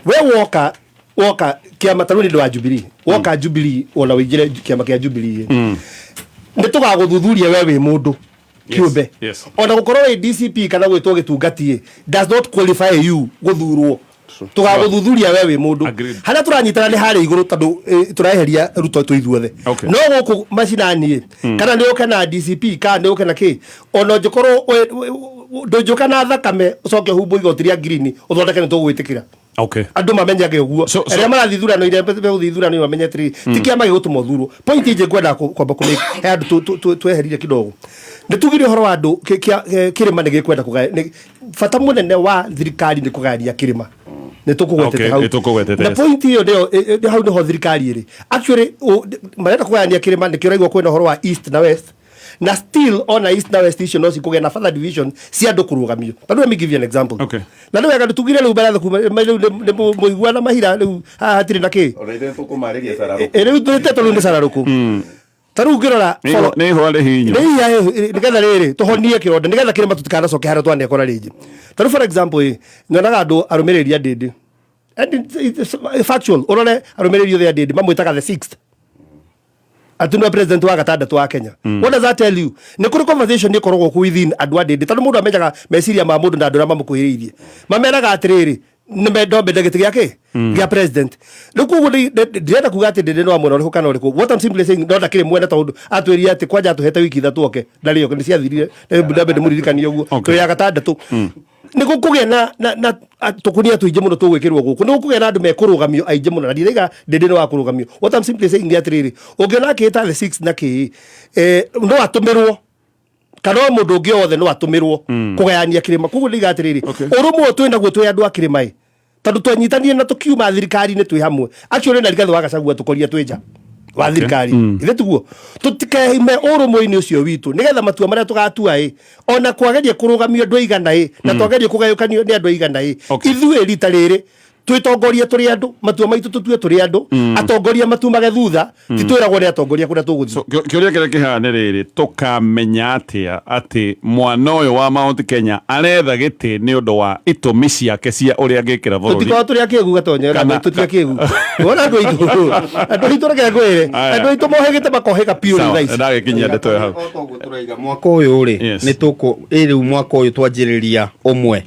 We woka Woka kĩama ta rĩu nĩ ũndũ wa Jubilee, woka Jubilee ona ũingĩre kĩama kĩa Jubilee nĩ tũgagũthuthuria we wĩ mũndũ kĩũmbe. Ona gũkorwo wĩ DCP kana gwĩtwo gĩtungati does not qualify you gũthurwo. Tũgagũthuthuria we wĩ mũndũ. Harĩa tũranyitana nĩ harĩa igũrũ tondũ tũreheria Ruto twĩ ithuothe. No gũkũ macinani kana nĩ ũke na DCP kana nĩ ũke na kĩ, ona ũngĩkorwo ndũngĩũka na thakame ũcoke ũhumbwo igoti rĩa ngirini ũthondeke nĩ tũgwĩtĩkĩra. Andũ mamenyage ũguo. Arĩa marathiĩ ithurano iria megũthiĩ ithurano mamenye atĩrĩrĩ, ti kĩama gĩgũtũma ũthurwo. Point ĩngĩ ngwenda kwamba kũmĩ he andũ tweherire kidogo, nĩ tugire ũhoro wa andũ kĩrĩma nĩ gĩkwenda kũgaya. Bata mũnene wa thirikari nĩ kũgayania kĩrĩma, nĩ tũkũgwetete hau. Nĩ tũkũgwetete, Na yes. point ĩyo nĩyo hau nĩho thirikari ĩrĩ actually marenda kũgayania kĩrĩma. Nĩkĩo ũraigua kwĩna ũhoro wa east na west, na still ona east na west icio no cikũgĩa na further division cia andũ kũrũgamio. But let me give you an example. Na nĩ wega tugire rĩu mbere kuma rĩu nĩ mũigua na mahira rĩu haha hatirĩ na kĩ. Ona ithuĩ tũkũmarĩria cararũkũ. Rĩu tũrĩte tondũ nĩ cararũkũ. Ta rĩu ũngĩrora Nĩ ihũa rĩhinyu. Nĩ ihĩa nĩgetha rĩrĩ tũhonie kĩronda, nĩgetha kĩrĩma tũtikanacoke harĩa twanekora rĩngĩ. Ta rĩu for example ĩ nyonaga andũ arũmĩrĩri a Ndĩndĩ, and it's factual, ũrore arũmĩrĩri othe a Ndĩndĩ mamwĩtaga the sixth, atĩ nĩwe president wa gatandatũ wa Kenya. What does that tell you? Nĩ kũrĩ conversation ĩkoragwo kũ within andũ a Ndĩndĩ, tondũ mũndũ amenyaga meciria ma mũndũ na andũ arĩa mamũkuhĩrĩirie mameraga atĩrĩrĩ, nĩ mendo mende gĩtĩ gĩa kĩ gĩa president. Rĩu koguo ndirenda kuga atĩ Ndĩndĩ no wa mwena ũrĩkũ kana ũrĩkũ. What I'm simply saying, no ndakĩrĩ mwena tondũ atwĩrire atĩ kwanja atũhete wiki 3 oke ndarĩ oke, nĩ ciathirire. Ndambe ndĩmũririkanie ũguo. Twĩ ya gatandatũ, nĩ gũkũgĩa na tũkunia tũingĩ mũno tũgwĩkĩrwo gũkũ, nĩ gũkũgĩa na andũ mekũrũgamio aingĩ mũno, na ndiraiga Ndĩndĩ nĩ wa kũrũgamio. What I'm simply saying nĩ atĩrĩrĩ, ũngĩona akĩĩta the six na kĩ no atũmĩrwo kana o mũndũ ũngĩ wothe no atũmĩrwo kũgayania kĩrĩma. Koguo ndĩiga atĩrĩrĩ, ũrũmwe ũyũ twĩ naguo twĩ andũ a kĩrĩma ĩ, tondũ twanyitanire na tũkiuma thirikari-inĩ twĩ hamwe, actually na Rigathĩ wa Gachagua tũkoria twĩ nja wa thirikari, ithe tiguo tũtikeime ũrũmwe-inĩ ũcio witũ, nĩgetha matua marĩa tũgatua ĩ, ona kwageria kũrũgamio andũ aigana ĩ, na twageria kũgayũkanio nĩ andũ aigana ĩ, ithuĩ rita rĩrĩ twĩtongorie tũrĩ andũ, matua maitũ tũtue tũrĩ andũ, atongoria matumage thutha, ti twĩragwo nĩ atongoria kũrĩa tũgũthiĩ. So, kĩũria kĩrĩa kĩhaha nĩ rĩrĩ, tũkamenya atĩa atĩ mwana ũyũ wa Mount Kenya aretha gĩtĩ nĩ ũndũ wa itũmi ciake cia ũrĩa angĩkĩra bũrũri? Tũtikorwo tũrĩ akĩgu gatonya. Tũti akĩgu wona andũ aitũ, andũ aitũ, reke ngwĩre, Aya. andũ aitũ mohĩgĩte makohĩga biũ rĩu Sawa, thaa ici. ndagĩkinyia ndeto ĩyo hau. Tũraiga mwaka ũyũ rĩ, nĩ tũkũ ĩ rĩu mwaka ũyũ twanjĩrĩria ũmwe.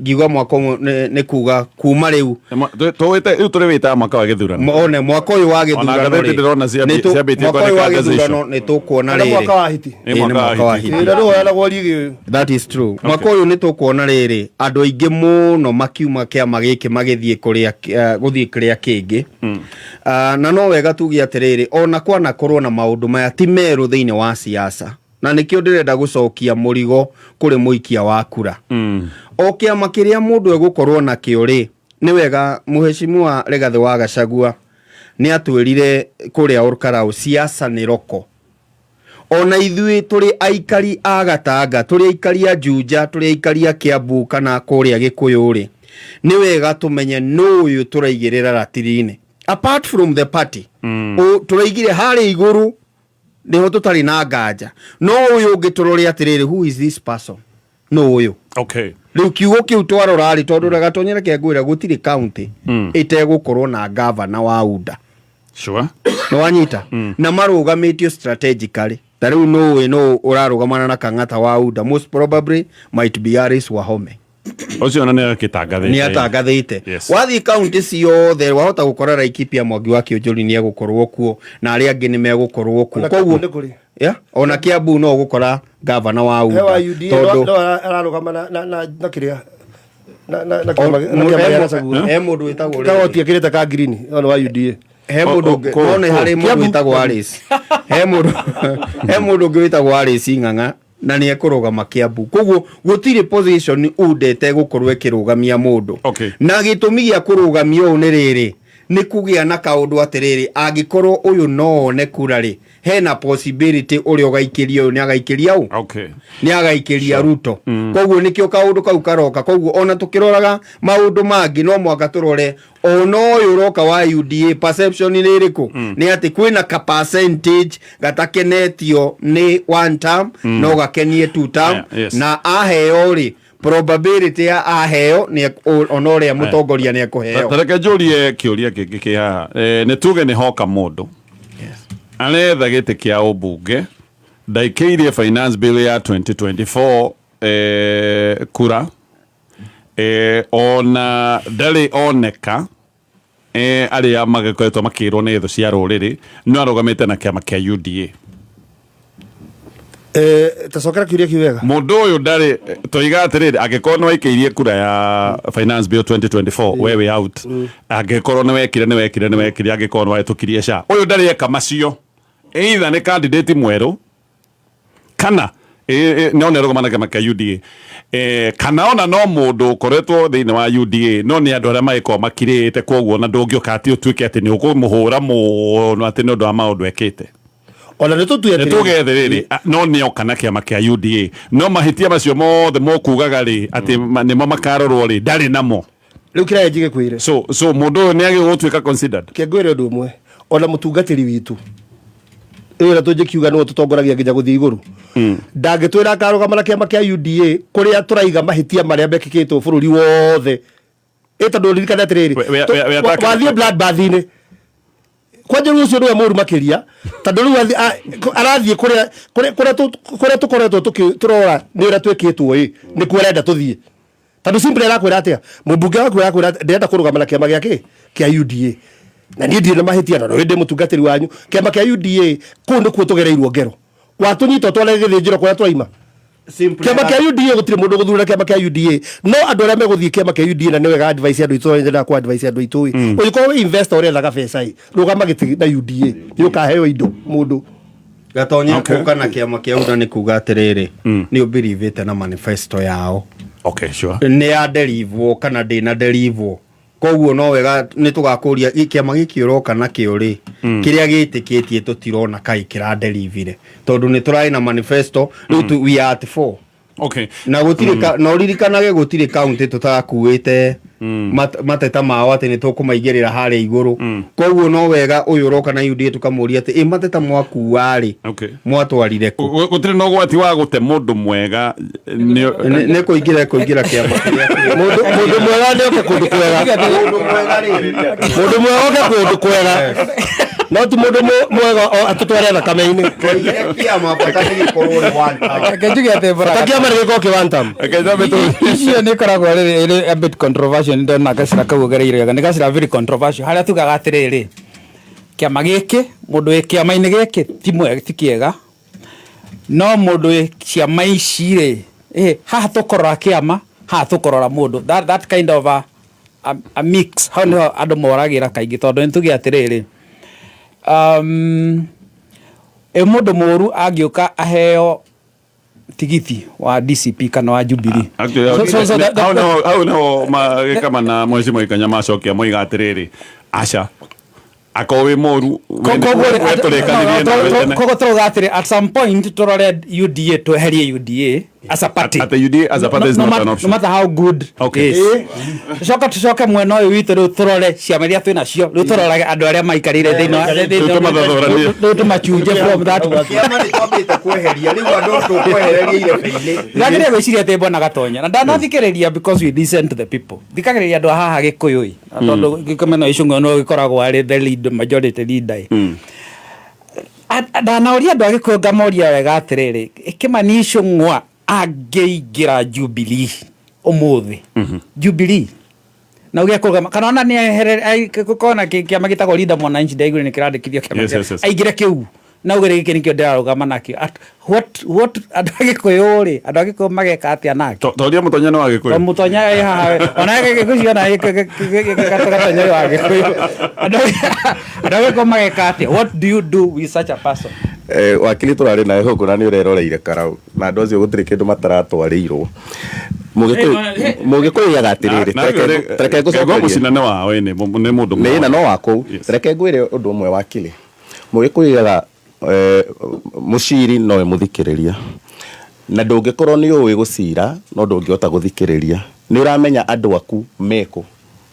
Ngiuga mwaka ũmwe nĩ kuga kuma rĩu. Tũwĩte rĩu tũrĩ wĩtaga mwaka wa gĩthurano. One mwaka ũyũ wa Ona gĩthurano ngathĩti rĩ, ndĩrona ciambĩtie mwaka ũyũ wa kwandĩka gĩthurano ngazĩco. nĩ tũkuona Kana rĩrĩ. mwaka wa hiti. Nĩ Ĩ, nĩ mwaka wa hiti. Ĩ, na ndũhoyanagwo rigi ũyũ. That is true. Mwaka ũyũ nĩ tũkuona rĩrĩ andũ aingĩ mũno makiuma kĩama gĩkĩ magĩthiĩ kũrĩa gũthiĩ kĩrĩa kĩngĩ. Ah, na no wega tuge atĩrĩrĩ, ona kwanakorwo na maũndũ maya ti merũ thĩinĩ wa siasa, na nĩkĩo ndĩrenda gũcokia mũrigo kũrĩ mũikia wa kura. O kĩama kĩrĩa mũndũ egũkorwo nakĩo rĩ, nĩ wega mũheshimiwa Rigathĩ wa Gachagua nĩ atwĩrire kũrĩa Olkalau siasa nĩ roko. Ona ithuĩ tũrĩ aikari a Gatanga, tũrĩ aikari a Juja, tũrĩ aikari a Kiambu kana kũrĩa Gĩkũyũ rĩ, nĩ wega tũmenye nũ ũyũ tũraigĩrĩra ratiri-inĩ. Apart from the party, tũraigire harĩa igũrũ nĩho tũtarĩ na nganja, no ũyũ ũngĩ tũrore atĩrĩrĩ, who is this person? Nũ ũyũ? Rĩu kiugo kĩu twarora rĩ, tondũ ragatonyera kĩa ngwĩra gũtirĩ county ĩtegũkorwo na gavana wa UDA. Nĩ wanyita? Na marũgamĩtio strategically. Ta rĩu nũĩ nũ ũrarũgamana na Kang'ata wa UDA? Most probably might be Alice Wahome. Ũcio ona nĩ akĩtangathĩte. Nĩ atangathĩte. Wathiĩ kaunti ciothe wahota gũkora Laikipia Mwangi wa Kĩũnjũri nĩ egũkorwo kuo na arĩa angĩ nĩ megũkorwo kuo. Ona Koguo Kiambu nĩ kũrĩ. Yeah, ona Kiambu no ũgũkora gavana wa He wa UDA UDA tondũ no ararũgama na kĩrĩa na kĩama gĩa Gachagua. He mũndũ wĩtagwo rĩrĩ. Kagoti ekĩrĩte ka green ona wa UDA. He mũndũ ũngĩ, no nĩ harĩ mũndũ Kiambu. wĩtagwo Alice, he mũndũ ũngĩ wĩtagwo Alice Ng'ang'a na nĩ ekũrũgama Kiambu. Koguo gũtirĩ position UDA ĩtegũkorwo ĩkĩrũgamia mũndũ. Na gĩtũmi gĩa kũrũgamia ũũ nĩ rĩrĩ, nĩ kũgĩa na kaũndũ atĩrĩrĩ, angĩkorwo ũyũ no one kura rĩ, hena possibility ũrĩa ũgaikĩria ũyũ nĩ agaikĩria ũ, nĩ agaikĩria Ruto. Koguo nĩkĩo kaũndũ kau karoka. Koguo ona tũkĩroraga maũndũ mangĩ no mwaka tũrore ona ũyũ ũroka wa UDA perception nĩ ĩrĩkũ, nĩ atĩ kwĩna ka percentage gatakenetio nĩ one term, no gakenie two term. Yeah, yes. Na aheo rĩ, Probability ya aheo nĩ ona ũrĩa mũtongoria nĩ ekũheo. Ta reke njũrie kĩũria kĩngĩ kĩ haha. Nĩ tuge nĩ hoka mũndũ aretha gĩtĩ kĩa ũmbunge, ndaikĩirie finance bill ya 2024 kura, ona ndarĩ oneka, arĩa magĩkoretwo makĩrwo nĩ thũ cia rũrĩrĩ, no arũgamĩte na kĩama kĩa UDA. Tacokera kiuria kiu wega. Mũndũ ũyũ ndarĩ toiga atĩrĩrĩ, angĩkorwo nĩ waikĩirie kura ya finance bill 2024, we wĩ out. Angĩkorwo nĩ wekire, nĩ wekire, nĩ wekire, angĩkorwo nĩ wahĩtũkirie SHA, ũyũ ndarĩ eka macio, either nĩ candidate mwerũ kana no nĩ arũgama na kĩama kĩa UDA, kana ona no mũndũ ũkoretwo thĩinĩ wa UDA, no nĩ andũ arĩa magĩkorwo makirĩte, koguo na ndũngĩũka atĩ ũtuĩke atĩ nĩ ũkũmũhũra mũno atĩ nĩ ũndũ wa maũndũ ekĩte. Ona nĩ tũtue nĩ atĩrĩrĩ. Tuge rĩrĩ, no nĩ oka na kĩama kĩa UDA, no mahĩtia macio mothe mokugaga rĩ atĩ nĩmo makarorwo rĩ, ndarĩ namo. Rĩu kĩraya njige kwĩre. So mũndũ ũyũ nĩ agĩrĩirwo gũtuĩka considered. Kĩngwĩre ũndũ ũmwe, ona mũtungatĩri witũ ũyũ ũrĩa tũngĩkiuga nĩwe tũtongoragia nginya gũthiĩ igũrũ, ndangĩtwĩra akarũgama na kĩama kĩa UDA kũrĩa tũraiga mahĩtia marĩa mekĩkĩtwo bũrũri wothe. Ĩ tondũ ririkane atĩrĩrĩ, wathiĩ bloodbath-inĩ kwanja, rĩu ũcio nĩwe mũru makĩria, tondũ rĩu arathiĩ kũrĩa tũkoretwo tũrora nĩ ũrĩa twĩkĩtwo ĩ, nĩkuo arenda tũthiĩ. Tondũ simply arakwĩra atĩa? Mũmbunge waku arakwĩra atĩ, ndĩrenda kũrũgama na kĩama gĩa kĩa UDA na niĩ ndirĩ na mahĩtia, na no ndĩ mũtungatĩri wanyu. Kĩama kĩa UDA kũu nĩkuo tũgereirwo ngero, watũnyita ũtware gĩthĩnjĩro kũrĩa twaima. Kĩama kĩa UDA gũtirĩ mũndũ gũthurĩra kĩama kĩa UDA, no andũ arĩa megũthiĩ kĩama kĩa UDA, na nĩ wega advice andũ aitũ, nyendaga ku advice andũ aitũ ĩ, ũngĩkorwo wĩ investor ũrethaga beca ĩ, rũgama gĩtĩ na UDA, nĩ ũkaheo indo mũndũ. Gatonya. Kũka na kĩama kĩa UDA nĩ kuga atĩrĩrĩ, nĩ ũbelievĩte na manifesto yao. Okay, sure. Nĩ ya derivwo kana ndĩna derivwo, koguo no wega nĩ tũgakũria kĩama gĩkĩ ũroka nakĩo rĩ, kĩrĩa gĩtĩkĩtie tũtirona kaĩ kĩraderivire, tondũ nĩ tũrarĩ na manifesto rĩu we are at four. Na gũtirĩ na ũririkanage gũtirĩ kaunti tũtakuĩte mateta mao atĩ nĩ tũkũmaigĩrĩra harĩa igũrũ. Koguo no wega ũyũ ũroka na UDA tũkamũria atĩ ĩ mateta mwakua rĩ, mwatwarire kũ? Gũtirĩ na ũgwati wa gũte mũndũ mwega nĩ kũingĩra kĩama kĩrĩa Mũndũ mwega nĩ oke kũndũ kwega. Mũndũ mwega rĩ, Mũndũ mwega oke kũndũ kwega, no ti mũndũ mwega atũtware thakame-inĩ. Kũingĩra kĩama bata nĩ gĩkorwo nĩ one term. Reke njuge atĩ Bata kĩama nĩ gĩkorwo kĩ one term. Icio nĩ ĩkoragwo ĩrĩ a bit controversial. Nĩ ndona gacĩra kau ũgereire wega, nĩ gacĩra very controversial, harĩa tugaga atĩrĩrĩ, kĩama gĩkĩ, mũndũ wĩ kĩama-inĩ gĩkĩ ti mwega, ti kĩega, no mũndũ wĩ ciama ici rĩ, haha tũkũrora kĩama, haha tũkũrora mũndũ, that kind of a mix. Hau nĩho andũ moragĩra kaingĩ, tondũ nĩ tuge atĩrĩrĩ, ĩ mũndũ mũru angĩũka aheo tigiti wa DCP kana wa Jubilee. Hau niho gĩkama na Mheshimiwa Ikanya macokia moiga atĩrĩrĩ, aca, akorwo wĩ mũru we tũrĩkanĩrie nawe tene. Koguo tũrauga atĩrĩ, at some point tũrore UDA, tweherie UDA as a party. At the UDA as a party is no, not no, an no option. Matter how good is. Tucoke mwena ũyũ witũ rĩu, tũrore ciama iria twĩ nacio rĩu, tũrorage andũ arĩa maikarĩire thĩinĩ wa Rĩu tũmathathaũranie. Rĩu tũmachunje from that. Kĩama nĩ twambĩte kweheria, rĩu andũ tũkwehereria irebe-inĩ. Ndagĩrĩire gwĩciria atĩ mbona Gatonya na ndanathikĩrĩria, because we listen to the people, thikagĩrĩria andũ a haha Gĩkũyũ ĩ, na tondũ gĩkomeno icung'o no gĩkoragwo arĩ the lead majority leader ĩ. Ndanaũria andũ a Gĩkũyũ, ngamoria wega atĩrĩrĩ, Kĩmani Icũng'wa angĩingĩra Jubilee ũmũthĩ, Jubilee na uge kũrũgama, kana ona nĩ ehere kona kĩama gĩtagwo Linda Mwananchi, ndaiguire nĩ kĩrandĩkithio kĩama aingĩre kĩu na uge gĩkĩ nĩkĩo ndĩrarũgama nakĩo. What andũ a Gĩkũyũ rĩ, andũ a Gĩkũyũ mageka atĩa nake? Toria Mũtonya nĩ wa Gĩkũyũ. Mũtonya ĩ haha, ona Gĩkũyũ ona Gatonya wa Gĩkũyũ. Andũ a Gĩkũyũ mageka atĩa? What do you do with such a person? Wakiri tũrarĩ nawe gũkũ na nĩ ũreroreire karau na andũ acio gũtirĩ kĩndũ mataratwarĩirwo. Mũgĩkũyũ oigaga atĩrĩrĩ, tareke ngũcokerie. Mũcina nĩ wao ĩ, nĩ mũndũ nĩ na no wa kũu. Reke ngwĩre ũndũ ũmwe, wakili. Mũgĩkũyũ oigaga mũciri nowe mũthikĩrĩria, na ndũngĩkorwo nĩ ũĩ gũcira no ndũngĩhota gũthikĩrĩria. Nĩ ũramenya andũ aku mekũ,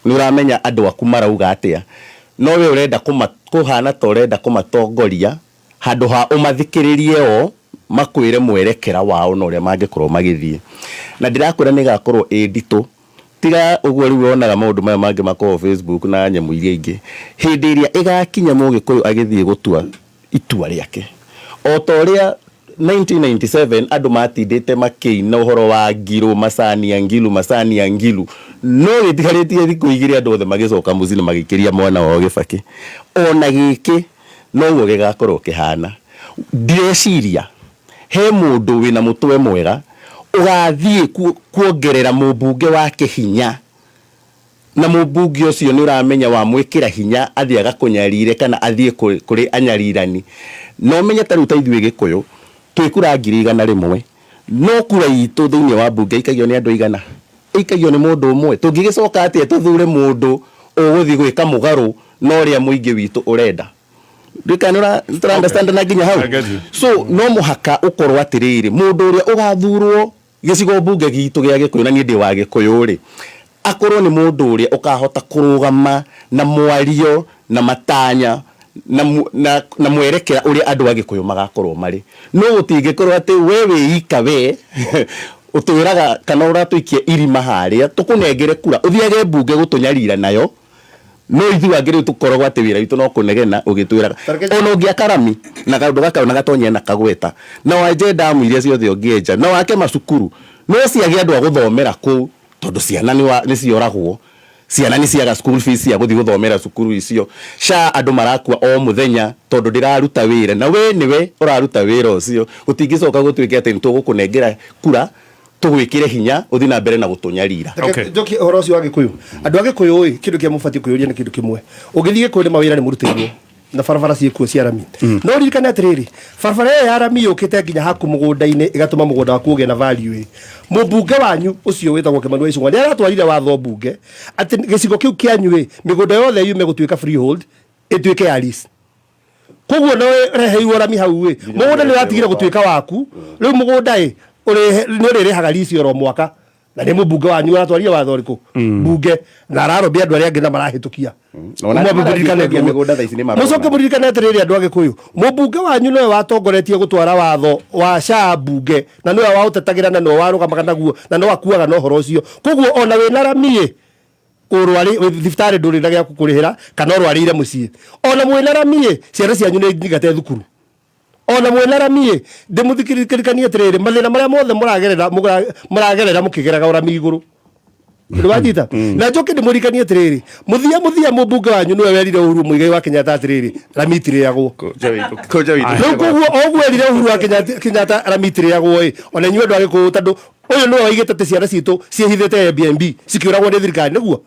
nĩ ũramenya andũ aku marauga atĩa, no we ũrenda kũhana ta ũrenda kũmatongoria handũ ha ũmathikĩrĩrie o. Makwĩre mwerekera wao na ũrĩa mangĩkorwo magĩthiĩ. Na ndĩrakwĩra nĩ ĩgakorwo ĩ nditũ. Tiga ũguo rĩu wonaga maũndũ maya mangĩ makoragwo Facebook na nyamũ iria ingĩ. Hĩndĩ ĩrĩa ĩgakinya mũgĩkũyũ agĩthiĩ gũtua itua rĩake. O ta ũrĩa 1997 andũ matindĩte makĩina ũhoro wa Ngirũ, macani ya Ngilu, macani ya Ngilu, no gĩtigarĩtie thikũ igĩrĩ andũ othe magĩcoka mũciĩ na magĩikĩria mwana wao Gĩbakĩ. Ona gĩkĩ noguo gĩgakorwo kĩhana. Ndireciria he mũndũ wĩna mũtwe mwega ũgathiĩ kuongerera mũmbunge wake hinya na mũmbunge ũcio nĩ ũramenya wamwĩkĩra hinya athiĩ agakũnyarire kana athiĩ kũrĩ anyarirani. Na ũmenye ta rĩu ta ithuĩ Gĩkũyũ twĩ kura 100,000 no kura itũ thĩinĩ wa mbunge ĩikagio nĩ andũ aigana? Ĩikagio nĩ mũndũ ũmwe. Tũngĩgĩcoka atĩa tũthure mũndũ ũgũthiĩ gwĩka mũgarũ na ũrĩa mũingĩ witũ ũrenda? Ndiũĩ kana nĩ tũra understand na nginya hau. I get you. So no mũhaka ũkorwo atĩrĩrĩ, mũndũ ũrĩa ũgathurwo gĩcigo mbunge gitũ gĩa Gĩkũyũ, na niĩ ndĩ wa Gĩkũyũ rĩ, akorwo nĩ mũndũ ũrĩa ũkahota kũrũgama na mwario na matanya na, na, na mwerekera ũrĩa andũ a Gĩkũyũ magakorwo marĩ. No gũtingĩkorwo atĩ we wĩ ika we ũtwĩraga kana ũratũikia irima harĩa tũkũnengere kura ũthiage mbunge gũtũnyarira nayo no ithuĩ angĩ rĩu tũkoragwo atĩ wĩra witũ no kũnegena ũgĩtwĩraga ona ũngĩaka rami na kaũndũ gaka ona gatonya na kagweta na wenje ndamu iria ciothe ũngĩenja na wake macukuru no ciage andũ a gũthomera kũu tondũ ciana nĩ cioragwo ciana nĩ ciaga school fees cia gũthiĩ gũthomera cukuru icio SHA andũ marakua o mũthenya tondũ ndĩraruta wĩra na we nĩwe ũraruta wĩra ũcio gũtingĩcoka gũtuĩke atĩ nĩ tũgũkũnengera kura tũgwĩkĩre hinya ũthiĩ na mbere na gũtũnyarira. Reke njokie ũhoro ũcio wa Gĩkũyũ. Andũ a Gĩkũyũ ĩ, kĩndũ kĩrĩa mũbatiĩ kwĩyũria nĩ kĩndũ kĩmwe. Ũngĩthiĩ Gĩkũyũ nĩ mawĩra nĩ mũrutĩirwo na barabara ciĩkuo cia rami. No ũririkane atĩrĩrĩ, barabara ĩyo ya rami yũkĩte nginya haku mũgũnda-inĩ ĩgatũma mũgũnda waku ũgĩe na value ĩ. Mũmbunge wanyu ũcio wĩtagwo Kĩmani wa Ichung'wa nĩ aratwarire watho mbunge atĩ gĩcigo kĩu kĩanyu ĩ, mĩgũnda yothe yume gũtuĩka freehold ĩtuĩke ya lease. Koguo no reheirwo rami hau ĩ, mũgũnda nĩ ũratigire gũtuĩka waku, rĩu mũgũnda ĩ nĩ ũrĩrĩhaga lease oro mwaka. Na nĩ mũmbunge wanyu ũratwarire watho ũrĩkũ mbunge na ararobia andũ arĩa angĩ na marahĩtũkia. Ona Mwambe arĩa mũririkane marathiĩ ũguo. mĩgũnda thaa ici nĩ marona. Mũcoke mũririkane atĩrĩrĩ andũ a Gĩkũyũ, mũmbunge wanyu nĩwe watongoretie gũtwara watho wa SHA mbunge na nĩwe waũtetagĩra na nĩwe warũgamaga naguo na nĩwe akuaga na ũhoro ũcio. Koguo ona wĩna rami ĩ, ũrwarĩ wĩ thibitarĩ ndũrĩ na gĩa gũkũrĩhĩra kana ũrwarĩire mũciĩ. Ona mwĩna rami ĩ, ciana cianyu nĩ nyingate thukuru. Ona mwĩna rami ĩ, ndĩmũthikĩrĩkanie atĩrĩrĩ, mathĩna marĩa mothe mũragerera, mũragerera mũkĩgeraga ũrami igũrũ. Nĩ wanyita? Na njoke ndĩmũririkanie atĩrĩrĩ, mũthia mũthia mũmbunge wanyu nĩwe werire Uhuru Muigai wa Kenyatta atĩrĩrĩ, rami itirĩagwo. Rĩu koguo o ũguo erire Uhuru wa Kenyatta rami itirĩagwo ĩ, ona inyuĩ andũ a Gĩkũyũ tondũ ũyũ nĩwe waigĩte atĩ ciana citũ ciĩhithĩte Airbnb cikĩũragwo nĩ thirikari nĩguo?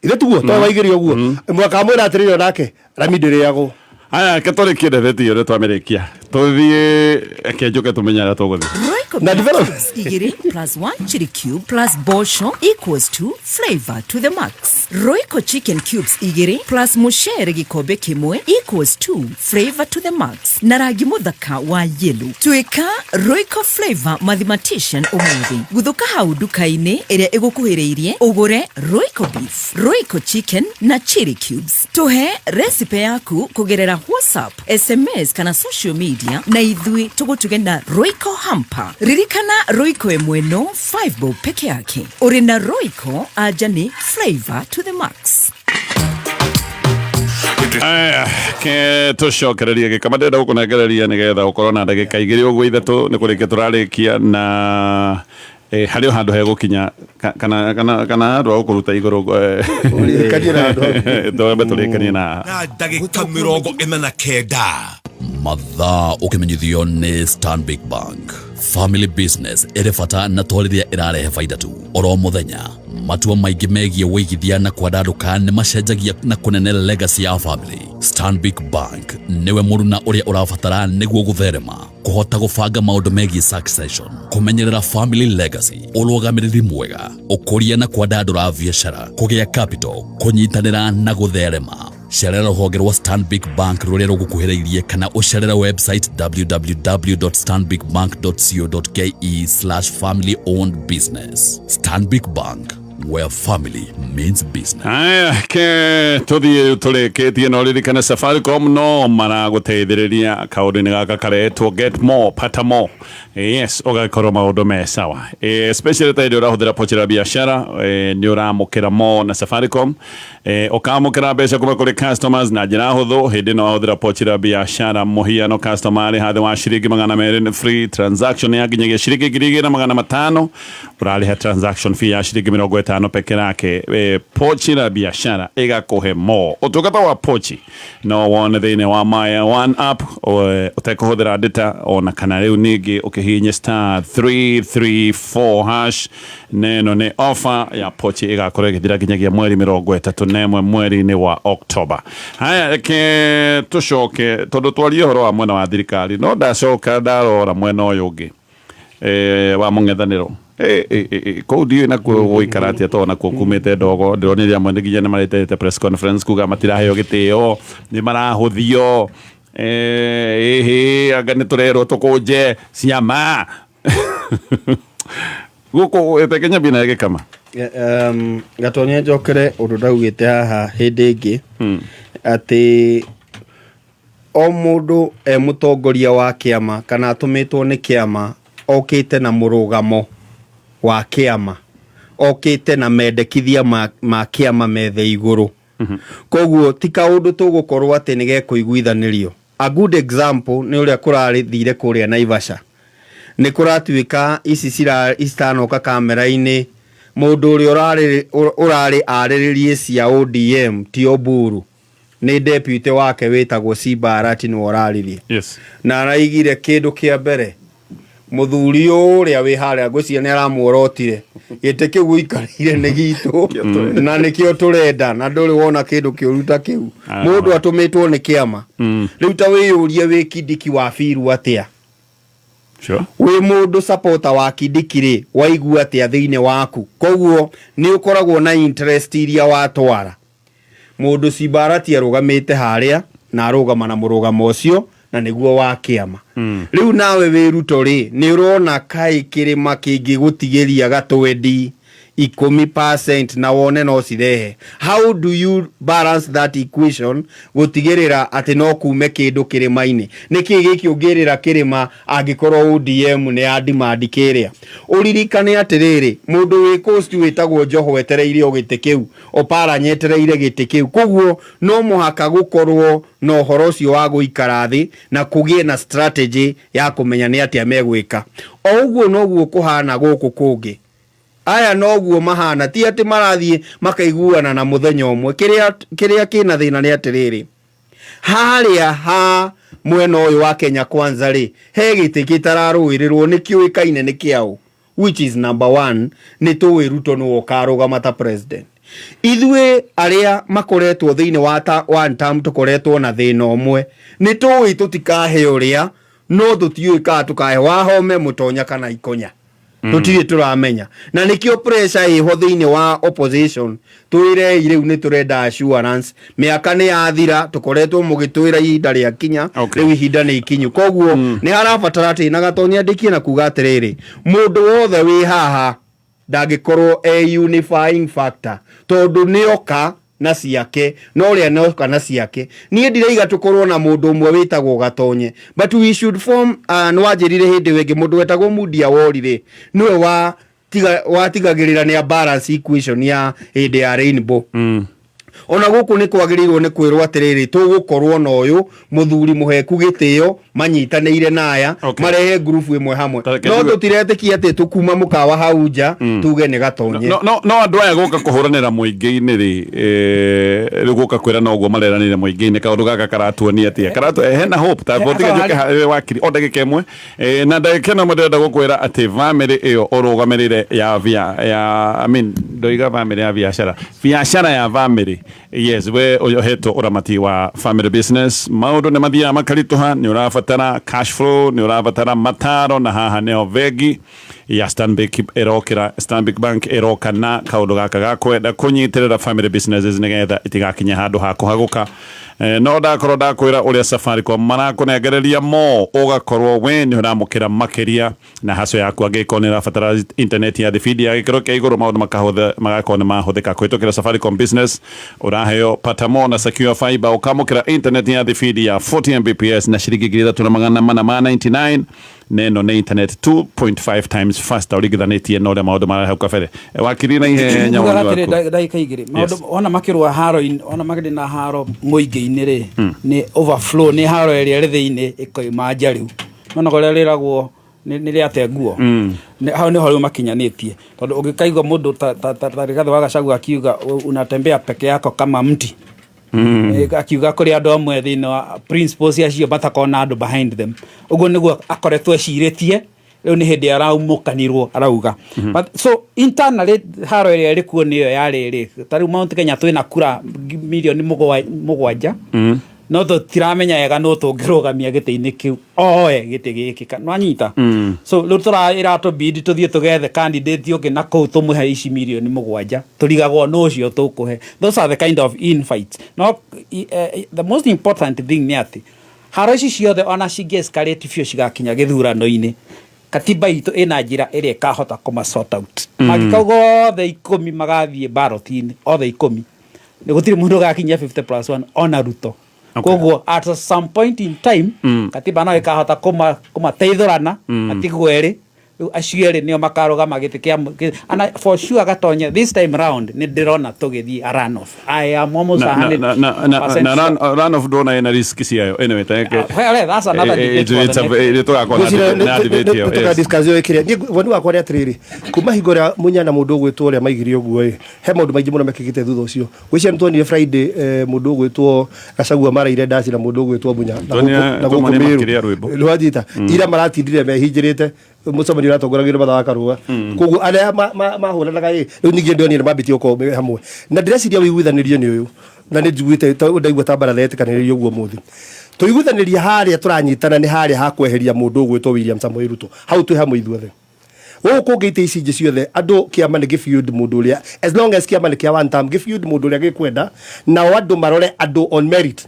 Ithe tiguo to waigĩre ũguo. Mwakamwĩra atĩrĩrĩ onake rami ndĩrĩagwo. Aya, reke tũrĩkie ndereti ĩyo ũrĩa twamĩrĩkia. Tũthiĩ, reke njũke tũmenye harĩa tũgũthiĩ. Royco Na develop. cubes igĩrĩ plus 1 chili cube plus bosho equals to flavor to the max. Royco chicken cubes igĩrĩ plus mũcere gĩkombe kĩmwe equals to flavor to the max. Na rangi mũthaka wa yellow. Tuĩka Royco flavor mathematician ũmũthĩ. Guthũka hau nduka-inĩ ĩrĩa ĩgũkuhĩrĩirie ũgũre Royco beef, Royco chicken na chili cubes. Tũhe recipe yaku kũgerera WhatsApp, SMS kana social media na ithuĩ tũgũtuge na Royco hamper. Ririkana Royco ĩmwe no 5 bob peke yake. Ũrĩ na Royco anja nĩ flavor to the max. Aya, ke tũcokererie gĩkama ndĩrenda gũkũnengereria nĩgetha ũkorwo na ndagĩka igĩrĩ ũguo ithatũ nĩ kũrĩkia tũrarĩkia na harĩ o handũ hegũkinya kana kana kana handũ ha gũkũruta igũrũ Ũrĩkanie na handũ hau. twambe tũrĩkanie na na ndagĩka 49. Mathaa ũkĩmenyithio nĩ Stanbic Bank. Family business ĩrĩ bata na to rĩrĩa ĩrarehe baida tu. Oro mũthenya, matua maingĩ megiĩ wĩigithia na kwandandũka nĩ macenjagia na kũnene legacy ya family. Stanbic Bank nĩwe mũruna ũrĩa ũrabatara nĩguo gũtherema, kũhota gũbanga maũndũ megiĩ succession, kũmenyerera family legacy, ũrũgamĩrĩri mwega, ũkũria na kwandandũra biacara, kũgĩa capital, kũnyitanĩra na gũtherema. Cerera rũhonge rwa Stanbic Bank rũrĩa rũgũkuhĩrĩirie kana ũcerere website www.stanbicbank.co.ke/family owned business. Stanbic Bank, Where family means business. Aya, ke tuthiĩ tũrĩkĩtie no ririkane Safaricom no maragũteithĩrĩria kaũndũ-inĩ gaka karetwo get more pata more. Yes, ũgakorwo maũndũ me sawa. Especially ta hĩndĩ ũrahũthĩra pochi la biashara, nĩ ũramũkĩra more na Safaricom. Ũkamũkĩra mbeca kuma kũrĩ customers na njĩra hũthũ hĩndĩ ĩno wahũthĩra pochi la biashara. Mũhiano, customer arĩha thĩ wa ciringi 200 nĩ free transaction ya nginyagia ciringi 2,500 ũrarĩha transaction fee ya ciringi 50 peke yake. Pochi la biashara ĩgakũhe more. Ũtungata wa pochi no wone thĩinĩ wa My One app ũtekũhũthĩra data ona kana rĩu ningĩ ũkĩhihinya star 334 hash. Na ĩno nĩ offer ya pochi ĩgakorwo ĩgĩthira nginyagia mweri 31 mweri-inĩ wa October. Haya, reke tũcoke tondũ twarie ũhoro wa mwena wa thirikari, no ndacoka ndarora mwena ũyũ ũngĩ wa mũng'ethanĩro. Kũu ndiũĩ nakuo gũikara atĩa tondũ nakuo kumĩte ndogo. Ndĩronire amwe nginya nĩ maretete press conference kuga matiraheo gĩtĩo, nĩ marahũthio, ĩhĩ anga nĩ tũrerwo tũkũnje ciama gũkũ ĩte Kenya bina gĩkama. Gatonya njokere ũndũ ndaugĩte haha hĩndĩ ĩngĩ atĩ o mũndũ e mũtongoria wa kĩama kana atũmĩtwo nĩ kĩama okĩte na mũrũgamo wa kĩama, okĩte na mendekithia ma kĩama methe igũrũ. Koguo ti kaũndũ tũgũkorwo atĩ nĩ gekũiguithanĩrio. A good example nĩ ũrĩa kũrarĩthire kũrĩa Naivasha. Nĩ kũratuĩka ici citanoka kamera-inĩ, mũndũ ũrĩa ũrarĩ arĩrĩrie cia ODM ti Oburu, nĩ deputy wake wĩtagwo Simba Arati nĩwe ũraririe. Na araigire kĩndũ kĩa mbere mũthuri ũrĩa wĩ harĩa ngwĩciria nĩ aramuorotire gĩtĩ kĩu ũikarĩire nĩ gitũ na nĩkĩo tũrenda, na ndũrĩ wona kĩndũ kĩũru ta kĩu. Mũndũ atũmĩtwo nĩ kĩama. Rĩu ta wĩyũrie wĩ Kindiki wa Biru atĩa? Wĩ mũndũ supporter wa Kindiki rĩ, waigua atĩa thĩinĩ waku? Koguo nĩ ũkoragwo na interest iria watwara. Mũndũ Simba Arati arũgamĩte harĩa na arũgama na mũrũgamo ũcio na nĩguo wa kĩama. Rĩu nawe wĩ Ruto rĩ, nĩ ũrona kaĩ kĩrĩma kĩngĩgũtigĩria gatwendi 10% na wone no cirehe. How do you balance that equation gũtigĩrĩra atĩ no kume kĩndũ kĩrĩma-inĩ? Nĩkĩ gĩkĩ ũngĩrĩra kĩrĩma angĩkorwo ODM nĩ ya demand kĩrĩa? Ũririkane atĩrĩrĩ, mũndũ wĩ Coast wĩtagwo Joho etereire o gĩtĩ kĩu, Oparanya etereire gĩtĩ kĩu. Koguo no mũhaka gũkorwo na ũhoro ũcio wa gũikara thĩ na kũgĩe na strategy ya kũmenya nĩ atĩa megwĩka. O ũguo noguo kũhana gũkũ kũngĩ. Aya noguo mahana, ti atĩ marathiĩ makaiguana na mũthenya ũmwe. Kĩrĩa kĩna thĩna nĩ atĩrĩrĩ, harĩa ha mwena ũyũ wa Kenya Kwanza rĩ, he gĩtĩ gĩtararũĩrĩrwo nĩ kĩũĩkaine nĩ kĩaũ, which is number one, nĩ tũĩ Ruto nĩwe ũkarũgama ta president. Ithuĩ arĩa makoretwo thĩinĩ wa ta one term tũkoretwo na thĩna ũmwe, nĩ tũĩ tũtikahe ũrĩa, no tũtiũĩ kana tũkahe Wahome, Mũtonya kana Ikonya. Tũtirĩ tũramenya, na nĩkĩo pressure ĩho thĩinĩ wa opposition. Twĩrei rĩu nĩ tũrenda assurance, mĩaka nĩ yathira, tũkoretwo mũgĩtwĩra ihinda rĩa kinya. Rĩu ihinda nĩ ikinyu, koguo nĩ harabatara atĩ na Gatonyi andĩkie na kuga atĩrĩrĩ, mũndũ wothe wĩ haha ndangĩkorwo e unifying factor tondũ nĩoka na ciake na ũrĩa nĩoka na ciake. Niĩ ndiraiga tũkorwo na mũndũ ũmwe wĩtagwo Gatonye, but we should form nĩ wanjĩrire hĩndĩ ĩyo ĩngĩ mũndũ wetagwo Mundia Wori rĩ, nĩwe watigagĩrĩra nĩ a balance equation ya hĩndĩ ya Rainbow. Ona gũkũ nĩ kwagĩrĩirwo nĩ kwĩrwo atĩrĩrĩ, tũgũkorwo na ũyũ mũthuri mũheku gĩtĩo manyitanĩire na aya marehe ngurubu ĩmwe hamwe, no tũtiretĩkia atĩ tũkuma mũkawa hau nja tuge nĩ Gatonye. No andũ aya gũka kũhũranĩra mũingĩ-inĩ rĩ, rĩu gũka kwĩra no ũguo mareranĩire mũingĩ-inĩ, kaũndũ gaka karatuonia atĩa? Hena hope ta tiga njoke wakiri o ndagĩka ĩmwe. Na ndagĩka ĩno ndĩrenda gũkwĩra atĩ bamĩrĩ ĩyo ũrũgamĩrĩre ya via ya, I mean, ndoiga bamĩrĩ ya biacara, biacara ya bamĩrĩ, yes, we ũhetwo ũramati wa family business, maũndũ nĩ mathiaga makaritũha, nĩ ũrabatara cash flow, nĩ ũrabatara mataro, na haha nĩho bengi Ya Stanbic ĩrokĩra, Stanbic Bank ĩroka na kaũndũ gaka ga kwenda kũnyitĩrĩra family businesses nĩgetha itigakinye handũ ha kũhagũka. No ndakorwo ndakwĩra ũrĩa Safaricom marakũnengereria mo, ũgakorwo we nĩ ũramũkĩra makĩria na haco yaku angĩkorwo nĩ ũrabatara internet ya thibindi ya gĩkĩro kĩa igũrũ, maũndũ makahũtha magakorwo nĩ mahũthĩka kũhĩtũkĩra Safaricom Business. Ũraheo Patamo na Secure Fiber, ũkamũkĩra internet ya thibindi ya 40 Mbps na ciringi 3499, na ĩno nĩ internet 2.5 times faster ũringithanĩtie na ũrĩa maũndũ mararĩ hau kabere. Wakiri, na ihenya, woni Njugaga atĩrĩ, waku. Ndagĩka 2, maũndũ ona makĩrũa haro ona makĩrĩ na haro mũingĩ-inĩ rĩ, nĩ overflow, nĩ haro ĩrĩa ĩrĩ thĩinĩ ĩkoima nja. Rĩu nona ũrĩa rĩragwo nĩ rĩate nguo. Hau nĩho rĩu makinyanĩtie, tondũ ũngĩkaigua mũndũ ta Rigathĩ wa Gachagua akiuga, "Unatembea peke yako kama mti." Akiuga kũrĩ andũ amwe thĩinĩ wa principles acio matakoragwo na andũ behind them. Ũguo nĩguo akoretwo ecirĩtie. Rĩu nĩ hĩndĩ araumũkanirwo arauga. But so internally haro ĩrĩa ĩrĩ kuo nĩyo ya rĩrĩ, ta rĩu Mount Kenya twĩna kura mirioni 7, no tũtiramenya wega nũ tũngĩrũgamia gĩtĩ-inĩ kĩu oe gĩtĩ gĩkĩ. Nwanyita? So rĩu tũra ĩratũbidi tũthiĩ tũgethe candidate ũngĩ na kũu tũmũhe ici mirioni 7, tũrigagwo nũ ũcio tũkũhe. Those are the kind of infights. No the most important thing nĩ atĩ haro ici ciothe ona cingĩ escalate biũ cigakinya gĩthurano-inĩ, katiba itũ ĩna njĩra ĩrĩa ĩkahota kũma sort out. Mangĩkauga othe 10 magathiĩ ballot-inĩ, othe 10, nĩ gũtirĩ mũndũ ũgakinyia 50 plus 1 ona Ruto. Koguo at some point in time katiba no ĩkahota kũmateithũrana, atigwo erĩ. Rĩu acio erĩ nĩo makarũgama gĩtĩ kĩa ana for sure gatonye. This time round nĩ ndĩrona tũgĩthiĩ a run off. I am almost 100% na sure. Run off ndona ĩna risk ciayo. Anyway, thank you. Well, that's another debate for the next. Tũgakorwo na debate ĩyo, yes. Tũkadiscuss ĩyo ĩkĩrĩa. Niĩ woni wakwa nĩ atĩrĩrĩ, kuma hingo ĩrĩa Munya na mũndũ ũgwĩtwo ũrĩa maigire ũguo ĩ, he maũndũ maingĩ mũno mekĩkĩte thutha ũcio. Gwĩciria nĩ tuonire Friday, mũndũ ũgwĩtwo Gachagua maraire ndaci na mũndũ ũgwĩtwo Munya na Tuonire- gũkũ tuonire Mĩrũ. makĩrĩa rwĩmbo. Nĩwanyita? Ira maratindire mehinjĩrĩte mũcemanio ũratongoragio nĩ Matha wa Karũa. Koguo arĩa mahũranaga ĩ, rĩu ningĩ ndĩronire mambĩtie gũkorwo me hamwe, na ndĩreciria wĩiguithanĩrio nĩ ũyũ, na nĩ njiguĩte ndaigua ta baratha yetĩkanĩrĩrio ũguo mũthĩ tũiguithanĩria harĩa tũranyitana nĩ harĩa ha kweheria mũndũ ũgwĩtwo William Samoei Ruto. Hau twĩ hamwe ithuothe. Gũkũ kũngĩ itĩ ici ingĩ ciothe, andũ kĩama nĩ gĩfield mũndũ ũrĩa, as long as kĩama nĩ kĩa one term, gĩfield mũndũ ũrĩa gĩkwenda, nao andũ marore andũ on merit.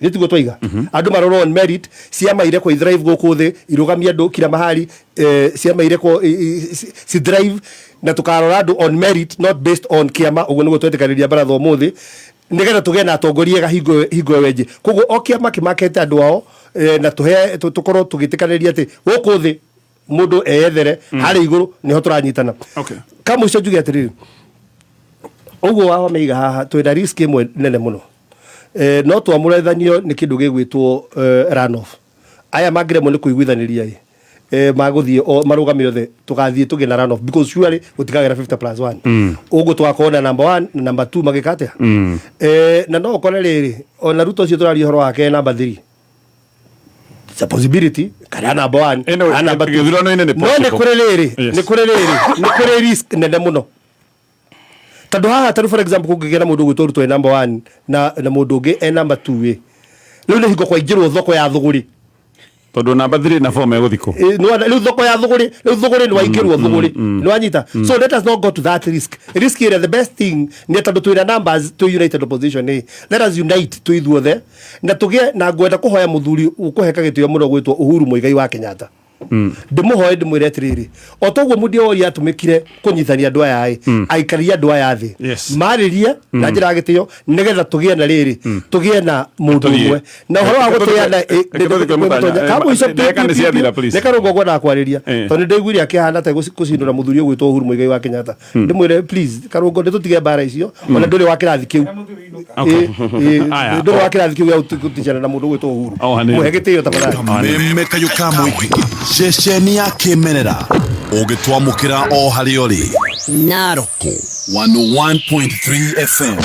Nĩ tiguo twaiga andũ marorwo on merit? Ciama irekwo ithrive gũkũ thĩ, irũgamie andũ kila mahali, ciama irekwo ci thrive, na tũkarora andũ on merit, not based on kĩama. Ũguo nĩguo twetĩkanĩria baratha ũmũthĩ, nĩgetha tũgĩe na atongoria ega hingo ĩyo ĩngĩ. Koguo o kĩama kĩmakete andũ ao, na tũhe tũkorwo tũgĩtĩkanĩria atĩ gũkũ thĩ mũndũ eyethere, harĩa igũrũ nĩho tũranyitana. Kamũico njuge atĩrĩrĩ, ũguo wa meiga haha twĩna risk ĩmwe nene mũno. No twamũrethanio nĩ kĩndũ gĩgwĩtwo runoff. Aya mangĩremwo nĩ kũiguithanĩria ĩ, magũthiĩ o marũgame othe, tũgathiĩ tũgĩe na runoff, because surely gũtikagĩra 50 plus 1. Ũguo tũgakorwo na number 1 na number 2 magĩka atĩa? Na no ũkore rĩrĩ, ona Ruto ũcio tũraria ũhoro wake, number 3. It's a possibility, kana number 1 Anyway, kana number 2. Gĩthurano-inĩ nĩ No nĩ possible. kũrĩ rĩrĩ, nĩ kũrĩ rĩrĩ, nĩ kũrĩ risk nene mũno, tondũ haha tarĩu for example kũngĩgĩa na mũndũ ũgwĩtwo Ruto e number 1 na mũndũ ũngĩ e number 2 ĩ, rĩu nĩ hingo kwaingĩrwo thoko ya thũgũrĩ. Tondũ namba 3 na 4 megũthiĩ kũ? Rĩu thoko ya thũgũrĩ, rĩu thũgũrĩ nĩ waingĩrwo thũgũrĩ, nĩ wanyita? So let us not go to that risk ĩrĩa. The best thing nĩ tondũ twĩna numbers, twĩ united opposition ĩ, let us unite twĩ ithuothe na tũgĩe na ngwenda kũhoya mũthuri ũkũheka gĩtĩo mũno gwĩtwo Uhuru Muigai wa Kenyatta, ndĩmũhoe, ndĩmwĩre atĩrĩrĩ, o toguo mũndia woria atũmĩkire kũnyitania andũ aya ĩ, aikaria andũ aya thĩ, marĩrie na njĩra ya gĩtĩo, nĩgetha tũgĩe na rĩrĩ, tũgĩe na mũndũ Tũthiĩ. ũmwe na ũhoro wa Reke gũtĩana. Reke tũthiĩ kwĩ Mũtanya. Kamũico. Ndagĩka nĩ ciathira, please. Nĩ karũngo ngwendaga kwarĩria, tondũ nĩ ndaiguire akĩhana ta gũcindũra mũthuri ũgwĩtwo Uhuru Muigai wa Kenyatta. Ndĩmwĩre, please Karũngo, nĩ tũtige mbara icio, ona ndũrĩ wa kĩrathi kĩu. Aya, Ndũrĩ wa kĩrathi kĩu gĩa gũticana na mũndũ ũgwĩtwo Uhuru. O hanini. Mũhe gĩtĩo tafadhali. Kameme kayũ ka mũingĩ, ceceni ya kĩmerera ũgĩtwamũkĩra o harĩa ũrĩ. Naroko 101.3 FM.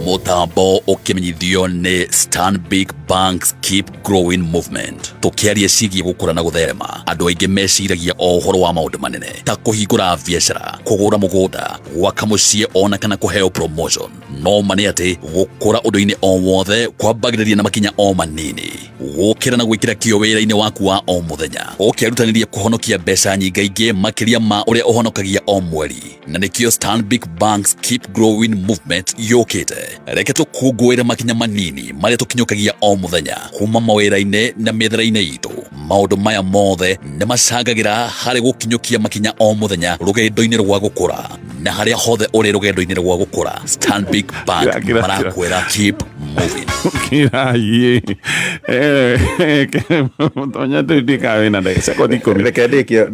Mũtambo ũkĩmenyithio nĩ Stanbic Banks. Keep Growing Movement. Tũkĩaria ciĩgiĩ gũkũra na gũtherema, andũ aingĩ meciragia o ũhoro wa maũndũ manene ta kũhingũra biacara, kũgũra mũgũnda, gwaka mũciĩ ona kana kũheo promotion. No ma nĩ atĩ gũkũra ũndũ-inĩ o wothe kwambagĩrĩria na makinya o manini. Gũkĩra na gwĩkĩra kĩyo wĩra-inĩ waku wa o mũthenya, ũkerutanĩria kũhonokia mbeca nyingaingĩ makĩria ma ũrĩa ũhonokagia o mweri. Na nĩkĩo Stanbic Bank's Keep Growing Movement yũkĩte. Reke tũkũngũĩre makinya manini marĩa tũkinyũkagia o mũthenya kuma mawĩra-inĩ na mĩethere-inĩ itũ. Maũndũ maya mothe nĩ macangagĩra harĩ gũkinyũkia makinya o mũthenya rũgendo-inĩ rwa gũkũra. Na harĩa hothe ũrĩ rũgendo-inĩ rwa gũkũra, Stanbic Bank Kira, kira, kira. marakwĩra keep moving. Kirayi. Mũtonya ndikaga wĩna ndagĩka sekondi 10. Reke ndĩkie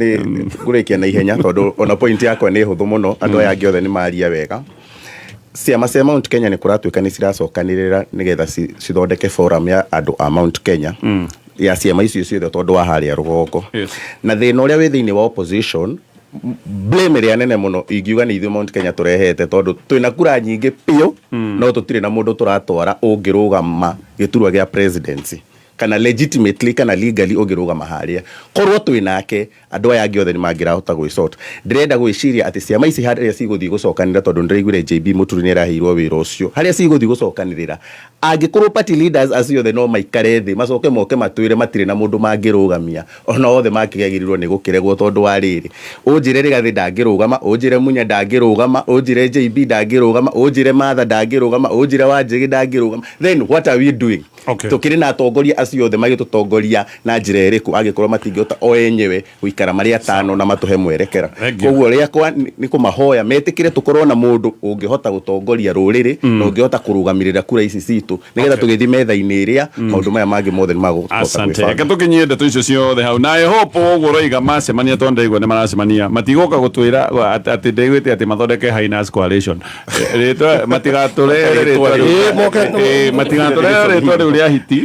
ngũrĩkia na ihenya tondũ ona point yakwa nĩ hũthũ mũno, andũ aya angĩ othe nĩ maria wega. Ciama cia Mount Kenya nĩ kũratuĩka nĩ ciracokanĩrĩra nĩgetha cithondeke forum ya andũ a Mount Kenya ya ciama icio ciothe tondũ wa harĩa rũgongo. Na thĩna ũrĩa wĩ thĩinĩ wa opposition, blame ĩrĩa nene mũno ingiuga nĩ ithuĩ Mount Kenya tũrehete, tondũ twĩna kura nyingĩ biũ no tũtirĩ na mũndũ tũratwara ũngĩrũgama gĩturwa gĩa presidency kana legitimately kana legally ũngĩrũgama harĩa. Korwo twĩ nake, andũ aya angĩ othe nĩ mangĩrahota gwĩsort. Ndĩrenda gwĩciria atĩ ciama ici harĩa cigũthiĩ gũcokanĩrĩra, tondũ ndĩraiguire JB Mũturi nĩ araheirwo wĩra ũcio, harĩa cigũthiĩ gũcokanĩrĩra, angĩkorwo party leaders acio othe no maikare thĩ macoke moke matwĩre matirĩ na mũndũ mangĩrũgamia, ona othe makĩagĩrĩirwo nĩ gũkĩregwo, tondũ wa rĩrĩ, ũnjĩre Rigathĩ ndangĩrũgama, ũnjĩre Munya ndangĩrũgama, ũnjĩre JB ndangĩrũgama, ũnjĩre Martha ndangĩrũgama, ũnjĩre Wanjĩgĩ ndangĩrũgama, then what are we doing? Tũkĩrĩ na atongoria acio othe magĩtũtongoria na njĩra ĩrĩkũ angĩkorwo matingĩhota o enyewe gũikara marĩ atano na matũhe mwerekera? Thank you. Koguo rĩakwa nĩ kũmahoya metĩkĩre tũkorwo na mũndũ ũngĩhota gũtongoria rũrĩrĩ na ũngĩhota kũrũgamĩrĩra kura ici citũ nĩgetha tũgĩthiĩ metha-inĩ ĩrĩa maũndũ maya mangĩ mothe nĩ magũhota Asante. gwĩbanga. Reke tũkinyie ndeto icio ciothe hau na I hope ũguo ũroiga macemania, tondũ ndaigua nĩ maracemania, matigũka gũtwĩra atĩ ndaiguĩte atĩ mathondeke Hyenas Coalition. Rĩtwa matigatũrehere rĩtwa rĩu. Matigatũrehere rĩtwa rĩu rĩa hiti.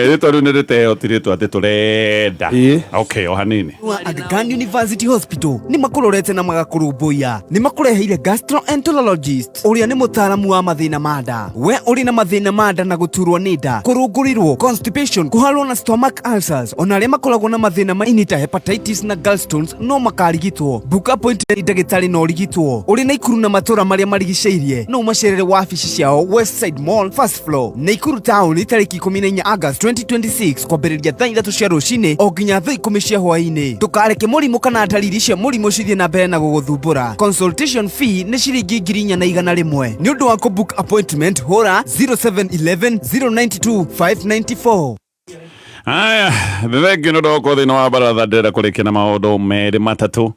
Rĩtwa rĩu nĩ rĩteo, ti rĩtwa atĩ tũrenda. Okay, o hanini. Wa Aga Khan University Hospital nĩ makũrorete na magakũrũmbũiya. Nĩ makũreheire gastroenterologist ũrĩa nĩ mũtaaramu wa mathĩna ma nda. We ũrĩ na mathĩna ma nda na gũturwo nĩ nda, kũrũngũrĩrwo, constipation, kũharwo na stomach ulcers, ona arĩa makoragwo na mathĩna ma ini ta hepatitis na gallstones no makarigitwo. Book appointment ndagĩtarĩ na ũrigitwo. Ũrĩ Naikuru na matũra marĩa marigicĩirie, no ũmacerere wabici ciao Westside Mall first floor, Naikuru town, tarĩki 14 August 2026 kwambĩrĩria thaa 3 cia rũcinĩ o nginya thaa 10 cia hwaĩ-inĩ. Ndũkareke mũrimũ kana ndariri cia mũrimũ cithiĩ na mbere na gũgũthumbũra. Consultation fee nĩ ciringi 4,100. Nĩ ũndũ wa kũbook appointment hũra 0711 092 594. Aya, thengiũ nĩ ũndũ wa gũkorwo thĩinĩ wa baratha. Ndĩrenda kũrĩkia na maũndũ merĩ matatũ.